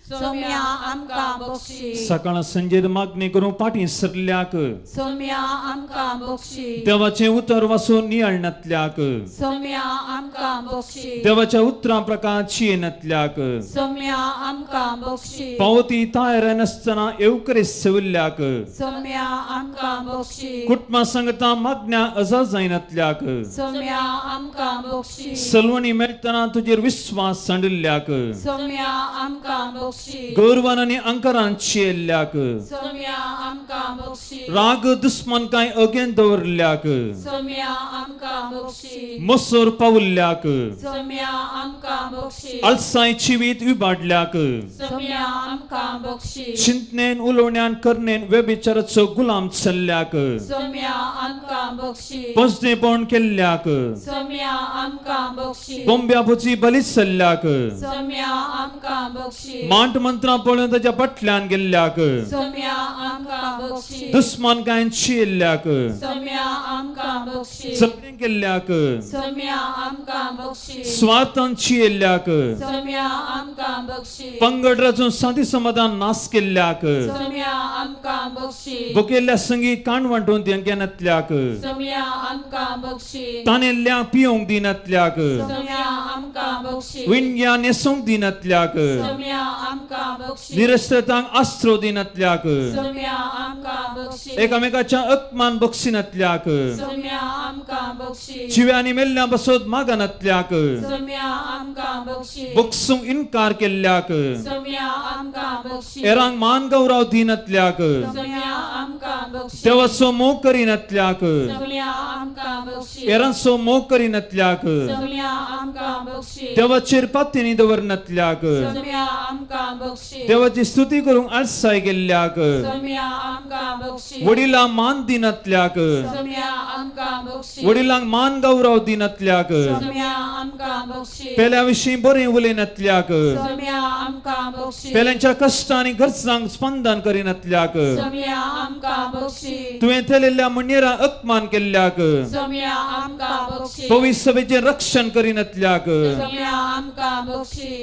सोम्या आमकां बोक्षी सकाळ संजेर मागणी करूंक फाटीं सरल्याक सोम्या आमकां बोक्षी देवाचें उतर वाचून नियाळनातल्याक सोम्या आमकां बोक्षी देवाच्या उतरां प्रकार चियेनातल्याक सोम्या आमकां बोक्षी पावती तयार नासतना येवकरे सेविल्ल्याक सोम्या आमकां बोक्षी कुटुंबा सांगता मागण्या अजा जायनातल्याक सोम्या आमकां बोक्षी सलवणी मेळटना तुजेर विस्वास सांडिल्ल्याक सोम्या आमकां बोक्षी गौरवान आनी अंकारान चियेल्ल्याक सोम्या आमकां बोक्षी राग दुस्मान कांय अगेन दवरल्याक सोम्या आमकां बोक्षी मसूर पावल्ल्याक सोम्या आमकां बोक्षी आलसाय जिवीत विबाडल्याक सोम्या आमकां बोक्षी चिंतनेन उलोवण्यान करनेन व्यभिचाराचो गुलाम चल्ल्याक सोम्या आमकां बोक्षी पसणेपण केल्ल्याक सोम्या आमकां बोक्षी बोंब्या भुजी बली चल्ल्याक सोम्या आमकां बोक्षी मांट मंत्रां पळोवन ताच्या फाटल्यान गेल्ल्याक सोम्या आमकां बोक्षी दुस्मान कांय चियेल्ल्याक सोम्या आमकां बक्षी झगडें केल्ल्याक सोम्या आमकां बक्षी स्वार्थान चियेल्ल्याक सोम्या आमकां बक्षी पंगड रचून शांती समाधान नाश केल्ल्याक सोम्या आमकां बक्षी बोकेल्ल्या संगी काण वांटून देंगेनातल्याक सोम्या आमकां बक्षी तानेल्ल्या पिवंक दिनातल्याक सोम्या आमकां बक्षी विणग्या न्हेसूंक दिनातल्याक सोम्या आमकां बक्षी निरस्त्रतांक आस्त्रो दिनातल्याक सोम्या आमकां बक्षी एकामेकाच्या अपमान बक्षिनातल्याक सोम्या आमकां बक्षी जिव्या आनी मेल्ल्या बसोत मागनातल्याक सोम्या आमकां बक्षी बक्षूंक इनकार केल्ल्याक सोम्या आमकां बक्षी एरांक मान गौरव दिनातल्याक सोम्या आमकां बक्षी देवाचो मोग करिनातल्याक सोम्या आमकां बक्षी एरांचो मोग करिनातल्याक सोम्या आमकां बक्षी देवाचेर पातयेनी दवरनातल्याक सोम्या आमकां बक्षी देवाची स्तुती करूंक आळसाय केल्ल्याक सोम्या आमकां बक्षी वडिलांक मान दिनातल्याक सोम्या आमकां बक्षी वडिलांक मान गौरव दिनातल्याक सोम्या आमकां बक्षी पेल्या विशीं बरें उलयनातल्याक सोम्या आमकां बक्षी पेल्यांच्या कश्ट आनी गरजांक स्पंदन करिनातल्याक सोम्या आमकां बक्षी तुवें थेलेल्या म्हणयेरां अपमान केल्ल्याक सोम्या आमकां बक्षी पवित्र सभेचें रक्षण करिनातल्याक सोम्या आमकां बक्षी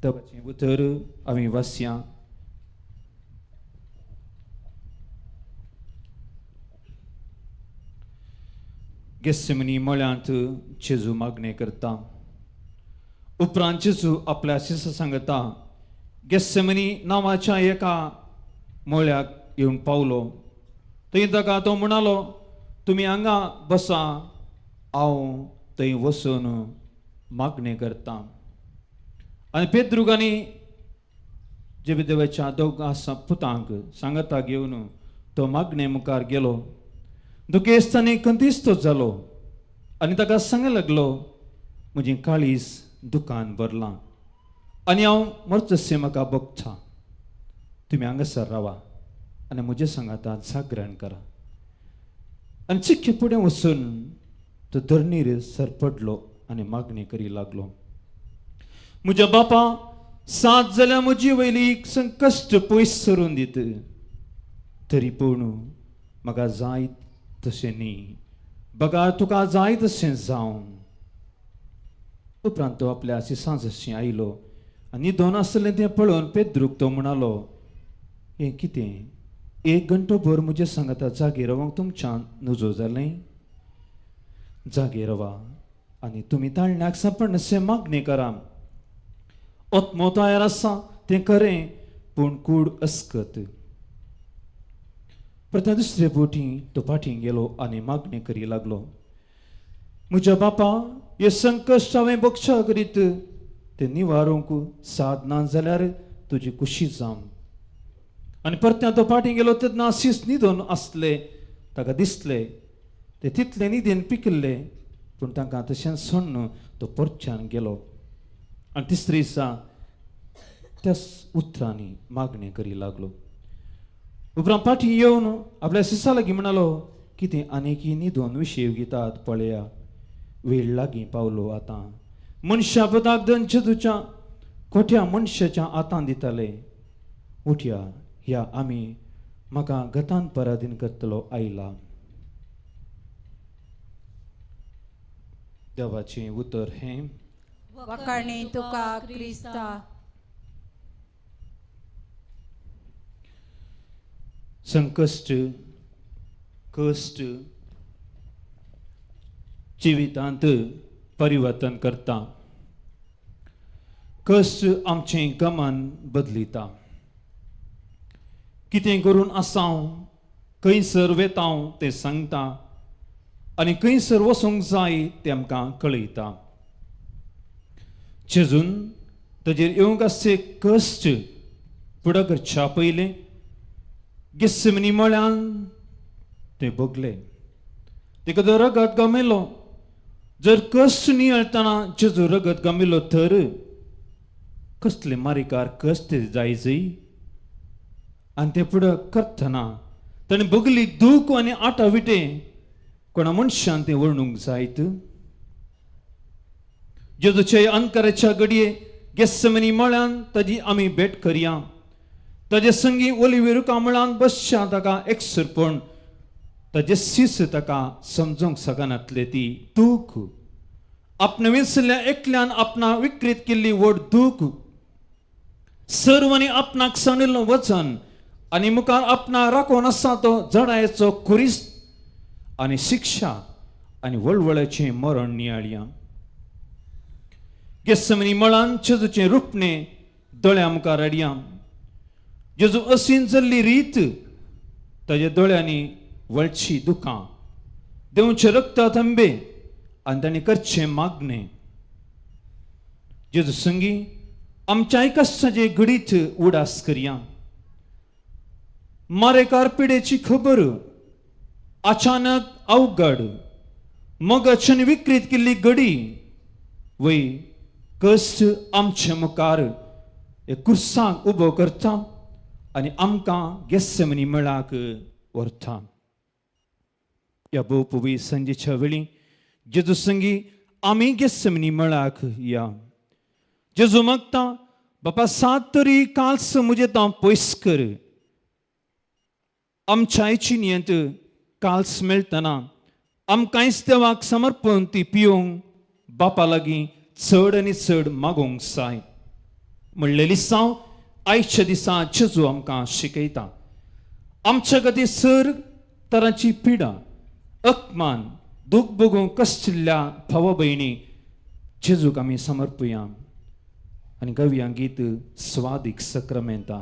देवाचें उतर आमी वाचया. गेस्सेमनी मळ्यांत जेजू मागणें करता. उपरांत जेजू आपल्या शिसां सांगता गेस्सेमनी नांवाच्या एका मळ्याक येवन पावलो. थंय ताका तो म्हणालो तुमी हांगा बसा हांव थंय वचून मागणें करता. आनी पेद्रूक आनी जेबेदेवाच्या दोगां पुतांक सांगाता घेवन तो मागणे मुखार गेलो. दुखेस्त आनी खंतिस्तो जालो आनी ताका सांग लागलो म्हजें काळीज दुकान भरलां आनी हांव मरतशें म्हाका भोगता. तुमी हांगासर रावा आनी म्हजें सांगाता जागरण करा. आनी चिक्के फुडें वचून तो धरणीर सरपडलो आनी मागणी करी लागलो म्हज्या बापा सात जाल्यार म्हजी वयली संकश्ट पयस सरून दित तरी पूण म्हाका जाय तशें न्ही बगार तुका जाय तशें जावं. उपरांत तो आपल्या शिसां जशीं आयलो आनी दोन आसलें तें पळोवन पेद्रूक तो म्हणालो हें कितें एक घंटो भर म्हजें सांगाता जागे रावंक तुमच्यान नजो जालें? जागे रावा आनी तुमी ताळण्याक सांपडनशें मागणें करा. आत्मो तयार आसा तें खरें पूण कूड अस्कत. परत दुसरे बोटी तो फाटीं गेलो आनी मागणें करी लागलो म्हज्या बापा हे संकश्ट हांवें बक्षा करीत तें निवारूंक साद ना जाल्यार तुजी कुशी जावं. आनी परत्या तो फाटीं गेलो तेन्ना शीस न्हिदून आसले ताका दिसले ते तितले न्हिदेन पिकिल्ले पूण तांकां तशेंच सोडून तो परच्यान गेलो. आनी तिसरे दिसा त्याच उतरांनी मागणें करी लागलो. उपरांत फाटीं येवन आपल्या शिसा लागीं म्हणालो कितें आनीकी न्हिदून विशय घेतात पळया वेळ लागीं पावलो आतां मनशा पुताक दनचे तुज्या खोट्या मनशाच्या हातान दिताले. उठया ह्या आमी म्हाका गतान पराधीन करतलो आयला. देवाचें उतर हें वखाणी तुका क्रिस्ता. संकश्ट कश्ट जिवितांत परिवर्तन करता. कश्ट आमचें गमन बदलिता. कितें करून आसाव खंयसर वेताव तें सांगता आनी खंयसर वचूंक जाय तें आमकां कळयता. जेजून ताजेर येवंक आसचे कश्ट फुडें करच्या पयलें गेस्सेमनी मळ्यान ते भोगले. ताका तो रगत गमेलो. जर कश्ट नियळटना जेजू रगत गमेलो तर कसले मारिकार कश्ट जायजय. आनी ते फुडें करतना ताणें भोगली दूख आनी आटा विटे कोणा मनशान तें वर्णूंक जायत. जेजूचे अंतकाराच्या घडये गेस्सेमनी मळ्यान ताजी आमी भेट करया. ताजे संगी ओलिवी रुखा मुळांत बसच्या ताका एकसुरपण ताजे शिस ताका समजूंक शकनातले ती दूख, आपणे विसरल्या एकल्यान आपणा विकृत केल्ली व्हड दूख, सर्वांनी आपणाक सांडिल्लो वचन आनी मुखार आपणा राखून आसा तो जडायेचो खुरीस आनी शिक्षा आनी वळवळाचें मरण नियाळया. गेसमनी मळान जेजूचें रुपणें दोळ्या मुखार हाडया. जेजू असीन जाल्ली रीत, ताज्या दोळ्यांनी वळची दुकां, देंवचे रक्ता थंबे आनी ताणें करचें मागणें. जेजू संगी आमच्याय कश्टाचें घडीत उडास करया. मारेकार पिडेची खबर अचानक अवघड मगाच्यान विकृत केल्ली घडी वय कश्ट आमचे मुखार कुर्सांक उबो करता आनी आमकां गेस्समनी मेळाक व्हरता. ह्या भोवपवी संजेच्या वेळी जेजू संगी आमी गेस्समनी मेळाक या. जेजू मागता, बापा सात तरी काल्स म्हजें तांव पयस कर. आमच्या आयची नियंत काल्स मेळटना आमकांयच देवाक समर्पण ती पिवंक बापा लागीं चड आनी चड मागोंक जाय म्हणलेली साव आयच्या दिसा जेजू आमकां शिकयता. आमच्या खातीर सर तरांची पिडा, अपमान, दूख भोगूंक कश्टिल्ल्या भावा भयणी जेजूक आमी समर्पया आनी गावया गीत स्वादीक सक्रमेंता.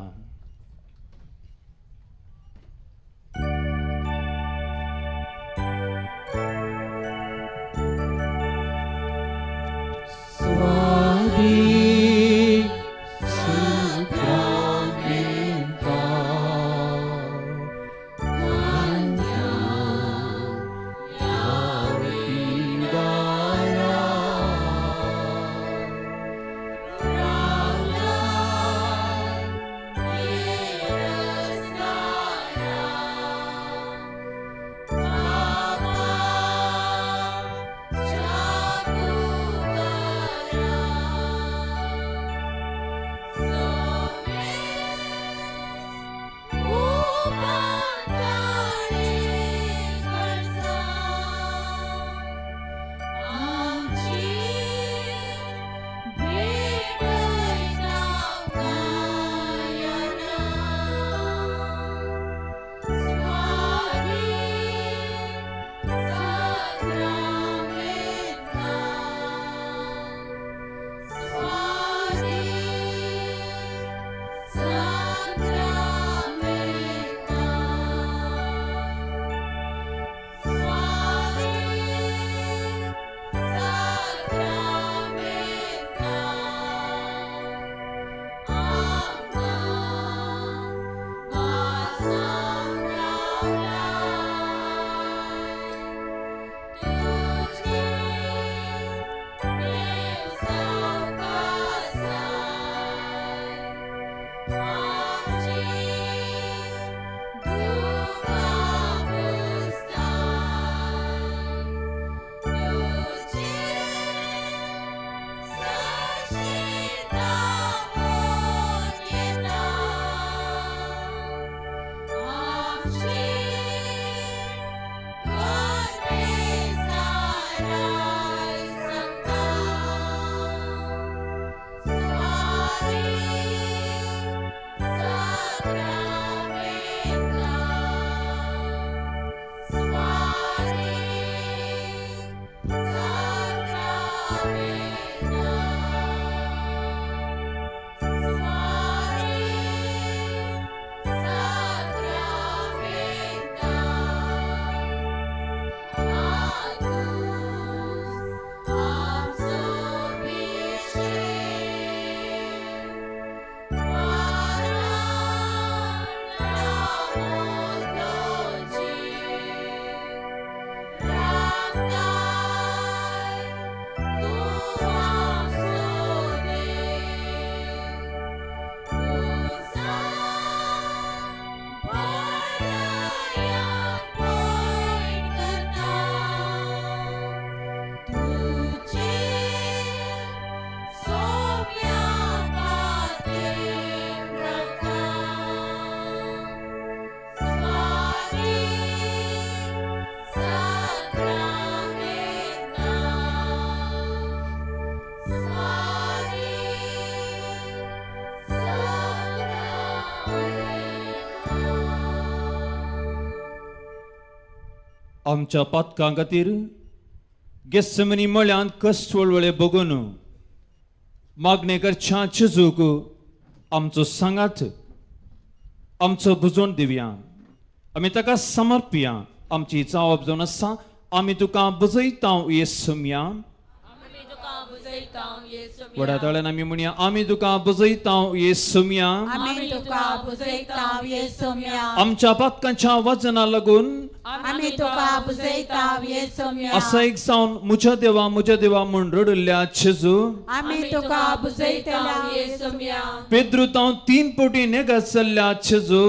आमच्या पातकां खातीर गेस्समनी मळ्यांत कश्ट वळवळे बगून मागणे करच्या जेजूक आमचो सांगात आमचो बुजोवन दिवया. आमी ताका समर्पया. आमची जावप जावन आसा. आमी तुका बुजयता येसुम्या. व्हडा ताळ्यान आमी म्हणया, आमी तुका बुजयता येसुम्या. आमी तुका पुजयता येसुम्या. आमच्या पातकांच्या वजना लागून आमी तुका पुजयता येसुम्या. असा एक जावन म्हज्या देवा म्हज्या देवा म्हूण रडल्ल्या जेजू. आमी तुका पुजयतल्या येसुम्या. पेद्रू तावन 3 पटी नेगात जाल्ल्या जेजू.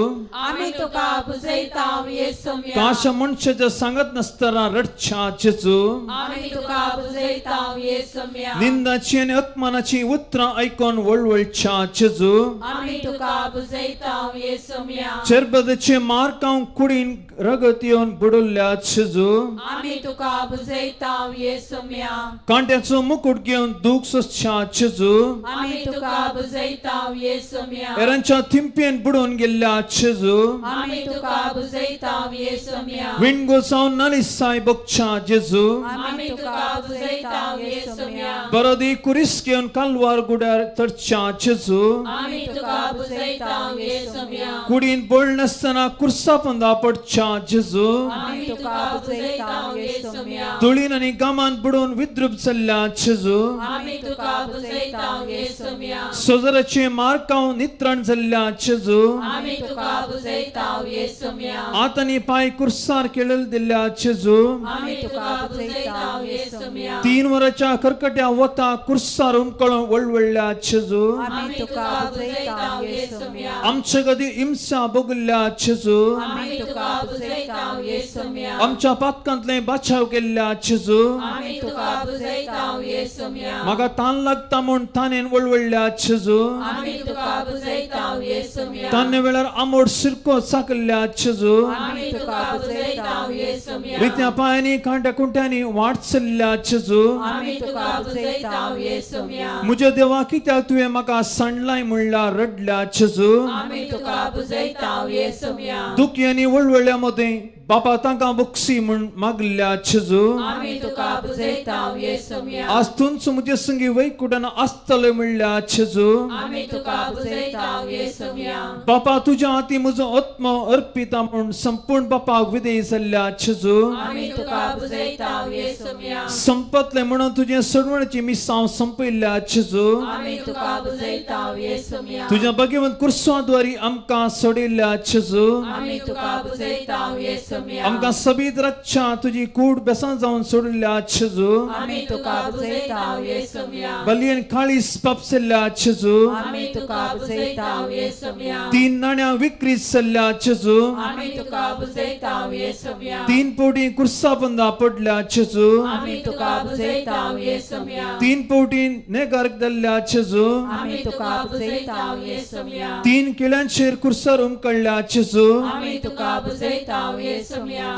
आमी तुका पुजयता येसुम्या. काश मनशाच्या सांगत नासतना रडच्या जेजू. आमी तुका पुजयता येसुम्या. निंदाची आनी अपमानाची उतरां आयकून वळवळच्या जेजू. आमी तुका पुजयता येसुम्या. चरबदाचे मार्कां कुडीन रगत येवन बुडल्ल्या जेजू. आमी तुका पुजयता येसुम्या. कांट्याचो मुकुट घेवन दूख सोंसच्या जेजू. आमी तुका पुजयता येसुम्या. एरांच्या थिंपयेन बुडोवन गेल्ल्या जेजू. आमी तुका पुजयता येसुम्या. विणगो जावन नालिसाय बगच्या जेजू. आमी तुका पुजयता येसुम्या. बरोदी कुरीस घेवन कालवार गुड्यार चडच्या जेजू. आमी तुका पुजयता येसुम्या. कुडीन बोल नासतना कुर्सा पंदा पडच्या जेजू. आमी तुका पुजयता येसुम्या. तुळीन आनी गामान बुडोवन विद्रूप जाल्ल्या जेजू. आमी तुका पुजयता येसुम्या. सोजराचे मार्काव नित्रण जाल्ल्या जेजू. आमी तुका पुजयता येसुम्या. हात आनी पांय कुर्सार केळल दिल्ल्या जेजू. आमी तुका पुजयता येसुम्या. 3 वरांच्या करकट्या वता कुर्सार उमकळून वळवळ्ळ्या जेजू. आमी तुका पुजयता येसुम्या. आमचे गदी हिंसा भोगल्ल्या जेजू. आमी तुका पुजयता येसुम्या. आमच्या पातकांतले बाचाव केल्ल्या जेजू. आमी तुका पुजयता येसुम्या. म्हाका तान लागता म्हूण तानेन वळवळ्ळ्या जेजू. आमी तुका पुजयता येसुम्या. तान्ने वेळार आमोड सिरको चाकल्ल्या जेजू. आमी तुका पुजयता येसुम्या. रित्या पांयांनी कांट्या कुंट्यांनी वाट चल्ल्या जेजू. आमी तुका पुजयता येसुम्या. म्हज्या देवा कित्याक तुवें म्हाका सांडलाय म्हणल्या रडल्या जेजू. आमी तुका पुजयता येसुम्या. दुखी आनी वळवळ्या मदें बापा तांकां बक्षी म्हूण मागल्या जेजू. आमी तुका पुजयता येसुम्या. आज तुमचो म्हजे संगी वैकुटान आसतले म्हणल्या जेजू. आमी तुका पुजयता येसुम्या. बापा तुज्या हाती म्हजो आत्मो अर्पिता म्हूण संपूर्ण बापाक विधेय जाल्ल्या जेजू. आमी तुका पुजयता येसुम्या. संपतले म्हणून तुजें सोडवण्याची मिसांव संपयल्ल्या जेजू. आमी तुका पुजयता येसुम्या. तुज्या भाग्यवंत कुर्साद्वारी आमकां सोडिल्ल्या जेजू. आमी तुका पुजयता येसुम्या. आमकां सबीत रक्षा तुजी कूड बेसां जावन सोडिल्ल्या जेजू. आमी तुका पुजयता येसुम्या. बलयेन काळीस पापसल्ल्या जेजू. आमी तुका पुजयता येसुम्या. 3 नाण्यां विक्री जाल्ल्या जेजू. आमी तुका पुजयता येसुम्या. 3 पवटी कुर्सा पंदा पडल्या जेजू. आमी तुका पुजयता येसुम्या. 3 पवटी नेगार्क जाल्ल्या जेजू. आमी तुका पुजयता येसुम्या. 3 किळ्यांचेर कुर्सार उमकळ्ळ्या जेजू. आमी तुका पुजयता येसुम्या.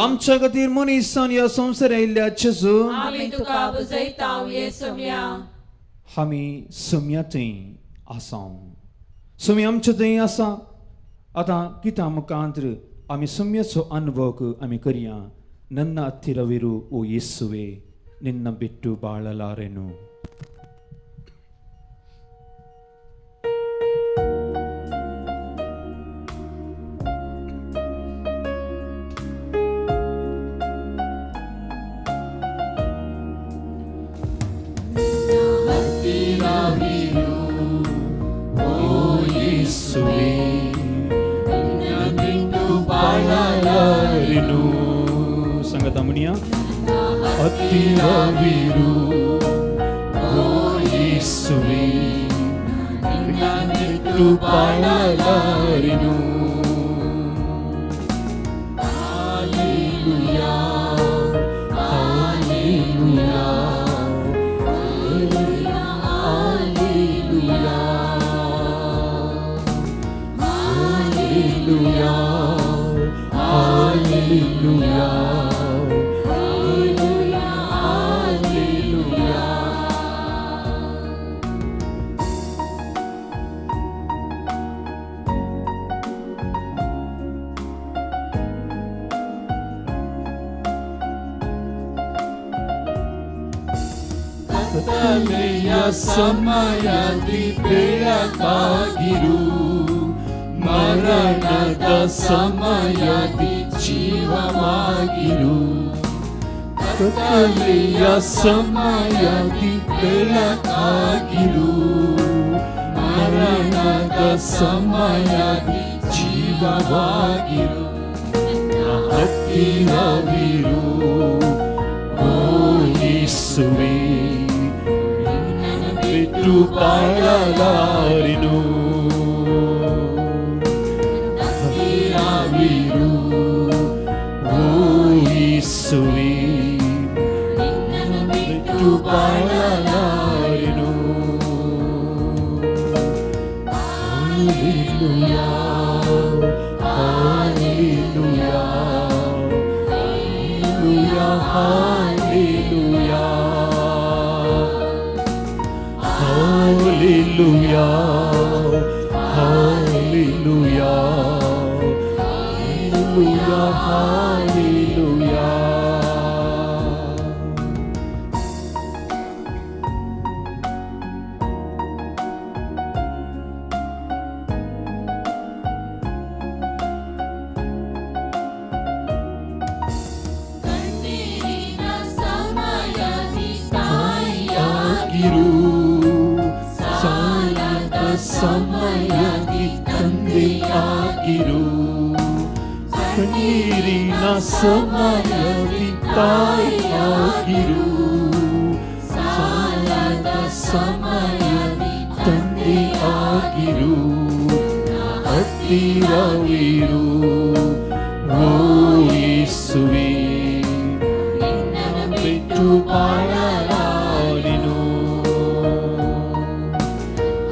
आमच्या खातीर मनीसान ह्या संवसार आयिल्ल्या जेजू. आमी तुका पुजयता येसुम्या. आमी सम्या थंय आसा. सम्या आमच्या थंय आसा. आतां कित्या मुखांतर आमी सम्याचो अनुभव आमी करया. ನನ್ನ ಹತ್ತಿರವಿರು ಓ ಯೇಸುವೆ, ನಿನ್ನ ಬಿಟ್ಟು ಬಾಳಲಾರೆನು. ಹತ್ತಿರವಿರು ಓ ಯೇಸುವೆ, ನಿನ್ನ ಬಿಟ್ಟು ಬಾಳಲಾರೆನು. ಸಂಗತ ಮುನಿಯ ಹತ್ತಿರವಿರು ಓ ಯೇಸುವೆ, ನಿನ್ನ ಬಿಟ್ಟು ಬಾಳಲಾರೆನು. Hallelujah, hallelujah, hallelujah, hallelujah, hallelujah, hallelujah. ಸಮಯದಿ ಬೆಳಕಾಗಿರು, ಮರಣದ ಸಮಯದಿ ಜೀವವಾಗಿರು. ಕತ್ತಲೆಯ ಸಮಯದಿ ಬೆಳಕಾಗಿರು, ಮರಣದ ಸಮಯದಿ ಜೀವವಾಗಿರು. ಹತ್ತಿರವಿರು ಓ ಯೇಸುವೇ, ನಿನ್ನನ್ನು ಬಿಟ್ಟು ಬಾಳಲಾರೆನು. ಹತ್ತಿರವಿರು ಓ ಯೇಸುವೇ, ನಿನ್ನನ್ನು ಬಿಟ್ಟು ಬಾಳಲಾರೆನು. Hallelujah, hallelujah, hallelujah, hallelujah, hallelujah, hallelujah, hallelujah. ಕಣ್ಣೀರಿನ ಸಮಯದಿ ತಾಯಿಯಾಗಿರು, ಸಾಲದ ಸಮಯದಿ ತಂದೆಯಾಗಿರು. ಕಣ್ಣೀರಿನ ಸಮಯದಿ ತಾಯಿಯಾಗಿರು, ಸಾಲದ ಸಮಯದಿ ತಂದೆಯಾಗಿರು. ಹತ್ತಿರವಿರು ಓ ಯೇಸುವೇ, ನಿನ್ನನ್ನು ಬಿಟ್ಟು ಬಾಳಲಾರೆನು.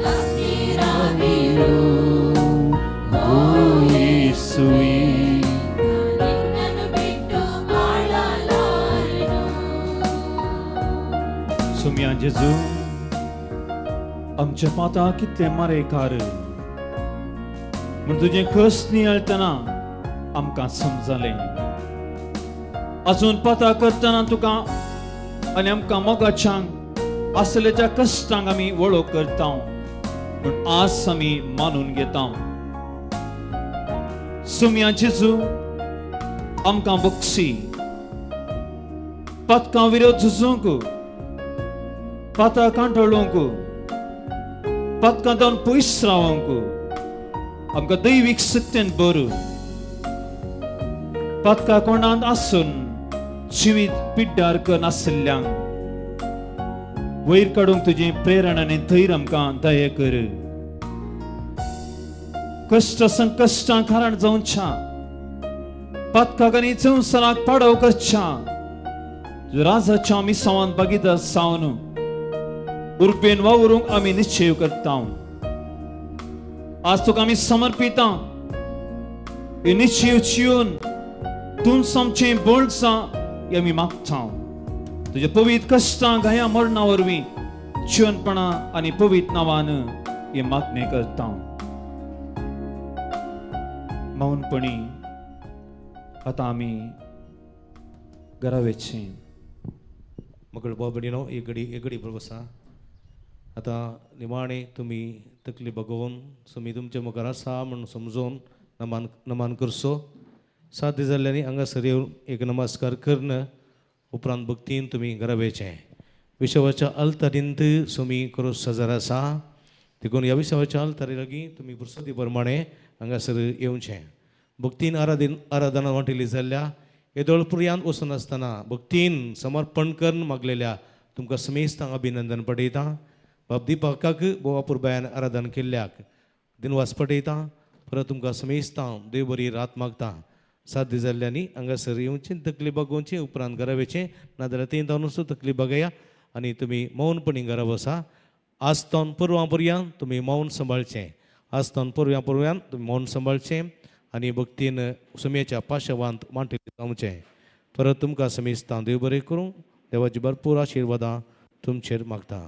ಹತ್ತಿರವಿರು ಓ ಯೇಸುವೇ, ನಿನ್ನನ್ನು ಬಿಟ್ಟು ಬಾಳಲಾರೆನು. सुम्या जेजू, आमच्या पाता कितले मारेकार म्हण तुजें कस नियाळटना आमकां समजलें. अजून पाता करतना तुका आनी आमकां मोगाच्यांक आसलेल्या त्या कश्टांक आमी वळख करता पूण आज आमी मानून घेता. सुम्या जेजू, आमकां बक्षी पातकां विरोध झुजूंक, पाता कांटळूंक, पातकां जावन पयस रावंक आमकां दैवीक सत्यान बरो. पातका कोणांत आसून जिवीत पिड्ड्यार करनासल्ल्यांक वयर काडूंक तुजें प्रेरणा आनी धैर्य आमकां दया कर. कश्ट संकश्टां कारण जावच्या पातकाक आनी संवसाराक पाडव करच्या राजाच्या मिसावान भागीदार जावन उर्बेन वावरूंक आमी निश्चय करता. आज तुका आमी समर्पिता. हे निश्चय चिवन तूं आमचें बळसां हें आमी मागता. तुज्या पवित्र कश्टां घाया मरणा वरवीं जिवनपणा आनी पवित्र नांवान हे मागणें करता. मौनपणी आतां आमी घरा वचचें. मगळ बाबडीनो एक घडी एक घडी बसा. आतां निमाणें तुमी तकली बगोवन सुमी तुमचे मुखार आसा म्हूण समजोवन नमान नमान करचो. साध्य जाल्ल्यांनी हांगासर येवन एक नमस्कार करून उपरांत भक्तीन तुमी घरा वयचें. विश्वाच्या अल्तारींत सुमी क्रोस सजार आसा देखून ह्या विश्वाच्या अल्तारी लागीं तुमी पुरसती प्रमाणें हांगासर येवचें. भक्तीन आराधन आराधना वांटिल्ली जाल्ल्या येदोळ पुर्यांत वचनासतना भक्तीन समर्पण करून मागलेल्या तुमकां समेस्तांक अभिनंदन पडयता. बाब दीपकाक बोवा पुरबायान आराधन केल्ल्याक दिनवास पडयता. परत तुमकां समेस्तां देव बरी रात मागता. साध्य जाल्ल्यांनी हांगासर येवचें, तकली बागोवची, उपरांत घरा वयचें, नाजाल्यार थंय जावन तकली बागया आनी तुमी मौनपणी घरा बसा. आज तावन पुर्वा पुर्यान तुमी मौन सांबाळचें. आज तावन पुर्व्या पुर्व्यान तुमी मौन सांबाळचें आनी भक्तीन सुमयेच्या पाशवांत मांटिल्लें जावचें. परत तुमकां समेस्तां देव बरें करूं. देवाची भरपूर आशिर्वादां तुमचेर मागता.